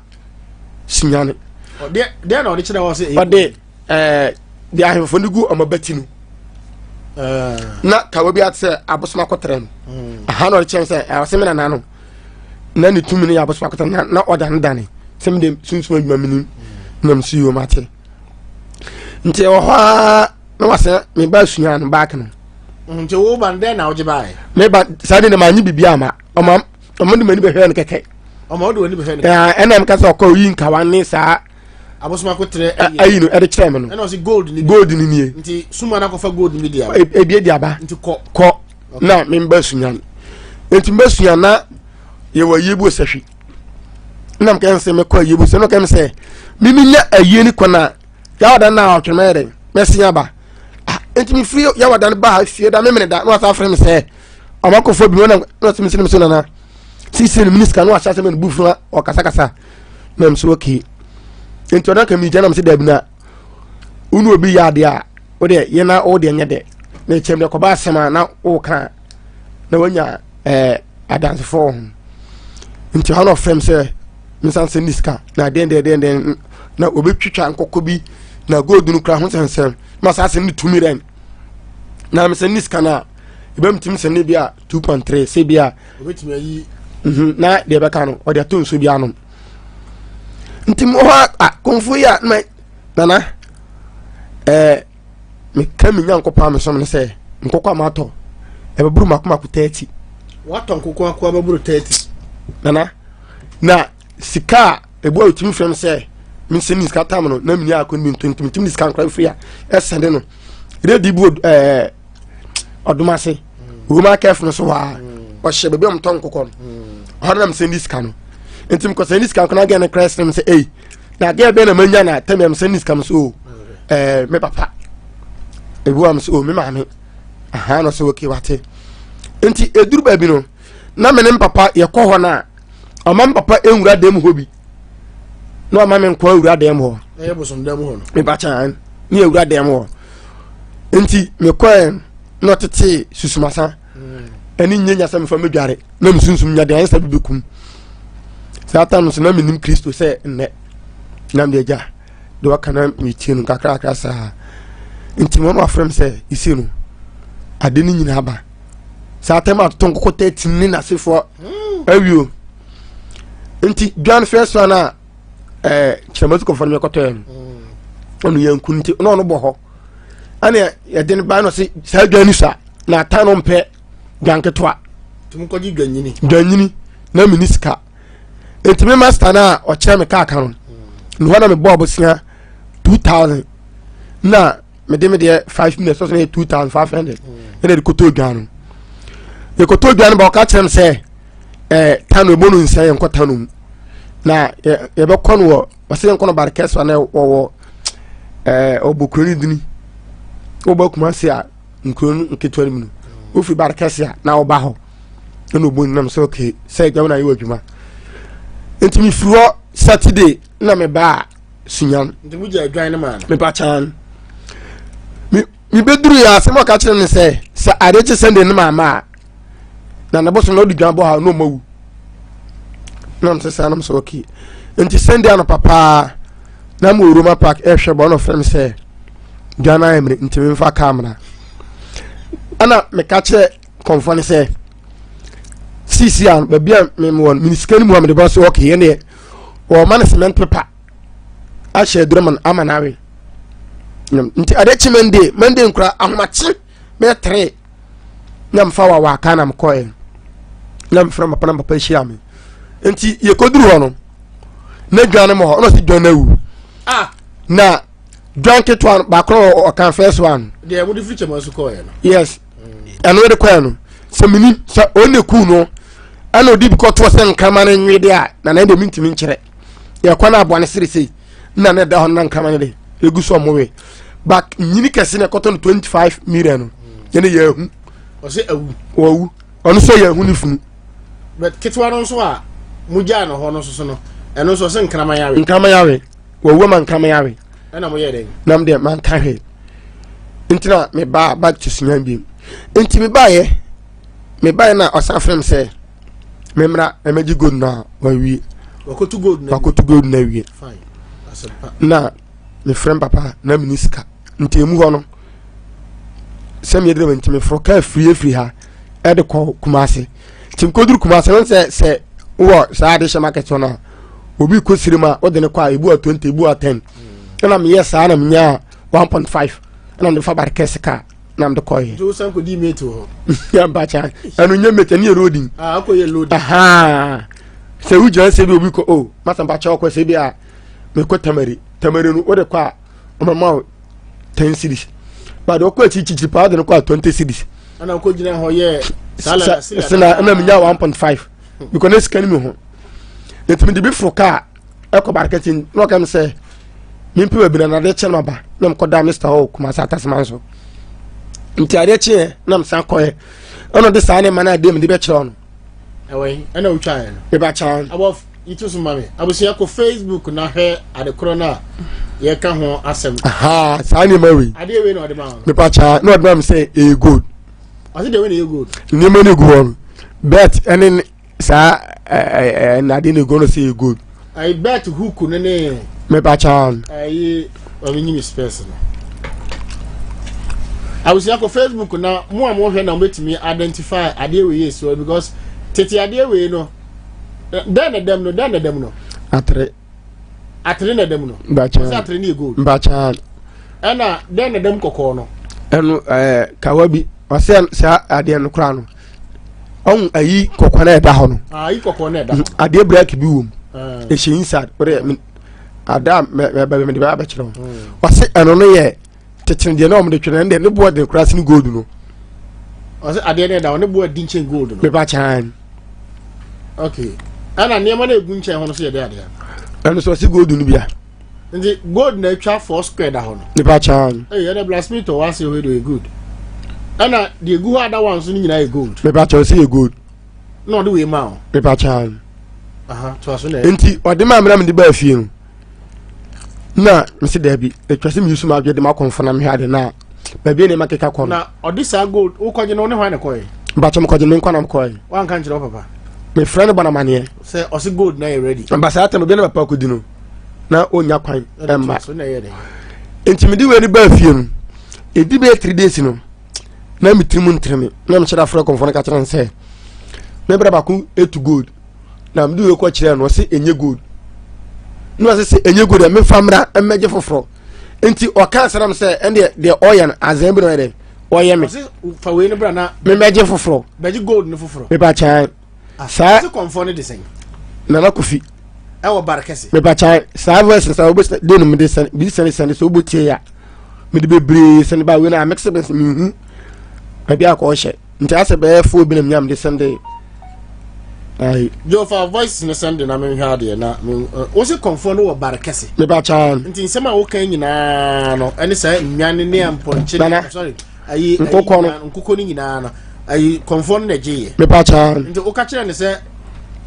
sunyane. Ɔde deɛ na ɔde kyerɛ wɔ sɛ. Ɔde ɛɛ deɛ ahemfo no gu ɔmo abati no. Na kawa bi ate sɛ abosom akɔtrɛ no. Aha na ɔde kyerɛ mi sɛ ɛwɔ sɛ mi nana no. na ne tumi no yɛ abosom akota na na ɔdane dane sɛ mede sunsum adwuma menim na mso yi mate nti ɛwɔ hɔ a na wasɛ meba sua no baak no nti wo ba no dɛn na wogye baeɛ meba saa de na manye biribi ama ɔma ɔmo de m'ani bɛhwɛ no kɛkɛ ɔma wode w'ani bɛhwɛ no kɛkɛ ɛna meka sɛ ɔkɔ oyi nkawa ne saa abosom akotrɛ ayi no ɛde kyerɛ me no ɛna ɔse gold ni gold ni nie nti suma no akɔfa gold ni bi de aba ebie de aba nti kɔ kɔ na memba sunya nti mba sua na yɛwɔ ayie bi wɔ sahwi na meka sɛ mɛkɔ ayie bi sɛ na ɔka me sɛ meminya ayie no kɔ na yɛwada no a ɔtwe mɛyɛ dɛn mɛsen aba ah, nti mefiri yɛwada no baa fie da memene da na wasa afrɛ me sɛ ɔmakɔfoɔ bi na ɔsɛ mesɛ me so nana sisi no mini sika na wahyɛ asɛm no bu funu ɔkasakasa na mesɛ okay nti ɔno aka megya na mesɛ dabi na wo ne obi yɛ adeɛ a wo deɛ yɛ na wo deɛ nyɛ dɛ na ɛkyɛm deɛ kɔba asɛm a na woka na wanya ɛɛ adansefoɔ ho Nti hɔ na ɔfrɛ me sɛ mensan sɛ ne sika na deɛn deɛn deɛn deɛn na obɛtwitwa nkɔkɔ bi na gold no kura ho sɛnsɛm ma saa asɛm no tumi rɛn na mesɛ ne sika no a ɛbɛmtumi sɛ ne bi a 2.3 sɛ bi a na deɛ ɛbɛka no ɔde ato nsuo bi anom. Nti mo hɔ a kɔnfo yi a na nana ɛɛ meka me nyankopɔn a mesom no sɛ nkokɔ a matɔ ɛbɛboro mako mako 30. Watɔ nkokɔ ako abɛboro 30. Nana, na sika a ebu a otumi frɛ me sɛ mesɛ ne sika tam no na menni akɔ no bi nto ntumi ntumi de sika nkora firi a ɛsɛnde no redi bu ɛɛ ɔdom ase roma kɛf no so hɔ a ɔhyɛ baabi a ɔmotɔ nkokɔ no ɔhɔ no na mesɛ ne sika no. Nti mekɔsɛ ne sika nkɔ na agɛ no kora srɛ me sɛ ei, na adeɛ bɛn na manya na tɛm yɛ mesɛ ne sika no so o ɛɛ me papa ebi wa mesɛ o me maame aha na ɔsɛ okay wate. Nti eduru baabi no na me ne me papa yɛkɔ hɔ no a ɔma me papa nwura dan mu hɔ bi na ɔma me nkoa nwura dan mu hɔ. Ɛyɛ bosom dan mu hɔ no. Mepa kyan ne yɛwura dan mu hɔ. Nti mekɔɛ na ɔtete susumasa ɛne nyɛ nya sɛ mefa medware na mesunsum nya deɛ ayɛ sɛ bɛbɛkum saa tam so na menim Kristo sɛ nnɛ na mede agya de waka na metie no kakrakra saa. Nti wɔn afrɛ m sɛ ɛsie no ade no nyinaa ba saa tam atoto nkokɔ 13 ne n'asefoɔ awio. Nti dwan first one a ɛɛ kyerɛmatu kɔfɔ no mɛkɔtɔɛ no ɔno yɛn nku nti na ɔno bɔ hɔ ɛna yɛde no ba na ɔse saa dwan no sa na atan no mpɛ dwan ketewa. Tumi kɔgye dwanyini. Dwanyini na mini sika. Nti me master no a ɔkyerɛ me kaa ka no ne hɔ na mebɔ abosea 2000 na mede me deɛ 5 minutes ɔsɛ yɛ 2500 ɛna de kɔtɔ dwan no. Yɛkɔtɔ dwan no ba ɔka kyerɛ me sɛ ɛɛ tano ɛbɔ no nsia yɛnkɔ tano mu na yɛbɛkɔ no wɔ ɔsɛ yɛnkɔ no Barikɛso na wɔwɔ ɛɛ ɔbɔ kuro no dini wobɔ Kumasi a nkuro no nketewa no mu no wofiri Barikɛse a na woba hɔ ɛna ɔbɔ nam sɛ okay sɛ adwuma na ayɛ wɔ adwuma. Nti mefiri hɔ Saturday na mebaa Sunyam. Nti mo gya adwan no maa no. Mepa kyan mebɛduru yɛ asɛm a ɔka kyerɛ no sɛ sɛ ade kye Sunday no maama a na ne bosom na ɔde dwan bɔ ha na ɔma wu na ɔmo sɛ saa na ɔmo sɛ okay. Nti Sunday anɔpa paa na mo wɔ Roma Park ɛhwɛ bɔ ɔna ɔfrɛ me sɛ dwan ayɛ mmerɛ nti memfa kaa mmra. Ɛna meka kyerɛ kɔnfoɔ no sɛ sisi a baabi a mewɔ no mene sika no mu a mede bɔ so okay ɛneɛ wɔma no cement paper ahyɛ aduro ma no ama no awe. Nti ade kye Monday Monday nkura ahomakye bɛyɛ 3 na mfa wa waka na mekɔɛ na mefrɛ papa na papa hyia me. Nti yɛkɔduru hɔ no na dwan no mɔ hɔ ɔna ɔsi dwan no awu. Na dwan ketewa no baako na ɔka first one deɛ wode firi kyɛma so kɔɛ no. Yes, ɛno de kɔɛ no sɛ menim sɛ ɔne kuu no ɛna ɔde bi kɔtoɔ sɛ nkrama no nwe deɛ a na na ɛdeɛ mentumi nkyerɛ. Yɛkɔ no aboa no sere sei na na ɛda hɔ no na nkrama no de ɛgu so ɔmo we but nyini kɛse na ɛkɔtɔ no 25 million no yɛne yɛahu. Ɔsɛ awu. Wɔawu ɔno sɛ yɛahu ne funu. But ketewa no nso a mogyaa no hɔ no nso so no ɛno nso ɔsɛ nkrama yawe. Nkrama yawe wɔawu ama nkrama yawe. Ɛna moyɛ dɛn? Nam deɛ manka hwee nti na mebaa back to Sunyani bio. Nti mebaeɛ na ɔsan frɛ me sɛ memmra ɛmɛgye gold no a wawie. Wakɔtu gold no. Wakɔtu gold no awie. Fine. Asɛmpa. Na mefrɛ m papa na meni sika nti emu hɔ no sɛ meyɛ dɛ nti meforo kaa firi afiri ha ɛde kɔ Kumase. Nti mekɔduru Kumase no sɛ sɛ wowɔ saa ade hyɛ market hɔ no a obi kɔ siri mu a wode ne kɔ a ebu a 20 ebu a 10 ɛna meyɛ saa na menyaa 1.5 ɛna mede fa Barikɛse kaa na mede kɔeɛ. Nti wosan kɔdii mate wɔ hɔ? Mpakyɛ ɛno nyɛ mate, ɛno yɛ loading. Ah, akɔyɛ loading. Aha. Sɛ wogyina sɛ bi obi kɔ o masa mpakyɛ ɔkɔ sɛ bi a mekɔ Tamale Tamale no wode kɔ a ɔmama wo 10 cedis but ɔkɔ akyirikyiri paa wode no kɔ a 20 cedis. Ɛna wokɔgyina hɔ yɛ saa sena ɛna menya 1.5 because ne sika no mi ho nti mede bi foro kaa ɛkɔ Barikɛse na ɔka me sɛ mempɛ baabi na nade kyɛ no aba na mekɔda Mr. Hɔ Kumase Atasema nso. Nti adeɛ kyeɛ na mesan kɔɛ ɛna ɔde saa nneɛma no adeɛ mede bɛkyerɛ no. Ɛwɔ yi ɛna wotwaeɛ no. Mebakyɛ abɔ yi so ma me abusua kɔ Facebook na hwɛ ade korɔ no a yɛka ho asɛm. Aha saa nneɛma wei. Adeɛ wei na ɔde ma wo no. Mebakyɛ na ɔde ma me sɛ ɛyɛ gold. Ɔse deɛ wei na ɛyɛ gold. Nneɛma no gu hɔ no bet ɛne saa. ɛɛ nnadeɛ na egu no sɛ yɛ gold. Ayi bet hook no ne. Mepa kyɛw. Ayi ɔmo nyi mi spɛs no. Abusua kɔ Facebook na mo a mo hwɛ na mo betumi identify adeɛ wei yɛ so because tete adeɛ wei no dɛn na dɛm no dɛn na dɛm no. Atere. Atere na dɛm no. Mbakyɛn. Ɔsɛ atere ne yɛ gold. Mbakyɛn. Ɛna dɛn na dɛm kɔkɔɔ no. Ɛno ɛɛ kawa bi ɔsɛ saa adeɛ no koraa no. Ɔn ayi kɔkɔɔ na ɛda hɔ no. Ah, ayi kɔkɔɔ na ɛda hɔ. Adeɛ black bi wɔ mu. Ah. Ɛhyɛ inside. Ɔde mi ada mɛ mɛ bɛ mɛ de bɛ abɛkyerɛ wo. Ɔsɛ ɛno no yɛ tete deɛ na wɔn de twene ɛno deɛ ne boɔ den koraa sini gold no. Ɔsɛ adeɛ na ɛda hɔ ne boɔ di nkyɛn gold no. Mepa kyɛn. Okay. Ɛna nneɛma na egu nkyɛn hɔ no so yɛ dɛ adeɛ. Ɛno so ɔsɛ gold no bia. Nti gold na atwa four square da hɔ no. Mepa kyɛn. Ɛyɛ ɛna blacksmith wɔ ase hɔ yɛ good. Ɛna deɛ egu hɔ ada wɔn so no nyinaa yɛ gold. Mepa kyɛn ɔsɛ yɛ gold. Na ɔde wei ma o. Mepa kyɛn. Aha to aso na. Nti ɔde maa mi na mi de baa fie no. Na mesi daabi atwa sɛ mi yusu ma adwe de ma kɔnfɔ na mehwɛ ade na baabi a nneɛma keka kɔ no. Na ɔde saa gold wokɔgye no wo ne hwan na kɔɛ? Mpakyɛ mekɔgye me nkwa na mekɔɛ. Wanka nkyerɛ wo papa? Mefrɛ no bɔ no amaneɛ. Sɛ ɔse gold na yɛ ready. Mba saa tɛm obi na papa akɔdi no na ɔnya kwan ɛmma. So na ɛyɛ dɛn? Nti mede wei no baa fie no ɛdi bɛyɛ 3 days no na me tirim ntere me na mehyɛ da frɛ kɔmfoɔ no ka kyerɛ no sɛ me brɛ baako ɛtu gold na mede wei kɔ kyerɛ no ɔse ɛnyɛ gold na ɔse sɛ ɛnyɛ gold a memfa mmra mmɛgye foforɔ nti ɔka asɛm sɛ ɛndeɛ deɛ ɔyɛ no azɛn bi na ɔyɛ dɛ ɔyɛ me fa wei no bra na memmɛgye foforɔ bɛgye gold no foforɔ mepa kyan ah, saa sɛ kɔmfoɔ no de sɛn nana kofi ɛwɔ bar kɛse mepa kyan saa voice sɛ wobɛ de no mede sɛn bi sɛne sɛne sɛ wobɛtie a mede bebree sɛne ba wei no a mɛkse bɛsɛ mehu baabi akɔ ɔhyɛ nti asɛ bɛyɛ fo bi na menya mede sɛnde ayi. Joe fa voice no sɛnde na menhwɛ adeɛ na wo se kɔmfoɔ no wɔ bare kɛse. Meba kyan. Nti nsɛm a woka nyinaa no ɛne saa nnwane ne mpɔnkye ne sorry ayi nkokɔ no nkokɔ no nyinaa no ayi kɔmfoɔ no na ɛgye yɛ. Meba kyan. Nti woka kyerɛ ne sɛ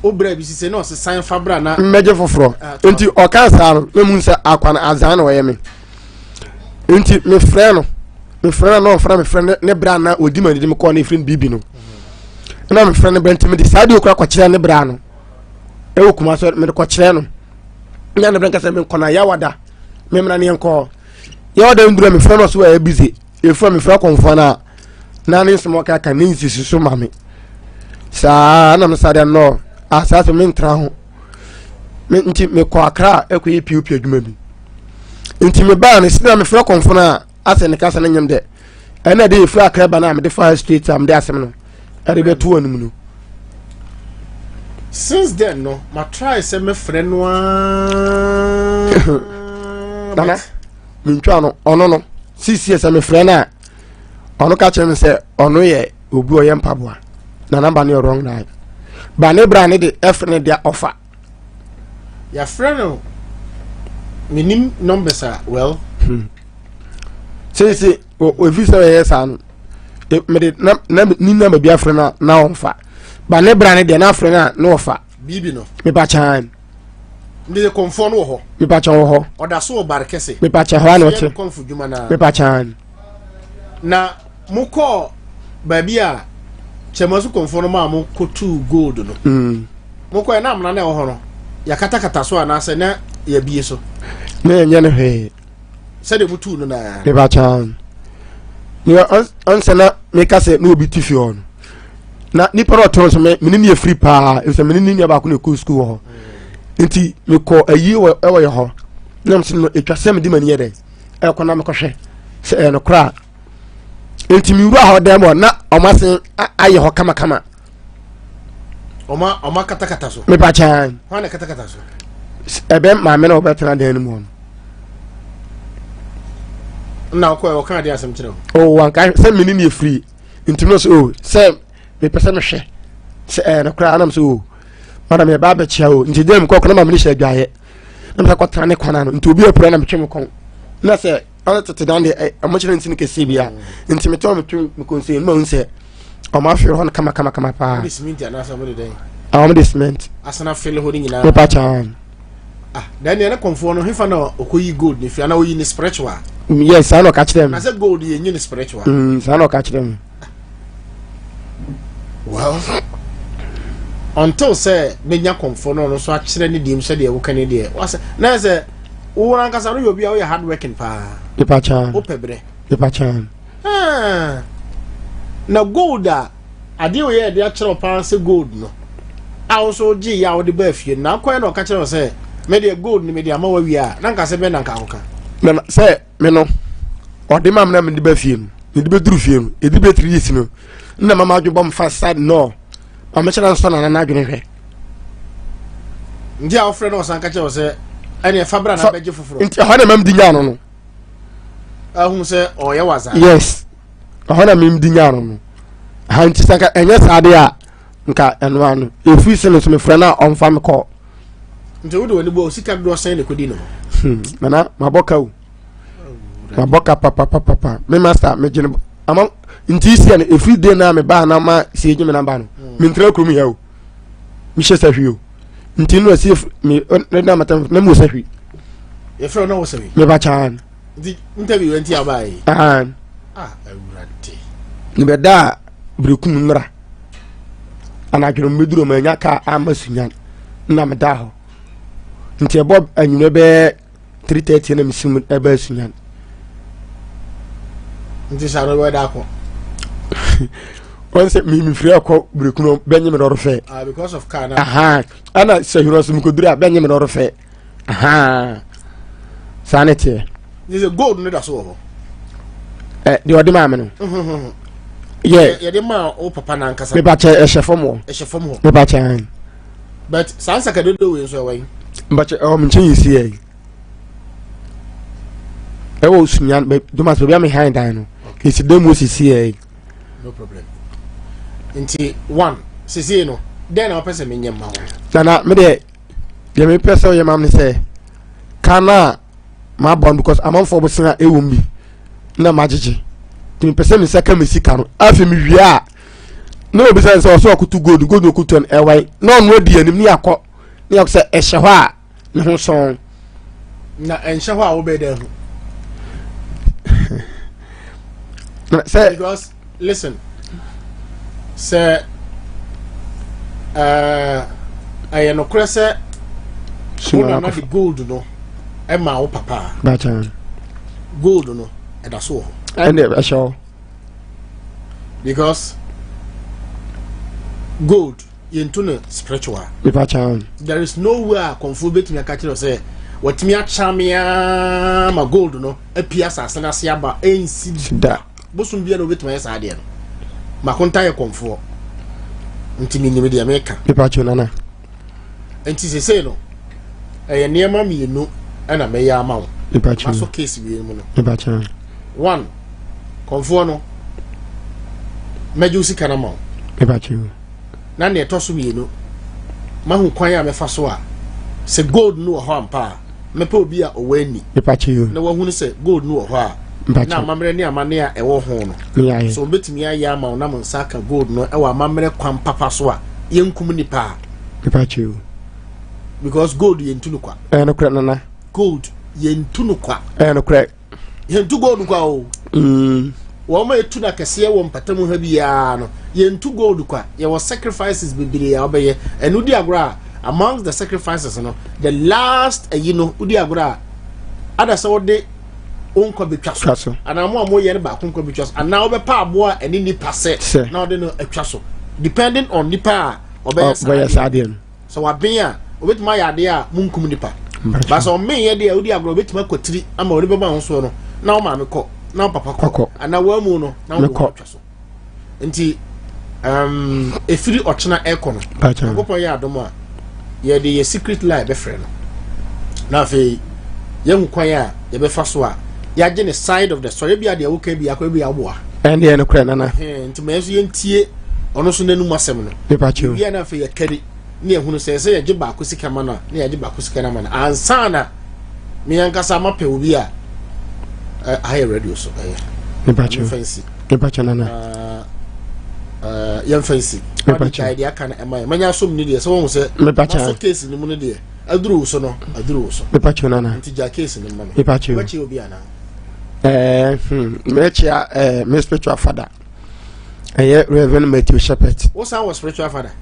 wo brɛ bi sise na ɔsesan fa bra na. Mmɛgye foforɔ. Ah, nti ɔka saa no na mu sɛ akwan azan na ɔyɛ me. Nti mefrɛ no mefrɛ no na ɔmfrɛ mefrɛ ne bra na ɔdi ma ne di me kɔɔ ne efiri no bibi no. ɛna mefrɛ no berɛ nti mede saa deɛ okura kɔkyerɛ ne berɛ ano ɛwɔ kuma so mede kɔkyerɛ no na ne berɛ nkasa menkɔ na yɛawada memena ne yɛnkɔ yɛwada ndura mefrɛ no so ɛyɛ busy ɛfura mefrɛ kɔmfoɔ no a na ne nsɛm ɔka ka ne nsisi so ma me saa na mesa deɛ no asaa sɛ mentra ho me nti mekɔ akra ɛkɔyɛ piopio adwuma bi nti mebaa no sɛ mefrɛ kɔmfoɔ no a asɛ ne kasa no nyem dɛ ɛna de efiri akra ba no a mede fa straight a mede asɛm no ɛde bɛto wɔn mu no. Since then no ma try sɛ mɛfrɛ no aa. Nana mentwa no ɔno no sisi sɛ mefrɛ no a ɔno ka kyerɛ me sɛ ɔno yɛ obi ɔyɛ mpaboa na namba no yɛ wrong line ba ne bra ne de ɛfrɛ no deɛ ɔfa. Yɛafrɛ no menim numbers a well. Hmm. Seesei ofi sɛ ɔyɛ saa no mede na na ni namba bi afrɛ no a na ɔmfa ba ne bra ne deɛ na afrɛ no a na ɔfa. Biribi no. Mepa kyan. Ndé kɔnfoɔ no wɔ hɔ. Mepa kyɛn wɔ hɔ. Ɔda so wɔ bare kɛse. Mepa kyɛn hɔ a na ɔte. Kɔnfo dwuma na. Mepa kyan. Na mokɔɔ baabi a kyɛmɔso kɔnfoɔ no maa mo kɔtuu gold no. Mm. Mokɔɛ na amena na ɛwɔ hɔ no yɛakatakata so anaasɛ na yɛabie so. Na yɛnyɛ no hwee. Sɛdeɛ motuu no naa. Mepa kyan. Nea ɔnsɛ na meka sɛ na obi te fie hɔ no. Na nipa na ɔte hɔ nso me ne ne yɛ firi paa efisɛ me ne ne nua baako na ɛkɔ sukuu wɔ hɔ. Nti mekɔ ayie wɔ ɛwɔ yɛ hɔ. Na mesɛ no etwa sɛ mede m'ani yɛ dɛ ɛkɔ na mekɔhwɛ sɛ ɛyɛ nokorɛ a. Nti mewura hɔ dɛm hɔ na ɔmo asen ayɛ hɔ kamakama. Ɔma ɔma katakata so. Mepa kyan. Hwan na katakata so? Ɛbɛ maame na ɔbɛtena dan no mu hɔ no. Na ɔkɔ ɔka ade asɛm kyerɛ wo. Oh, wanka sɛ mene ne efiri nti no so oh sɛ mepɛ sɛ mehwɛ sɛ ɛyɛ no koraa anam sɛ oh madam yɛba abɛkyia o nti dɛm kɔkɔ na maame no hyɛ adwaeɛ na mesɛ kɔtena ne kwan ano nti obi apira na metwe me kɔn na sɛ ɔne tete dan deɛ ɔmo kyerɛ nti no kɛseɛ bia nti metɔn metwe me kɔn sɛ mma sɛ ɔmo afere hɔ no kama kama kama paa. Ɔmo de cement anaasɛ ɔmo de dɛn? Ɔmo de cement. Asena fele hɔ no nyinaa. Mepa kyan. Ah, dan deɛ ne kɔnfoɔ no hefa na ɔkɔyi gold ne fi anaa ɔyi ne spiritual? Yes, saa na ɔka kyerɛ me. Na sɛ gold yɛ nyi ne spiritual. Saa na ɔka kyerɛ me. Well, Until sɛ menya kɔmfoɔ no, ɔno nso akyerɛ ne deɛ mu sɛdeɛ woka ne deɛ wasɛ na yɛ sɛ wo ankasa no yɛ obi a woyɛ hard working paa. Mepa kyɛw. Wopɛ berɛ. Mepa kyɛw. Ah. Na gold a adeɛ wei yɛ de akyerɛ wo paa sɛ gold no a wo nso wogye yɛ a wode baa fie no, na akɔɛ na ɔka kyerɛ wo sɛ me deɛ gold no mede ama wawie a, na nka sɛ bɛn na nka akɔka? Na sɛ me no ɔde ma me na mede ba fie no, mede bɛduru fie no, ɛdi bɛ 3 years no na mama adwene bɔ mfa sa no ma mekyerɛ nsɔ nana no adwene hwɛ. Nti a wofrɛ no ɔsan ka kyerɛ wo sɛ ɛne ɛfa bra na bɛgye foforɔ. Nti ɛhɔ na mam di nyaa no no. Ahu sɛ ɔyɛ waza. Yes, ɛhɔ na mem di nyaa no no ha. Nti sɛ nka ɛnyɛ saa deɛ a, nka ɛno ano ɛfiri se no so mefrɛ no a ɔmfa me kɔ. Nti wode w'ani bɔ sika dodoɔ sɛn na ɛkɔdi no? Nana, mabɔ ka o, mabɔ ka papapapapa. Me master megye no ama nti sia no ɛfiri den no a mebaa na ma sie gye me namba no. Mentena kurom yɛ o, mehyɛ sɛ hwee o. Nti no asie me na matam na mewɔ sɛ hwee. Yɛfrɛ no na wɔ sɛ hwee. Meba kyaa no. Nti interview nti abaa yi. Ah, Awurade. Mebɛda a berekum nnora anadwo no mebɛduru ma anya kaa ama Sunyan na meda hɔ. Nti ɛbɔ anwummerɛ bɛyɛ 3:30 na mesi mu ɛbɛ Sunyan. Nti saa no wɛda akɔ. Wɔn sɛ mefiri akɔ berekum no bɛnye me lɔre fɛ. Ah, because of car na. Aha, ɛna sɛ hwɛ so mekɔduru a bɛnye me lɔre fɛ. Aha, saa ne teɛ. Nti sɛ gold no da so wɔ hɔ? Ɛ deɛ ɔde maa me no yɛ. Yɛde maa wo papa n'ankasa. Mepa kyɛ, ɛhyɛ fam hɔ. Ɛhyɛ fam hɔ. Mepa kyɛ. But saa nsakadodo wei nso ɛwɔ yi? Mepa kyɛ, ɛwɔ me nkyɛn yi si yɛ yi. Ɛwɔ Sunya Dumas baabi a me han dan no esi dan mu osisi yɛ yi. No problem. Nti one sisi no dɛn na wɔpɛ sɛ menyɛ mma wo? Nana, me deɛ deɛ mepɛ sɛ ɔyɛ ma me sɛ ka no a mabɔ no because amanfoɔ bosea ɛwɔ mu bi na magyegye, nti mepɛ sɛ me nsa ka me sika no. Afei mewie a na obi sɛ ɔsɛ ɔkoto gold, gold ɔkoto no ɛwɛn na ɔno adi anim ne akɔ ne akɔ sɛ ɛhyɛ hɔ a ne ho sɔn. Na ɛnhyɛ hɔ a wobɛyɛ dɛ ho? Sɛ because listen, sɛ ɛyɛ nokorɛ sɛ wo nana de gold no ɛma wo papa a, gold no ɛda so wɔ hɔ. Ɛnna ɛhyɛ hɔ. Because gold yɛntu no spiritual. There is no way a kɔnfuo bɛtumi aka kyerɛ sɛ watumi akyamea ma gold no apia asase no ase aba. Ɛnsi da. Bosom bia na obɛtumi ayɛ saa adeɛ no. Makonta yɛ kɔnfoɔ nti menim deɛ meka. Mepa nana. Nti sesei no ɛyɛ nneɛma mmienu ɛna mɛyɛ ama wo. Maso case wie mu no, one, kɔnfoɔ no mɛgye wo sika no ama wo, na nea ɛtɔ so mmienu, mahu kwan a mɛfa so a sɛ gold no wɔ hɔ ampa a, mɛpɛ obi a ɔwɔ ani na wahunu sɛ gold no wɔ hɔ a, na amammerɛ ne amanne a ɛwɔ ho no so obɛtumi ayɛ ama wo na mo nsa aka gold no ɛwɔ amammerɛ kwan papa so a yɛnkum nipa a, because gold yɛntu no kwa. Ɛyɛ nokorɛ, nana. Gold yɛntu no kwa. Ɛyɛ nokorɛ. Yɛntu gold kwa o. Wɔn a etu na kɛseɛ wɔ mpatamu ha biara no, yɛntu gold kwa. Yɛwɔ sacrifices bebree a wɔbɛyɛ. Ɛno di agorɔ a, amongst the sacrifices no, the last ayi no wodi agorɔ a, ada sɛ wɔde wo nkwa betwa so, anaa mo a moyɛ no baako nkwa betwa so, anaa wɔbɛpa aboa a ɛne nipa sɛ na wɔde no atwa so, depending on nipa a ɔbɛyɛ saa adeɛ no. Sɛ waben a, obetumi ayɛ adeɛ a munkum nipa ba. Sɛ ɔmen yɛ deɛ wodi agorɔ, obetumi akɔtiri ama ɔde bɛba ho soɔ no na wo maame kɔ na wo papa kɔ anaa wɔamu no na wo atwa so. Nti efiri ɔkyena ɛkɔ no, Nyankopɔn yɛ adom a, yɛde yɛ secret line bɛfrɛ no na afei yɛhu kwan a yɛbɛfa so a yɛagye ne side of the story. Bi a deɛ woka bi akɔ bi aboa. Ɛndeɛ no korɛ, nana. Nti ma yɛn nso yɛntie ɔno nso n'anum asɛm no. Wia na afei yɛkari ne yɛhunu sɛ sɛ yɛgye baako sika ma no a, ne yɛgye baako sika no ama no ansa na me ankasa mapɛ obi a ayɛ radio so ɛyɛ. Mepa nsi. Mepa nana. Yɛmfa nsi. Wade gyae deɛ aka no ɛma yɛ manya asom no deɛ sɛ wɔhu sɛ maso case no mu no deɛ aduru wo so no, aduru wo so. Mepa nana. Nti gya case no ma me. Mepa. Wobɛkyɛ obi anaa? Mɛkyia me spiritual father, ɛyɛ Reverend Matthew Shepherd. Wosan wɔ spiritual father?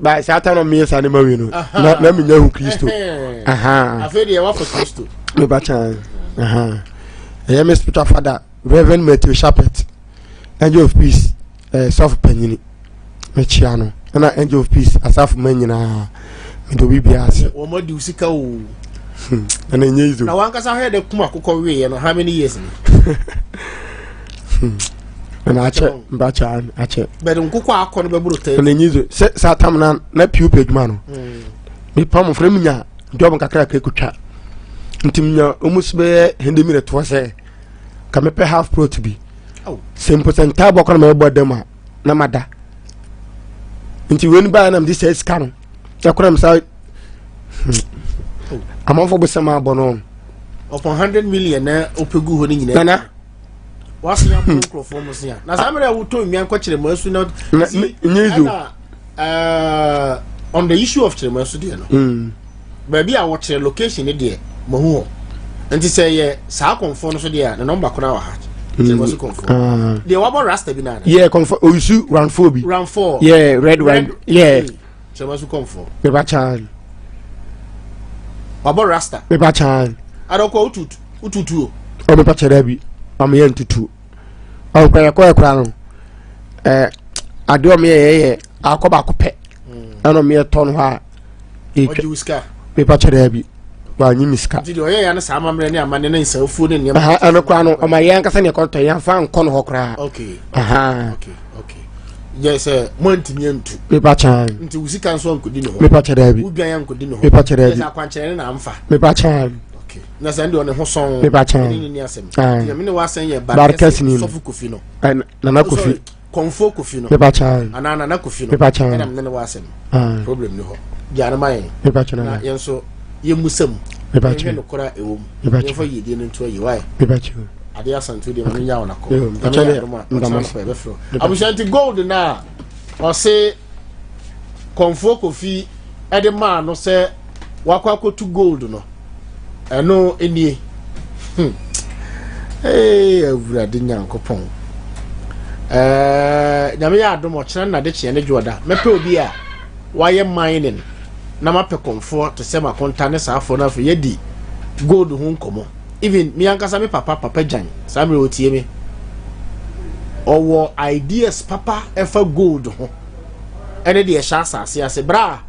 Ba saa ta na meyɛ saa ne ma wei no na na menya hu Kristo. Afei deɛ wafa Kristo. Meba kyan. Ɛyɛ me spiritual father Reverend Matthew Shepherd, Angel of Peace, eh, sɔfo panyini. Mekyia no. Ɛna Angel of Peace asafo ma nyinaa. Mede obi biara ase. Wɔn adi sika o. Ɛna ɛnyɛ izo. Na wankasa hwɛ de kum akokɔ wieɛ no how many years ni? Ɛna akyɛ mbakyɛ akyɛ. Bɛde nkokɔ akɔ no bɛboro tɛ. Ɛna ɛnyɛ izo. Sɛ saa tam na na piu pɛ adwuma no. Mepa mo frɛ mu nya job nkakra kakra kotwa. Nti menya ɔmu so bɛyɛ hɛndɛ mi na toɔ sɛ ka mepɛ half plot bi. Sɛ mpo sɛ ntaabɔ kɔ na mɛbɔ dam a na mada. Nti wei no baa na mede sɛ sika no ɛkora me sa amanfo bosɛm abɔ no. Ɔpɔn 100 million na ɔpɛ gu hɔ no nyinaa. Nana. Wase abɔ nkurɔfoɔ mo sea. Na saa mmerɛ a wotɔ nnwan kɔ kyerɛ asu na. Nyɛ izo. Ɛna on the issue of kyerɛ asu deɛ no. Baabi a wɔkyerɛ location ne deɛ mahu hɔ. Nti sɛ yɛ saa kɔnfoɔ no so deɛ a ne nɔmba koraa wɔ ha. Kyerɛ asu kɔnfoɔ. Deɛ wabɔ rasta bi naa. Yeah, kɔnfoɔ oyisu round four bi. Round four. Yeah, red one. Yeah. Kyerɛ asu kɔnfoɔ. Meba kyan. Wabɔ rasta. Meba kyan. Adɔkɔ wotutu wotutu o. Ɔ mepa kyerɛ bi. Ɔmo yɛ ntutu. Ɔkura yɛ kɔ yɛ kura no. Ɛɛ adeɛ ɔmo yɛ yɛ yɛ akɔ baako pɛ. Ɛna ɔmo yɛ tɔ no hɔ a. Ɔgye wo sika. Mepa kyerɛ bi. Wanyi mi sika. Nti deɛ ɔyɛ ya no saa amammerɛ ne amanne ne nsafuo ne nneɛma. Ɛno koraa no ɔma yɛn ankasa ne ɛkɔtɔ yɛn fa nkɔ no hɔ koraa. Okay. Okay okay. Yɛ sɛ mo antumi antu. Mepa kyan. Nti wo sika nso ankɔdi ne hɔ. Mepa kyerɛ bi. Wo dwan ankɔdi ne hɔ. Mepa kyerɛ bi. Yɛ sɛ akwankyerɛ ne na amfa. Mepa kyan. Okay. Na sɛ ɛnde ɔne ho sɔn. Mepa kyan. Ɛne ne ni asɛm. Nti me ne w'asɛm yɛ Barikɛse ni. Sɔfo Kofi no. Nana Kofi. Kɔnfo Kofi no. Mepa kyan. Anaa Nana Kofi no. Mepa kyan. Ɛna me ne w'asɛm. Problem ni hɔ. Gya no ma yɛn. Mepa kyan. Na yɛn nso yɛn mu sɛm. Mepa kyan. Yɛn hwɛ nokora ɛwɔ mu. Mepa kyan. Yɛn fa yiedie no nto ayi wae. Mepa kyan. Adeɛ asanto deɛ ma nya wɔn akɔ. Nyame yɛ adom a ɔkyerɛ no yɛbɛfrɛ. Abusua nti gold na ɔse Kɔnfo Kofi ɛde maa no sɛ wakɔ akɔtu gold no. Ɛno nie. Ee Awurade Nyankopɔn. Ɛɛ Nyame yɛ adom ɔkyerɛ na de kyeɛ ne dwoɔda. Mɛpɛ obi a wayɛ mining na mapɛ kɔnfoɔ te sɛ makonta ne saafoɔ no afei yɛdi gold ho nkɔmmɔ. Even me ankasa me papa papa gyan saa mmerɛ ɔtie me. Ɔwɔ ideas papa ɛfa gold ho ɛne deɛ ɛhyɛ asase ase bra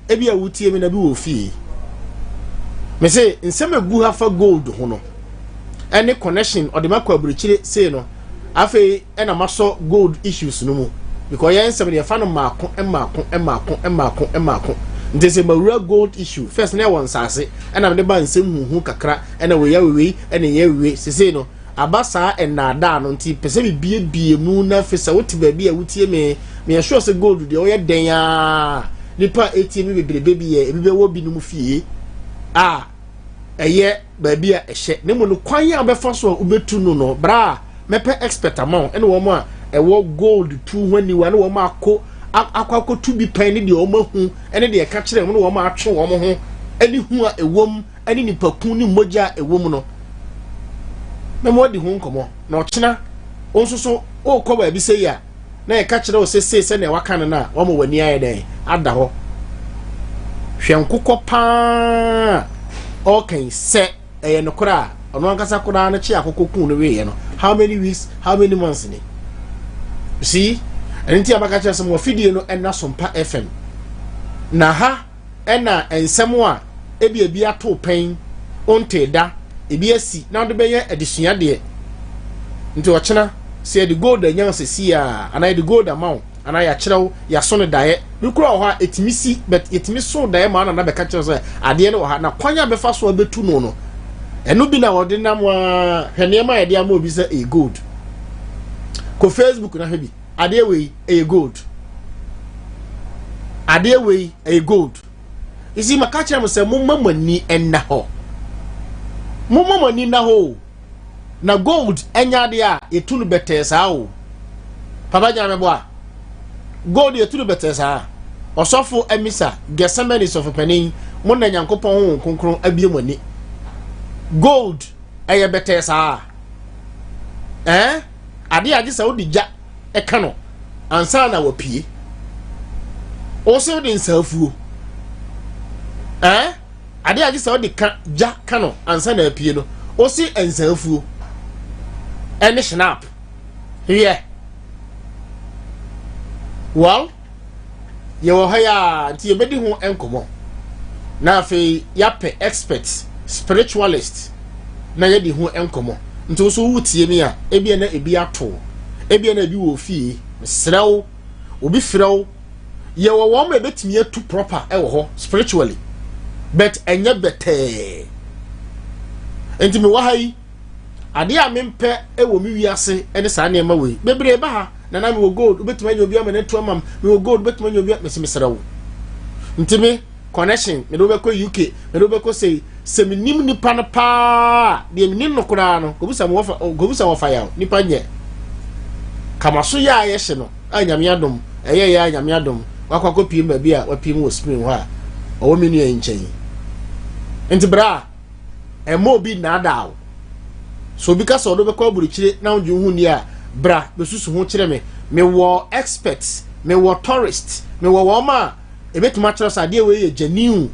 ebi a wotie me na bi wɔ fie. Me se nsɛm egu ha fa gold ho no ɛne connection ɔde ma kɔ aburokyire sei no afei ɛna masɔ gold issues no mu because yɛn nsɛm deɛ yɛfa no mmaako mmaako mmaako mmaako mmaako nti sɛ mawura gold issue first na ɛwɔ nsaase ɛna mede ba nsɛm huhu kakra ɛna wei yɛ wei ɛna yɛ wei sesei no aba saa ɛnaadaa no nti pɛ sɛ mebiebie mu na afei sɛ wote baabi a wotie me meyɛ sure sɛ gold deɛ ɔyɛ dɛn a nipa a ɛtie me bebrebe bi yɛ ebi bɛwɔ binom fie a ɛyɛ baabi a ɛhyɛ ne mu no kwan a bɛfa so a wobɛtu no no bra a mɛpɛ expert ama wo ɛne wɔn a ɛwɔ gold tu ho aniwa ne wɔn akɔ akɔ akɔtu bi pɛn ne deɛ wɔn ahu ɛne deɛ ɛka kyerɛ wɔn ne wɔn atwe wɔn ho ɛne hu a ɛwɔ mu ɛne nipaku ne mogya a ɛwɔ mu no na mo adi ho nkɔmɔ na ɔkyena wɔn nso so ɔrekɔ baabi sɛ yi a na yɛka kyerɛ wo sɛ sei sɛnea waka no no a wɔma w'ani ayɛ dɛn ada hɔ hwɛ nkokɔ paa ɔka yi sɛ ɛyɛ nokorɛ a ɔno ankasa koraa no kye akokɔ kun no wieɛ no how many weeks, how many months ni? See, ɛno nti abaka kyerɛ sɛ mo afidie no ɛna Sompa FM na ha ɛna nsɛm a ebi ebi ato pɛn onte da ebi asi na ɔde bɛyɛ adesua deɛ nti ɔkyena sɛ yɛde gold anya sɛsi a anaa yɛde gold ama wo anaa yɛakyerɛ wo yɛaso no daeɛ bi kura wɔ hɔ a ɛtumi si but yɛtumi so daeɛ ma nana bɛka kyerɛ sɛ adeɛ no wɔ ha na kwan a bɛfa so a bɛtu no no ɛno bi na wɔde nam a hwɛ nneɛma a yɛde ama obi sɛ ɛyɛ gold. Kɔ Facebook na hwɛ bi, adeɛ wei ɛyɛ gold, adeɛ wei ɛyɛ gold. Isi maka kyerɛ mo sɛ momma mo ani nna hɔ, momma mo ani nna hɔ o. Na gold ɛnyɛ adeɛ a yɛtu no bɛtɛɛ saa o. Papa gyina mɛboa gold yɛtu no bɛtɛɛ saa. Ɔsɔfo Amisa Gethsemane sɔfo panin mo na Nyankopɔn Honhom Kronkron abie mo ani. Gold ɛyɛ bɛtɛɛ saa ɛɛ adeɛ a gye sɛ wode gya ɛka no ansa na wapue. Wo se wode nsaafuo eh? Adeɛ a gye sɛ wode ka gya ka no ansa na apue no, wo se nsaafuo ɛne shinap. Hwɛ. Well, yɛwɔ ha yi a nti yɛbɛdi ho nkɔmmɔ na afei yɛapɛ expert spiritualist na yɛdi ho nkɔmmɔ. Nti wo so wotie mi a, ebia na ebi ato, ebia na ebi wɔ fie. Mesrɛ wo, obi frɛ wo, yɛwɔ wɔn ma ebetumi atu proper ɛwɔ hɔ spiritually, but ɛnyɛ bɛtɛɛ. Nti mewɔ ha yi, adeɛ a mempɛ wɔ me wiase ne saa nneɛma wei bebree ba ha. Nana, mewɔ gold, wobɛtumi anya obi ama no atu ama m? Mewɔ gold, wobɛtumi anya obi? Mese mesrɛ wo, nti me connection mede wobɛkɔ UK, mede wobɛkɔ sei, sɛ menim nipa no paa deɛ, menim no koraa no, kɔbusa me wɔfa, kɔbusa wɔfa yaw nipa nyɛ kama so yɛ a yɛhye no a. Nyame adom ɛyɛ yɛ a, Nyame adom wakɔ akɔpie mu baabi a wapie mu wɔ Spain hɔ a ɔwɔ me nua yi nkyɛn. Nti bra a, ɛma obi nnaadaa wo. So obi ka sɛ ɔde bɛkɔ aburokyire na wogye wo ho nni a, bra bɛsusu ho kyerɛ me. Mewɔ expert, mewɔ tourist, mewɔ wɔn a ɛbɛtumi akyerɛ sɛ adeɛ wei yɛ genuine,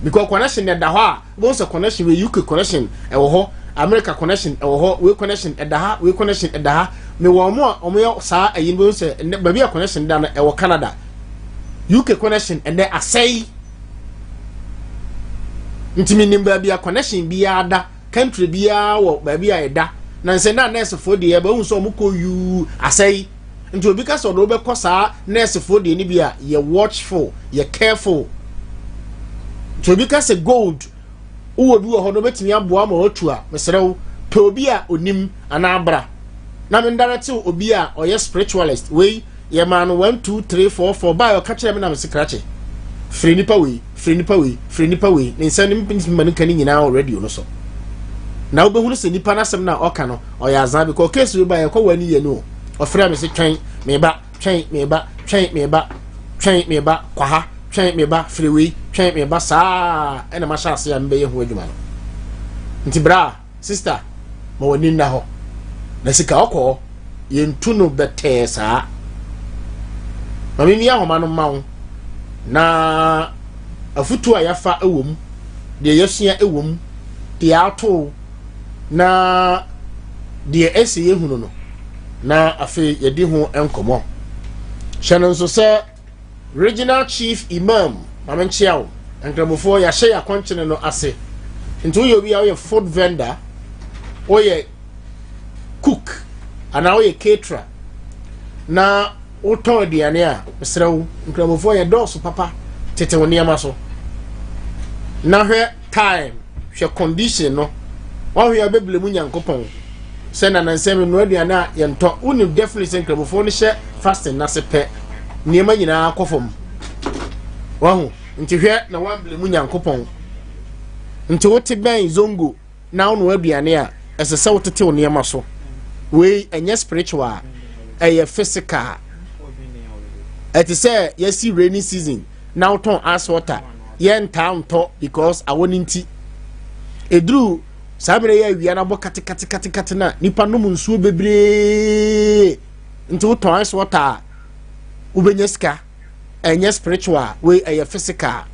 because connection na ɛda hɔ a, wobɛhu sɛ connection wei, UK connection ɛwɔ hɔ, America connection ɛwɔ hɔ, wei connection ɛda ha, wei connection ɛda ha. Mewɔ wɔn a wɔyɛ saa ɛyi no, bɛhu sɛ ɛnɛ baabi a connection da no ɛwɔ Canada. UK connection ɛnɛ asɛe, nti menim baabi a connection biara da. Country biara wɔ baabi a ɛda na nsɛ na nɛɛsefoɔ deɛ bɛhu sɛ ɔmo kɔ yuu asɛe. Nti obi ka sɛ ɔde wobɛkɔ saa nɛɛsefoɔ deɛ no bi a, yɛ watchful, yɛ careful. Nti obi ka sɛ gold wowɔ bi wɔ hɔ no, wobɛtumi aboa ma watu a, mesrɛ wo, pɛ obi a onim anaa bra na mendaretew obi a ɔyɛ spiritualist. Wei yɛmaa no 1 2 3 4 4 baa, ɔka kyerɛ me na mese krakye firi nipa wei, firi nipa wei, firi nipa wei ne nsɛm ne mpintimi no nka ne nyinaa wɔ radio no so na wobɛhunu sɛ nipa no asɛm no a ɔka no ɔyɛ azan, because case wei ba yɛkɔ wɔ ani yɛ no, ɔfrɛ me sɛ twɛn meba, twɛn meba, twɛn meba, twɛn meba, kɔ ha, twɛn meba, firi wei, twɛn meba saa ɛna mahyɛ ase a mebɛyɛ ho adwuma no. Nti bra, sister, ma w'ani nna hɔ na sika ɔkɔɔ yɛntu no bɛtɛɛ saa. Ma memi ahoma no ma wo na afutuo a yɛafa wɔ mu, deɛ yɛasua wɔ mu, deɛ ato na deɛ ɛsɛ yɛhunu no, na afei yɛdi ho nkɔmmɔ. Hyɛ no nso sɛ Regional Chief Imam, maame, nkyea wo. Nkramofoɔ, yɛahyɛ yɛ akɔnkyene no ase. Nti woyɛ obi a woyɛ food vendor, woyɛ cook anaa woyɛ caterer na wotɔn aduane a, mesrɛ wo, nkramofoɔ yɛ dɔɔso papa, tete wo nneɛma so na hwɛ time, hwɛ condition no. Wahwɛ a bɛbile mu Nyankopɔn sɛ nanansɛm nnua aduane a yɛntɔ. Wonim definitely sɛ nkramofoɔ no hyɛ fasting n'ase pɛ, nneɛma nyinaa kɔ fam. Wahu? Nti hwɛ na wambile mu Nyankopɔn. Nti wote bɛn zongo na wonoa aduane a, ɛsɛ sɛ wotete wo nneɛma so. Wei ɛnyɛ spiritual, ɛyɛ physical. Ɛte sɛ yɛsi rainy season na wotɔn ice water, yɛntaa ntɔ because awɔ ne nti. Ɛduru saa mmerɛ yɛ awia no abɔ katekatekatekate na nipa nom nsuo bebree, nti wotɔn ice water a, wobɛnya sika. Ɛnyɛ spiritual, wei ɛyɛ physical.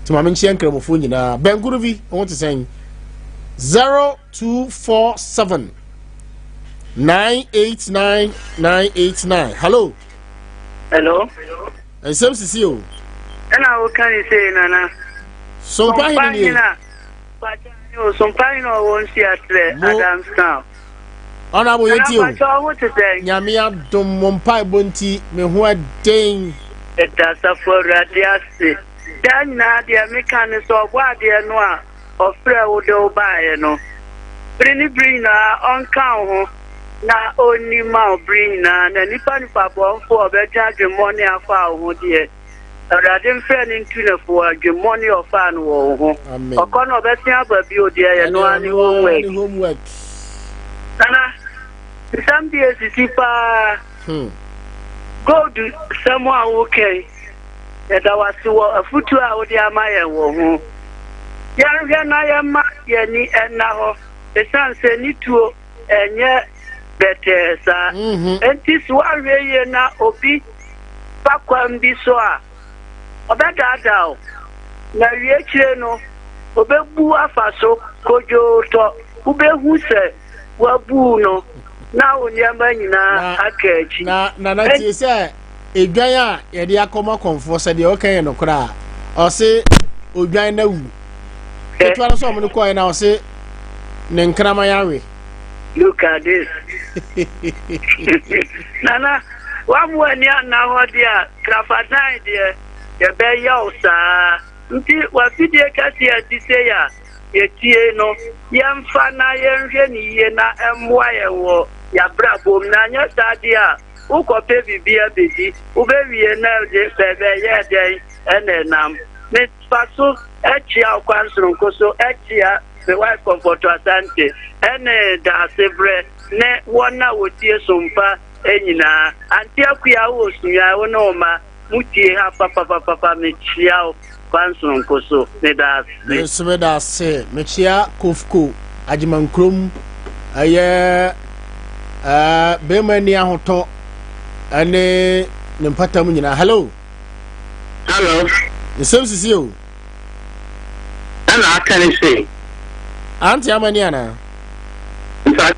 Nti maame, nkyɛn nkramofoɔ nyinaa, bɛnkoro bi ho te sɛn? 0247 989 989. Hello. Hello. Nsɛm sisi o. Ɛna woka ne sei, Nana. Sompa hene nie. Sompa hene ɔwɔ nsi atrɛ Adams Town. Ɔnabo, yɛntie o. Nana Pakyɛ, ho te sɛn? Nyame adom, mo mpaebɔ nti me ho ɛden. Ɛda asafo Awurade ase. Daa nyinaa deɛ meka ne sɛ ɔbɔ adeɛ no a ɔfrɛ wo de wo baeɛ no. Bere ne bere nyinaa ɔnka wo ho na ɔnni ma wo bere nyinaa, na nipa nipa bɔnfo a ɔbɛdwen adwemmɔne afa wo ho deɛ, Awurade mfrɛ no ntu no fo wɔ adwemmɔne a ɔfaa no wɔ wo ho. Amen. Ɔkɔ no ɔbɛsen aba bio deɛ, yɛ no ara ne homework. Ne homework. Nana, nsɛm bi esisi paa. Gold sɛm a woka yi, yɛda wo ase wɔ afutuo a wode ama yɛn wɔ ho. Yɛnhwɛ na yɛmma yɛni ɛnna hɔ, ɛsiane sɛ ne tuo ɛnyɛ bɛtɛɛ saa. Enti sɛ woanhwɛ yie na obi fa fa kwan bi so a, ɔbɛdaadaa wo, na awie akyire no, ɔbɛbu afa so kodwoo tɔ. Wobɛhu sɛ wabu no na wo nneɛma nyinaa aka akyi. Na na tie sɛ edwan a yɛde akɔma kɔmfoɔ sɛ deɛ ɔka yɛ nokorɛ a, ɔse odwan no awu. Ketewa no sɛ ɔmo no kɔɛ na ɔse ne nkraman awe. Look at this. Nana, wamu ani anna hɔ deɛ a, krafadan deɛ yɛbɛyɛ wo saa. Nti wafidie kɛseɛ a ɛte sei a yɛtie no, yɛmfa na yɛnhwɛ ne yie na ɛmmoa yɛn wɔ yɛabrabɔ mu. Na anyɛ saa deɛ a, wokɔpɛ biribi abɛdi, wobɛwie na ɛde bɛyɛ dɛn ɛna ɛnam. Mefa so kyia wo kwan soronko so kyia me wife Comfort Asante ɛne Daasebrɛ ne wɔn a wɔtie Sompa nyinaa. Auntie Akua wowɔ Sunyani wo ne wo mma motie ha papapapapa mekyia wo kwan soronko so. Meda ase. Me nso meda ase. Mekyia Kofko Agyemankurom ɛyɛ ɛɛ bɛrima ni ahotɔ ɛne ne mpatam nyinaa. Hello. Hello. Nsɛm sisi o. Ɛna aka ne se. Ante ama ni ana? Nfa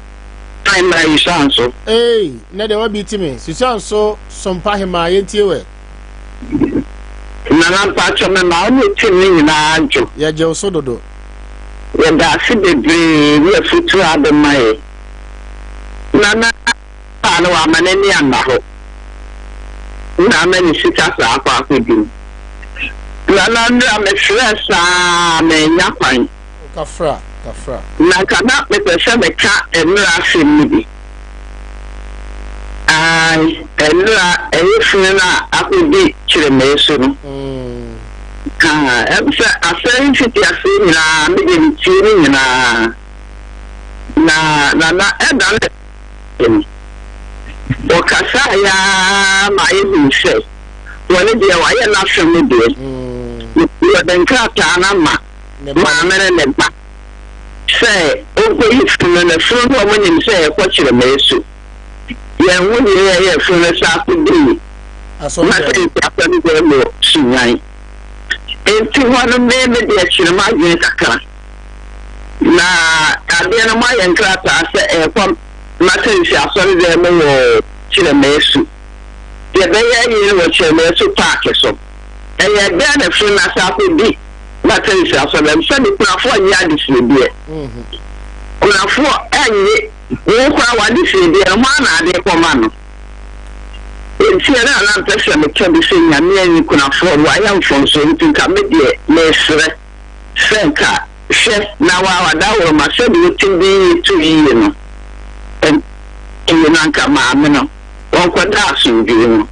time na Susan so. Ee, na deɛ wabi ti me. Susan so sompa hemaa yɛntie wɛ. Nana mpakyɛ me ma wo ne team no nyinaa dwo. Yɛgye wo so dodo. Yɛda ase bebree ne afutuo a ade ma yɛ. Nana. Paa no wamma n'ani anna hɔ na ama ne sika saa akɔ akɔdu mu. Nana nnura mefrɛɛ saa mannya kwan. Kafra, kafra. Na nka na mepɛ sɛ meka nnura asɛm no bi. Ae, nnura ɛyɛ funu no a akɔdi kyerɛmɛɛ so no. Ha, ɛm sɛ asɛm mfitiaseɛ nyinaa mede metie no nyinaa. Na Nana ɛda no no, wɔkasaeɛ ara ma yɛhuu sɛ wɔne deɛ wayɛ n'afa mu deɛ, wɔde nkrataa no ama maame ne ne ba sɛ ɔnkɔyi funu no, funu no wɔn nim sɛ ɛkɔ kyerɛmɛɛ so. Yɛn ho deɛ yɛyɛ funu no saa kɔdii Masɛnti asɔre wɔ Sunyani. Enti hɔ no me me deɛ kyerɛ m'adwene kakra. Na adeɛ no moayɛ nkrataa sɛ ɛrekɔ Matensi asɔredan mu wɔ Kyerɛmaasu. Yɛbɛyɛ ayi no wɔ Kyerɛmaasu paake so. Ɛyɛ dɛn na funu no asan akɔdi Matensi asɔredan mu? Sɛbe kunafoɔ nnye adesrɛdeɛ. Kunafoɔ nnye, wo koraa w'adesrɛdeɛ no hwan na ade rekɔma no? Enti ɛno na na mpɛ sɛ meka bi sɛ Nyame anyi kunafoɔ no, wayɛ mfomsoɔ nti nka me deɛ mesrɛ. Sɛ nka, hwɛ, na w'adaworoma sɛdeɛ wotim de yie to yie no, ɛnye na nka maame no, wɔnkɔda asomdwoeɛ mu.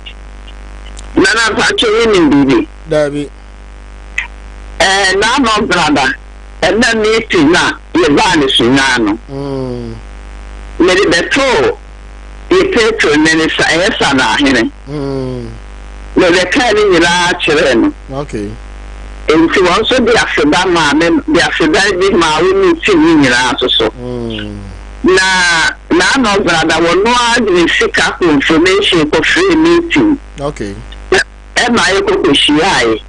Nana mpakyɛ wonim biribi? Daabi. Ɛɛ, Naano brada, ɛnɛ meeting no a yɛbaa no Sunyani no, mede bɛtoo yɛ Petro ne ne sa, ɛyɛ Sanahene. Mebɛkaa ne nyinaa kyerɛɛ no. Okay. Enti wɔn nso de aseda maa me, de aseda bi maa wo ne team no nyinaa nso so. Na n'ano brada wɔno ara de ne sika confirmation kɔfrɛɛ meeting. Okay. Ɛma yɛkɔ kɔhyiaeɛ.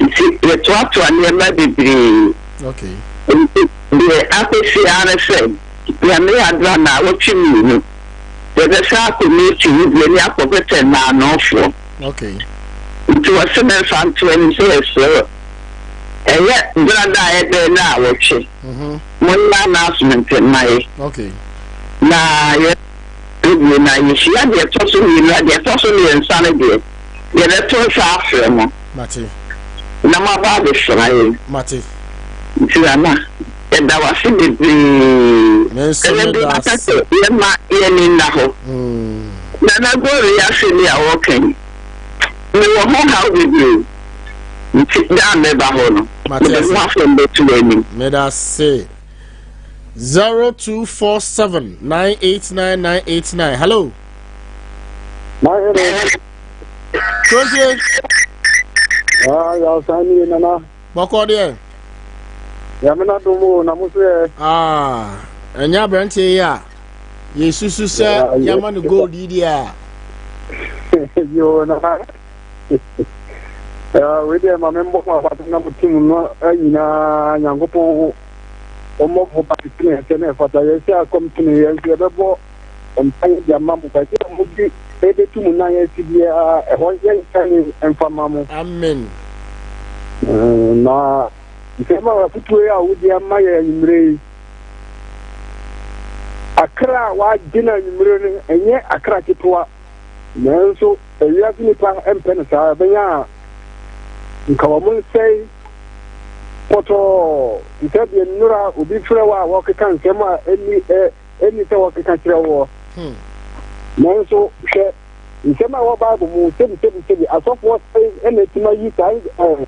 Nti yɛtoatoa nneɛma bebree. Okay. Nti deɛ akɔsi ara ne sɛ, Nyame adom a naawɔtwe mmienu, yɛbɛsan akɔ meeting no bio ne akɔpɛpɛ nnaanofoɔ. Okay. Nti wɔse memfa nto anim sɛ yɛsrɛ wɔ ɛyɛ brada a ɛbɛn naawɔtwe monyɛ announcement mma yɛ. Okay. Na yɛ bio na yɛhyia deɛ ɛtɔ so mmienu a deɛ ɛtɔ so mmiɛnsa no deɛ yɛbɛto nsa afrɛ mo. Mate. Na moaba abɛsra yɛn. Mate. Nti Nana yɛda wo ase bebree. Me nso Ɛnɛ meda bi aka ase. sɛ yɛma yɛn ani nna hɔ. Nana Glory asɛm yi a ɔreka yi, mewɔ ho haw bebree. Nti da a mɛba hɔ no, Mate mede ase. ho asɛm bɛto w'anim. Meda ase. 0247 989 989. Hello. Mahene. Tontie. Ah, yaw san ni nana. Bɔkɔ deɛ. Nyame na dom o, na mo so yɛ. Ah, ɛnyɛ aberanteɛ yi a yɛsusu sɛ yɛama no gold yi deɛ a. Yo, nana. Ah, wei deɛ ma membɔ mo abata na mo tim no nyinaa Nyankopɔn ɔmmɔ mo ban sene ɛsɛ na ɛfata. Yɛhyɛ akɔm tene yɛn nso yɛbɛbɔ mpaeɛ de ama mo. Baabi a mode ɛbɛtu mo nan asi biara ɛhɔ yɛnkyɛne mfa ma mo. Amen. Na nsɛm a afotuo yi a wode ama yɛ anwummerɛ yi, akra a wɔagye no anwummerɛ no, ɛnyɛ akra ketewa. Nanso ewiase nnipa mpɛ no saa. Ɛbɛyɛ a nka wɔn nsɛe pɔtɔɔ te sɛ deɛ nnora obi frɛ wo a wɔkeka nsɛm a ɛnni ɛ ɛnni sɛ wɔkeka kyerɛ woɔ. Hmm. Nanso hwɛ nsɛm a ɛwɔ Bible mu sɛbi sɛbi sɛbi asɔfoɔ sɛe na ɛtumi ayi saa ɛɛ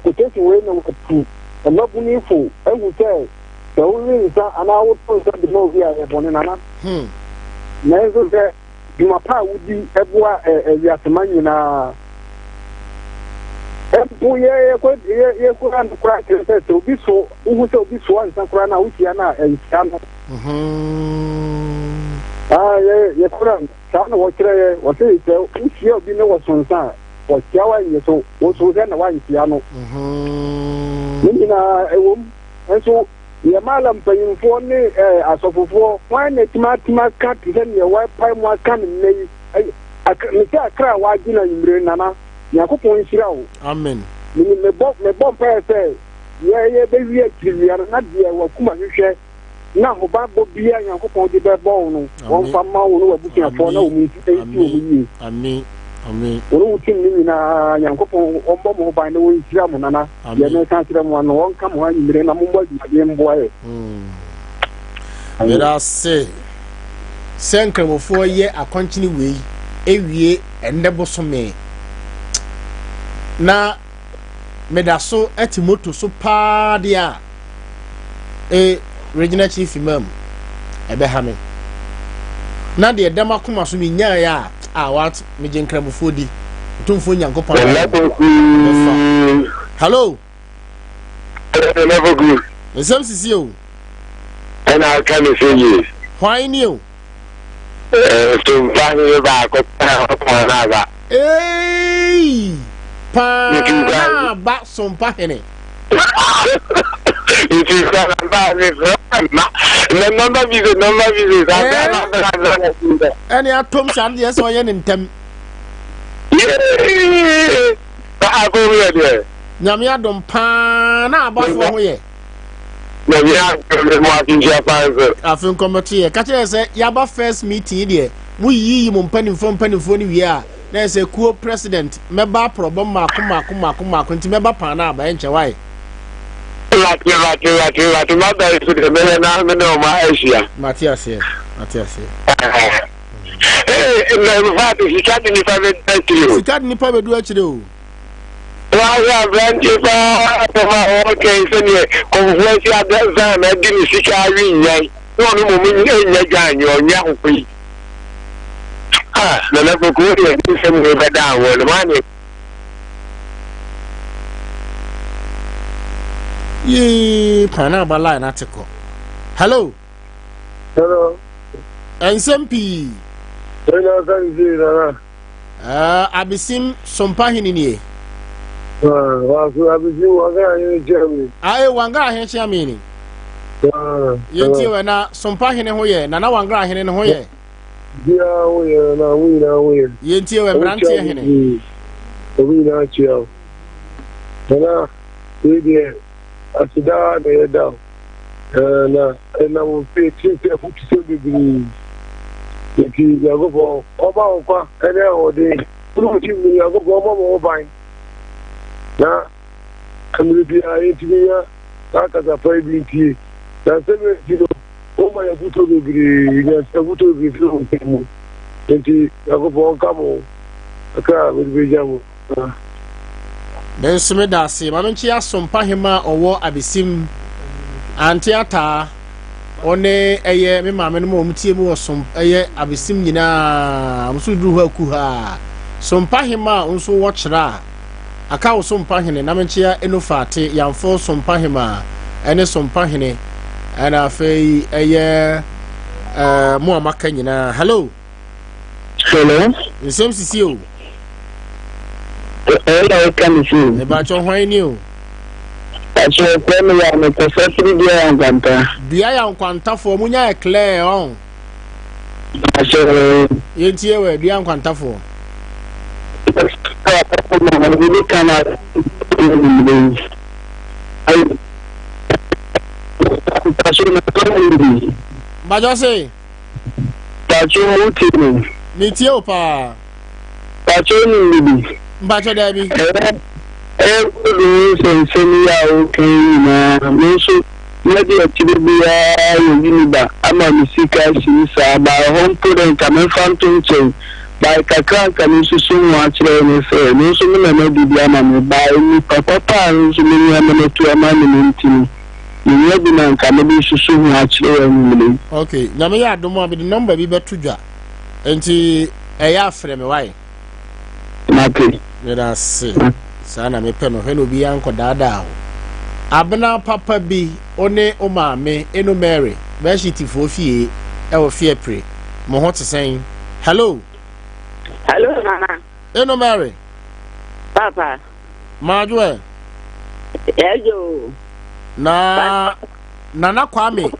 quotation wei na wɔatu mmabunu fo ahu sɛ sɛ wowe nsa anaa woto nsa de ma obi a ɛyɛ bɔne nana. Hmm. Nanso sɛ dwuma pa a wodi boa wiasema nyinaa. Mpo yɛ koraa no koraa kyerɛ sɛ sɛ obi so wohu sɛ obi soa nsa koraa no a wohyia no a ɛnhyia no. Mm-hmm. Ah, yɛ yɛ koraa saa na wɔkyerɛ yɛ wɔsɛ sɛ wohyia obi ne wɔso nsa a wɔhyia wa nyɛ so woso hwɛ na wanhyia no. Mm-hmm. Ne nyinaa ɛwom nso Yɛ Mala mpanyimfoɔ ne eh, asɔfofoɔ, hwan na atumi atumi aka te sɛ neɛ wɔapae mu aka no nnɛ yi? Mesɛ akra a wɔagye no anwummere, Nana, Nyankopɔn nhyira wo. Amen. Menim mebɔ mebɔ mpaeɛ sɛ yɛ yɛbɛwie akyiriwia no na deɛ wakuma hwehwɛ na ahobammɔ biara Nyankopɔn de bɛbɔ wo no wɔmfa mma wo ne w'abusuafoɔ na wɔn nsi nsi wɔn yie. Amen. Amen. Wo ne wo team no nyinaa Nyankopɔn ɔmmɔ mo ho ban na wɔnhyira mo Nana. Deɛ meka kyerɛ mo ano, wɔnka mo ho anwummere na mommɔ adwumaden mboa yɛ. Meda ase sɛ nkramofoɔ yɛ akɔnkyene wei ewie ɛnnɛ bosome na meda so te moto so paa deɛ a e regional chief imam ɛbɛha me na deɛ ɛda m'akoma so menyaeɛ a a what megye nkramofoɔ di otumfoɔ nyankopɔn bɛfa hello nsɛm sisi o ɛna aka ne sɛ yie hwan ni o sompa hene baako paa na aba ei paa na aba sompa hene nti ba me frɛ ma na nɔmba bi sɛ nɔmba bi sɛ saa ɛne atom saa no deɛ sɛ ɔyɛ ne ntɛm nyame adom paa na abafoɔ ho yɛ nyame adom mu afinhyia paa nso afe nkɔmmɔto yɛ ka kyerɛ sɛ yɛaba first meeting deɛ moyiyi mo mpanimfoɔ mpanimfoɔ no wie a na yɛ sɛ kuo president mɛba aprɔbɔ mmaako mmaako mmaako mmaako nti mɛba paa na aba ɛnkyɛ wae Mate mate mate mate maba yi so deɛ mɛyɛ na me ne ɔma ahyia. Mate aseɛ mate aseɛ. Ee na nfa sika de nipa bɛ du akyire o. Sika de nipa bɛ du akyire o. Wahwɛ aberanteɛ paa asɛm a ɔreka yi sɛdeɛ kɔmfoɔ asi adan na adi ne sika awe nnwan na ɔno mmom nnya dwan nyɛ ɔnyɛ ahokɔ yi. Ah, Nana Poku wo deɛ nsɛm wei bɛda ahoɔ no maa ne Yee, pan na aba line ate kɔ. Hello. Hello. Nsɛm pii. Ɛna aka ne sei nana. Uh, abesim sompa hene nie. Ah, waso abesim wangara hene kyia mi. Aye, wangara hene kyia mi ni. Ah, Yɛntie wɛ na sompa hene ho yɛ, nana wangara hene ne ho yɛ. Biara ho yɛ na wo nyinaa ho yɛ. Yɛntie wɛ mmeranteɛ hene. Obi nyinaa kyia wo. Nana, wei deɛ aseda na yɛda wo. Na ɛnam wo mfe tiri sɛ afutusɛm bebree. Nti Nyankopɔn ɔma wo nkwa ne ahoɔden. Wone wo tim no Nyankopɔn ɔmmɔ mo ho ban. Na mmerɛ biara yɛntumi nya saa kasapa yi bi ntie. Na nsɛm nti no Woma yɛn afotuo bebree, yɛnya afotuo bebree firi wo nsɛm mu. Enti Nyankopɔn nka mo kakra a mede bɛgya mo. Me nso meda ase. Ma menkye Asompa hema a ɔwɔ Abesim, Ante Ataa, ɔne ɛyɛ me maame no ma wɔn tie mu wɔ som ɛyɛ Abesim nyinaa. Wɔn nso duru hɔ akuhaa. Sompa hema a nso wɔ kyerɛ a Aka wo Sompa Hene na menkyea Enofa-Ate Yamfo Sompa Hemaa ɛne Sompa Hene ɛna afei ɛyɛ ɛɛ mo a maka nyinaa. Hello. Hello. Nsɛm sisi o. Ɛyɛ na woka me sei. Mepakyɛ hwan ni o? Pakyɛ frɛ me yɛ a mekɔsa firi dua yɛ nkwanta. Dua yɛ nkwantafoɔ mo nya yɛ clear ɔn. Pakyɛ. Yɛntie wɛ dua nkwantafoɔ. Mpakyɛ se. Pakyɛ wotie me. Metie wo paa. Pakyɛ wonim bibi. Mpakyɛ daabi. Ɛyɛ ɛyɛ gold ho nsɛnsɛm yi a woka yi nyinaa me nso mɛde akyire biara wɔ Winneba ama me sika asim saa by hɔ mpo dɛ nka memfa nto nkyɛn by kakra nka mesusu ho akyerɛ wo ne sɛ me nso me nana de bi ama me by nipa papa a nso me nua me no to ama me no nti no menya bi na nka mede susu ho akyerɛ wo anwummere yi. Ok, Nyame yɛ adom a mede number bi bɛto dwa nti ɛyɛ a frɛ me wae. Mate. Meda ase. Saa na mepɛ no. Hwɛ na obiara nkɔdaadaa wo. Abena papa bi, wo ne wo maame, Eno Mary, Bɛhyitifoɔ fie ɛwɔ Fiapre. Mo ho te sɛn? Hello. Hello, Nana. Eno Mary. Papa. Maadwo ɛ. Ɛdwo. Na Nana Kwame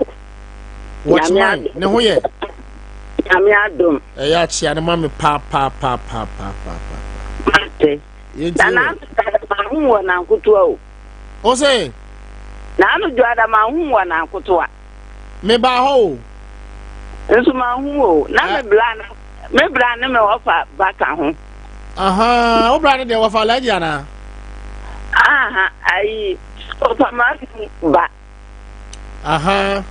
Watchman ne ho yɛ. Nyame adom. Ɛyɛ akyea no ma me paa paa paa paa paa paa. Mate. Yɛntie Nana mahu wɔ nankotoa o. O se. Nano dwoada mahu wɔ nankotoa. Mebaa hɔ o. Nso mahu o. Na me bra no me bra ne me wɔfa ba ka ho. Aha, wo bra ne deɛ wɔfa alhaji anaa? Aha, ayi, wɔfa ma ba. Aha.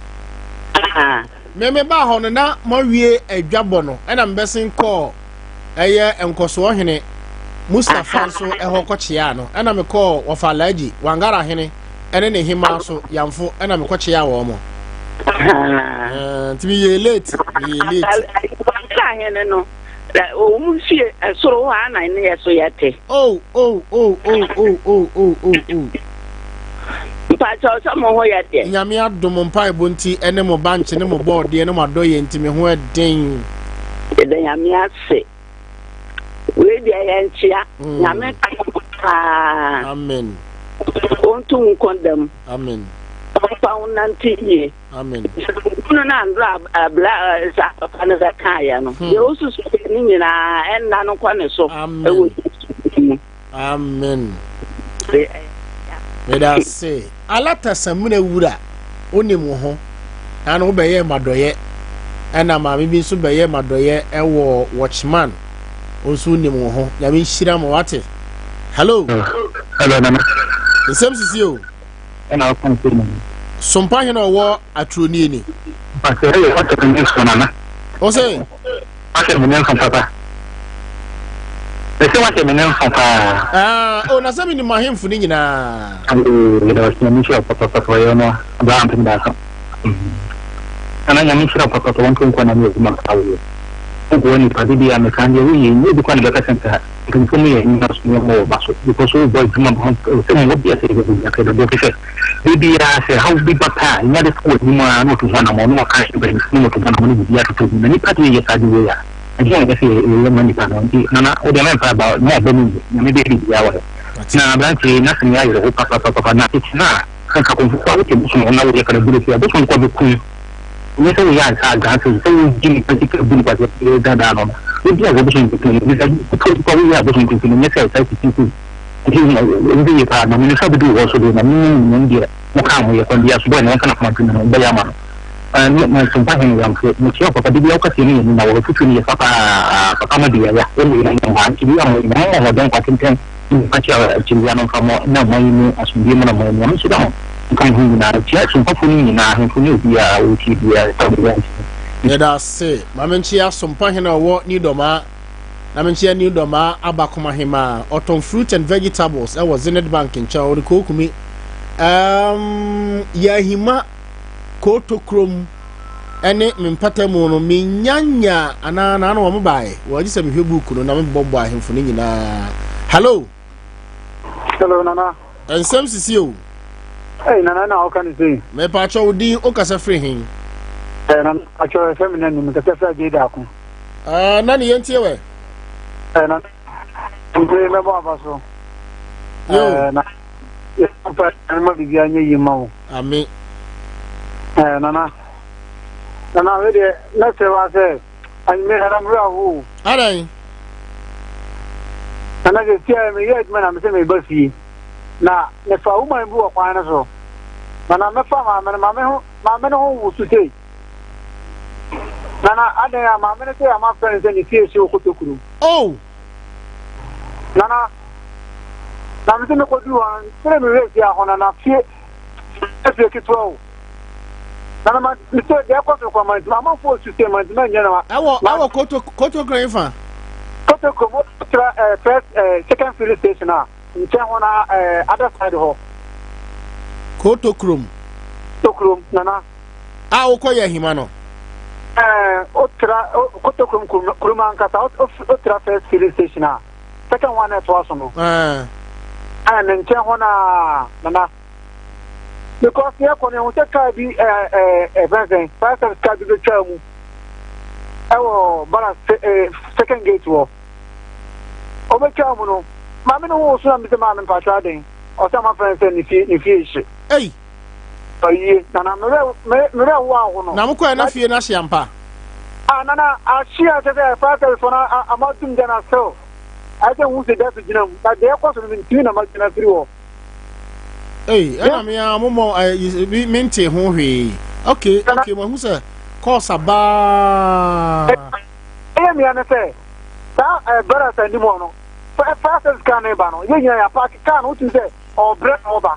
Me me baa hɔ no na moawie adwabɔ no ɛna mebɛsen kɔɔ ɛyɛ nkɔsoɔ hene Mustapha nso ɛhɔ kɔkyeaa no ɛna mekɔɔ wɔfa alhaji Wangara hene ɛne ne hemaa so yamfo ɛna mekɔkyeaa wɔn mo. Nti meyɛ late meyɛ late. Wangara hene no wɔn fie ɛsoro hɔ a na ne yɛ so yɛte. Oh oh oh oh oh oh oh oh oh. Mpakyɛw sɛ mo ho yɛ deɛ. Nyame adom mpaebɔ nti ɛne mo bankye ne mo bɔɔdeɛ ne mo adɔyɛ nti me ho ɛden. Yɛda Nyame ase. Wei deɛ yɛ nkyea. Mm. Nyame ka mo ho paa. Amen. Ɔntu wo nkɔ dam. Amen. Ɔmfa wo nante yie. Amen. Hunu no andora abla saa papa no bɛkaeɛ no. Hmm. Deɛ ɔsusu ne nyinaa ɛnna no nkɔ ne so. Amen. Ɛwɔ Yesu mu. Amen. Meda ase. Alata Samina wura, wonim wo ho. Na no wobɛyɛ madɔyɛ. Ɛna maame bi nso bɛyɛ madɔyɛ ɛwɔ Watchman. Wo nso wonim wo ho. Nyame nhyira mo wate. Hello. Hello, Nana. Nsɛm sisi o. Ɛna ɔka nsɛm mu. Sompa hene ɔwɔ aturoni ni. Pastor, ɛyɛ ɔtɔ ne nso nana. Wo se? Wahyɛ me ne nso papa. Mese wahyɛ me ne nso paa. Ah, oh, na sɛ menim ahemfo no nyinaa. Meda wase nyame nhyira wo papapapa ɔyɛ no abaa mpem daasa. Nana nyame nhyira wo papapa wɔnto nkwa na ne adwuma paa woyɛ. Woboa nipa de bi a mekaa deɛ woyɛ nyɛ obi kwa na bɛka sɛ nka mpanyinfoɔ mu yɛ nyina so nneɛma wɔ ba so because wobɔ adwuma sɛ mu wɔbi asɛ yɛbɛbɔ bi akɛ bɛbɔ fi sɛ de biara sɛ haw bi ba pɛ a nya de fo wɔ anim a na ɔto ho anamɔ na waka akyerɛ mpanyinfoɔ na wɔto ho anamɔ na biribi atotɔ mu na nipa deɛ yɛ saa de wei a Ɛdeɛn na ɛsɛ sɛ yɛyɛ ma nipa no? Nti Nana wo deɛ mɛmfa aba mo ɔbɛ mu ngu Nyame bɛyɛ biribiara wɔ hɔ. Na aberanteɛ yi n'asɛm yi ayerɛho papapapapa na tete no a nka kɔmfo koraa wote bosom ho na woyɛ kara buru fie a bosom kɔ bɛkum nyɛ sɛ woyɛ ansa adanse sɛ wogye nipa sika bu nipa sɛ daadaa no no wodi agorɔ bosom bɛkum no bisa nipa woyɛ a bosom bɛkum no nyɛ sɛ saa tete nti nti yɛ paa na menim sɛ wobɛdu wɔ so deɛ na menim deɛ Mokaa ho yɛ kwan biara so bɔe na wɔmfa n'akoma nto mu no, wobɛyɛ ama no. Me, me sompa hene yamfo, mekyia wo papa, da biara wo kaseɛ no yɛ ni, na wɔ afutuo no yɛ fa paa, papa ma biara, wo ne yɛn mma, nti biara mo, Nyame mo ahoɔden nkwa tenten, ne nkwa kyɛ akyiriwia no mfa mo, na ɔman yi mu asomdwie mu na mo, Nyame nhyira mo, nka mo ho nyinaa, kyia asompafoɔ no nyinaa, ahemfo ne obiara a ɔretie biara, sɛ ɔbɛyɛ nti. Yɛda ase. Ma menkyea Sompa Hene a ɔwɔ New Dormaa Na menkyea New Dormaa Abakoma Hemaa. Ɔtɔn fruit and vegetables ɛwɔ Zenith Bank nkyɛn. Ɔde kookumi. Um, Yɛahima Kooto kurom ɛne me mpata mu no menyanya anaa na ano wɔn baeɛ. Wɔagye sɛ mehwɛ book no na mebɔbɔ ahemfo no nyinaa. Hello. Hello Nana. Nsɛm sisi o. Hey Nana na ɔka ne sei. Mepaakyɛ wo din o kasa firi hen? Eh Nana akyɛ ɛfɛ mi nani mi kasa firi agye daako. Ah Nani yɛn tie wɛ. Eh Nana nti mɛbɔ aba so. Yo. Na yɛmfa ma biribiara nyɛ yie ma wo. Amen. Nana. Nana wei deɛ mɛsrɛ wa sɛ anwummerɛ nana mmerɛ aho. Adan. Nana sɛ sia meyɛ adwuma na mesɛ meba fie. Na mefa woman bi wɔ kwan no so. Nana mɛfa maame no maame ho maame no ho woso sei. Nana adan a maame no sɛ ama frɛ no sɛ ne fie hye wɔ Kotokuro. Oh. Nana na mesɛ mekɔduru hɔ no sɛ mewerɛ fie ahɔ nana fie fie ketewa o. Nana ma mesɛ deɛ ɛkɔ so kɔ mantimi amanfoɔ su sɛ mantimi anyɛ na ɛwɔ ɛwɔ koto kotokuro fa. Kotokuro mo tra ɛɛ first ɛɛ second filling station a nkyɛn hɔ na ɛɛ other side hɔ. Kotokurom. Kotokurom nana. A wokɔ yɛ ahima no. Ɛɛ otra Kotokurom kurom ankasa otra first filling station a second one ɛtoa so no. Ɛɛ. Ɛɛ ne nkyɛn hɔ na nana. Because yɛ kɔ no ehu sɛ kaa bi ɛɛ ɛɛ ɛfɛn sɛn fire service kaa bi bɛ twaa mu ɛwɔ balance ɛɛ second gate wɔ ɔbɛ twaa mu no maame no ho so na mi sɛ maame mpatsɔ aden ɔsɛ ama fɛn sɛ ne fie ne fie hye. Ei. Ɔyie nana mmerɛ mmerɛ ho aho no. Na mo kɔ yɛ na fie no ahye ampa. Ah nana ahye a kyɛ sɛ fire service fo no ama dum gya na still ayɛ sɛ hu sɛ gya so gyina mu na deɛ ɛkɔ so no ntumi na ma gyina firi hɔ. Ei, ɛna me a mo mɔ ɛ me nte ho hwee. Okay, okay, mo hu sɛ course abaa. Ɛyɛ mia ne sɛ saa ɛ brothers anim hɔ no fire service car no ba no yɛ nyina yɛ park car no wotumi sɛ ɔbrɛ na ɔba.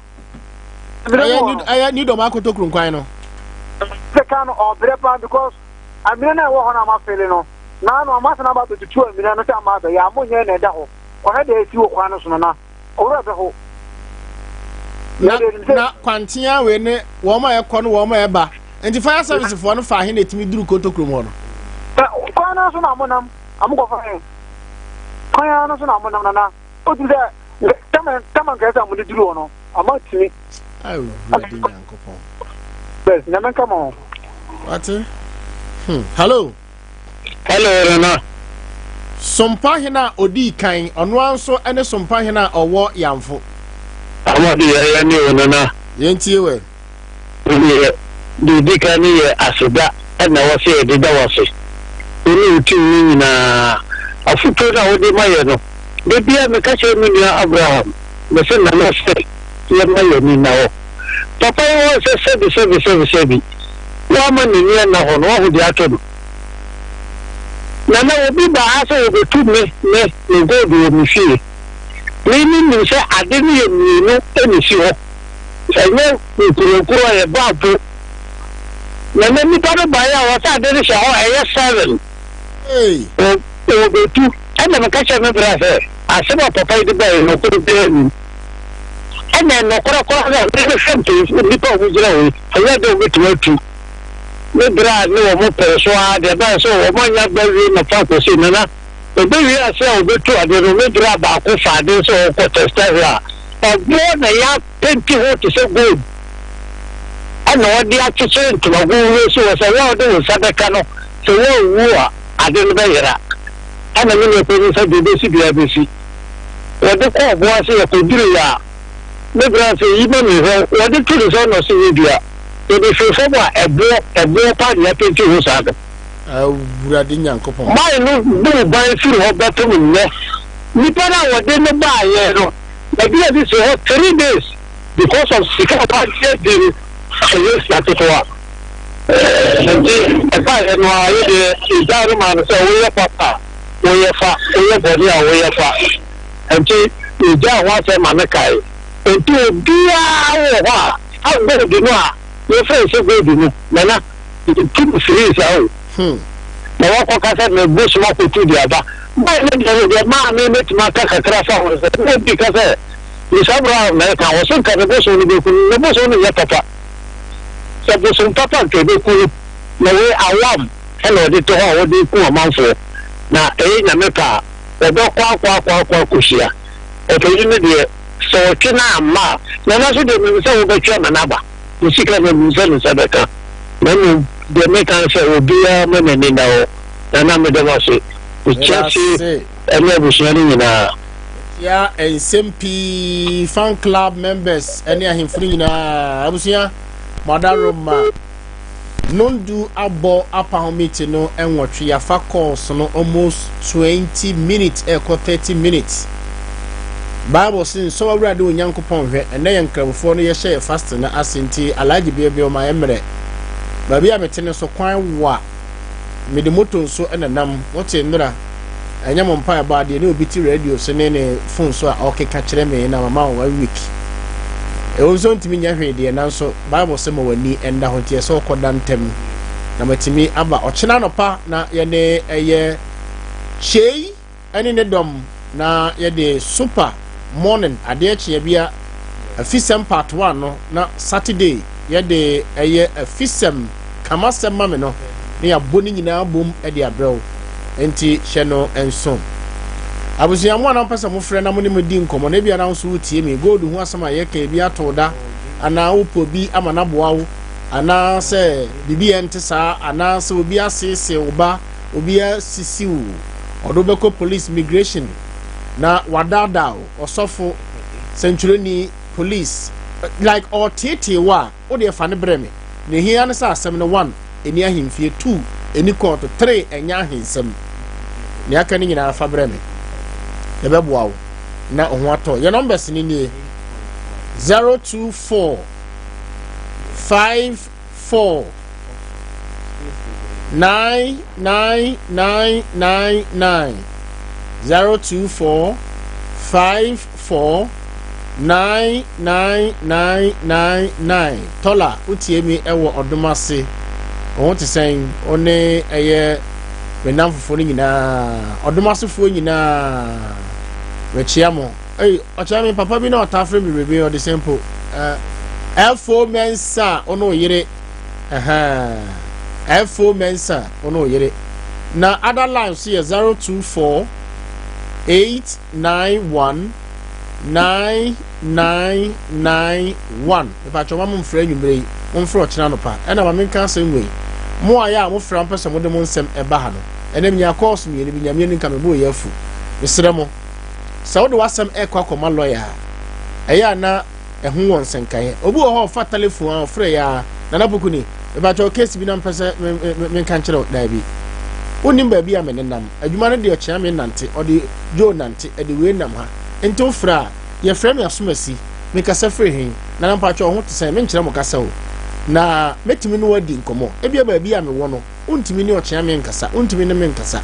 Ɛyɛ ni ɛyɛ ni dɔm akoto kurunkwan no. Sɛ car no ɔbrɛ paa because amina na ɛwɔ hɔ na ama fele no na ano ama sɛ na aba abɛtutu amina no sɛ ama abɛyɛ a mo nyɛ na ɛda hɔ ɔhɛ deɛ ɛsi wɔ kwan no so no na. Owura bɛho. Na na kwantea wei ne wɔn a ɛkɔ no wɔn a ɛba nti fire service foɔ no fa ahe na etumi duru kotokurom hɔ no. Kwan no so na mo nam amo kɔfa he kwan no so na mo nam nana otumi sɛ tama tama nkɛyɛ sɛ mo de duru hɔ no ama tumi. Awurade Nyankopɔn. Bɛs nyame nka mo. Wate? Hmm. Hello. Hello, Nana. Sompa hene a odii kan, ɔno ara nso ne Sompa hene a ɔwɔ Yamfo. Amadu yɛyɛ ne o Nana. Yɛntie wɛ. Deɛ deɛ ɛdi kan no yɛ aseda na ɛwɔ sɛ yɛde da wo ase. Wo ne wo team no nyinaa. Afotuo no a wode ma yɛ no, da biara meka kyerɛ me nua Abraham, mese Nana sɛ yɛmma yɛn ani nna hɔ. Papa yi wɔn sɛ sɛbi sɛbi sɛbi sɛbi wamma n'ani anna hɔ no wahu deɛ ato no. Nana obi baa ha sɛ wɔbɛtu me me me gold wɔ me fie. Me me nim sɛ ade no yɛ mmienu na ɛsi hɔ. Ɛnyɛ nkuronkuro ɛyɛ baako. Nana nipa no baeɛ a wɔsɛ ade no hyɛ hɔ ɛyɛ seven. Wɔbɛtu ɛna meka kyerɛ me bra sɛ asɛm a papa yi de baeɛ no nokorɛ biara nnim. Ɛna nokorɛ koraa no a mehwehwɛ mpanyinfoɔ nnipa a wɔgyina hɔ yi ɛnyɛ dɛ wɔbɛtumi atu. Ne berɛ a ne wɔn pere so ara deɛ ɛbaeɛ sɛ wɔn anya aba wie na fa kɔsi no na ɔbɛwie ase a wɔbɛtu adeɛ no ne berɛ a baako fa adeɛ sɛ ɔrekɔ tɛsta hwɛ a ɛboɔ na yɛapenti ho te sɛ gold ɛna ɔde akyekyere ntomago wie so wɔ sɛ wo a wode wo nsa bɛka no sɛ woanwu a ade no bɛyera ɛna me nua panin sɛ deɛ ɛbɛsi biara bɛsi wɔde kɔɔ ɔbo ase yɛkɔduruiɛ a me bra sɛ yi ma me hwɛ wɔde to ne sɛ ɔna ɔsɛ nyɛ dua yɛde hwee fam a ɛboɔ ɛboɔ paa na yɛapenti ho saa no. Awurade Nyankopɔn. Man no buu ban firi hɔ bɛpem nnɛ. Nipa no a wɔde no baeɛ no, wɔde adi si hɔ 3 days because of sika a wagye adi no ɛyɛ sika ketewa. Nti ɛbaeɛ no ara yɛdeɛ yɛgyaa no maa no sɛ woyɛ papa a woyɛ fa, woyɛ bɔne a woyɛ fa. Nti yɛgyaa ho asɛm ma no kae. Nti obiara wɔ hɔ a a gold no a yɛfrɛ no sɛ gold no nana yɛtu no firii saa o. Na wakɔka sɛ me bosom akɔtu de aba. Bɔɔ no deɛ no deɛ maa me mɛtumi aka kakra fa ho sɛ na obi ka sɛ Miss Abraham na ɛka wɔ so nka ne bosom no bɛku no, ne bosom no nyɛ papa. Sɛ bosom papa nka ɛbɛku no na wei alarm ɛna ɔde to hɔ a wɔde ku amanfoɔ na ɛyɛ Nyame pɛ a wɔbɛkɔ akɔ akɔ akɔ akɔhyia ɔpanyin no deɛ sɛ ɔtwe no amma a nana so deɛ menim sɛ wobɛtwe ama no aba ne sika no menim sɛ ne nsa bɛka na mmom deɛ meka ne sɛ obiara ma n'ani nna hɔ nana meda mo ase mekyia se ɛne abusua no nyinaa. Ya nsɛm pii fan club members ɛne ahemfo no nyinaa abusua madaroma nondu abɔ apa ho meeting no nwɔtwe yafa calls no almost 20 minutes ɛkɔ 30 minutes. Bible se nsɔ w'Awurade wo Nyankopɔn nhwɛ. Ɛnnɛ yɛn Nkramofoɔ no yɛhyɛ yɛ fasting no ase nti Alhaji Biabia ɔma yɛ mmerɛ. Baabi a mete no nso kwan wa. Mede moto nso na nam. Wote nnora? Ɛnyɛ mo mpaebɔ adeɛ ne obi te radio so ne ne phone so a ɔkeka kyerɛ me na mama wo one week. Ɛwom sɛ ɔntumi nyɛ hwee deɛ nanso Bible se ma w'ani nna hɔ nti ɛsɛ ɔkɔda ntɛm na matumi aba ɔkyena anɔpa na yɛne ɛyɛ Kyei ne ne dɔm na yɛde super morning adeɛ kyeɛ bia afisɛm part 1 no na Saturday yɛde ɛyɛ afisɛm kamasɛm ma me no na yɛabɔ ne nyinaa bom de abrɛ wo nti hyɛ no nso. Abusua mo a na mopɛ sɛ mofrɛ na mo ne me di nkɔmmɔ na ebia na wo nso wotie me gold ho asɛm a yɛka ebi ato wo da anaa wopɛ obi ama no aboa wo anaa sɛ biribi ɛnte saa anaa sɛ obi aseesee wo ba Obi asisi wo, ɔde wo bɛkɔ police, migration na wadaadaa wo, ɔsɔfo, sɛnkyerɛni, police, like ɔreteetee wo a, wo deɛ fa no brɛ me. Nea ehia ne sɛ asɛm no one, ɛni ahemfie, two, ɛni kɔɔto, three, ɛnyɛ ahensɛm. Nea aka no nyinaa fa brɛ me. Yɛbɛboa wo na wo ho atɔ. Yɛn numbers no nie, 024 5 4 9 9 9 9 9 0 2 4 5 4 9 9 9 9 9 Tɔla wotie mi wɔ ɔdom ase wo ho te sɛn wo ne ɛyɛ me nnamfofoɔ no nyinaa ɔdom asefoɔ nyinaa mekyea mo Ei, ɔkyerɛ me papa bi na ɔtaa frɛ me bebrebe ɔde sɛn mpo. Ɛfo Mensah ɔne ɔyere. Ɛfo Mensah ɔne ɔyere. Na other line so yɛ 024 891 9991. Mepa kyɛw ma mo mfrɛ anwummere yi, mo mfrɛ ɔkyena anɔpa. Ɛna ma menka asɛm wei. Mo a yɛ a mofrɛ a mopɛ sɛ mode mo nsɛm ɛba ha no. Ɛnɛ menya calls mmienu bi, Nyame anim ka me bo yɛ afu. Mesrɛ mo. Sɛ wode w'asɛm rekɔ akɔma lɔya a, ɛyɛ a na ɛho wɔ nsɛnkaeɛ. Obi wɔ hɔ a ɔfa telefon a ɔfrɛ yɛ a, Nana Pokuni, mepakyɛw case bi na mpɛ sɛ menka nkyerɛ wo. Daabi. Wonnim baabi a me nenam. Adwuma no deɛ ɔkyea me nante, ɔde Joe nante, ɛde wei nam ha. Nti wofrɛ a, yɛfrɛ me asomasi, mekasa firi he? Nana mpakyɛw wo ho te sɛn? Menkyerɛ mo kasa o. Na mɛtumi ne wo adi nkɔmmɔ. Ebia baabi a mewɔ no, wontumi ne ɔkyea me nkasa, wontumi ne me nkasa.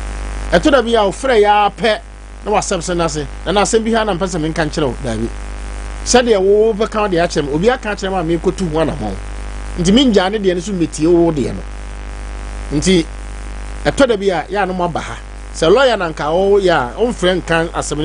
Ɛtɔ da bi a wofrɛ yɛ ara pɛ, na wasɛm sɛ n'ase na n'asɛm bi ha na mpɛ sɛ menka nkyerɛ wo. Daabi, sɛdeɛ wo bɛka deɛ akyerɛ me, obi aka akyerɛ me a mekɔtu ho anamɔn nti mengyaa ne deɛ no so mmetie wo deɛ no. Nti ɛtɔ da bi a yɛ a no mo aba ha sɛ lɔya na nka ɔyɛ a ɔmfrɛ nka asɛm no.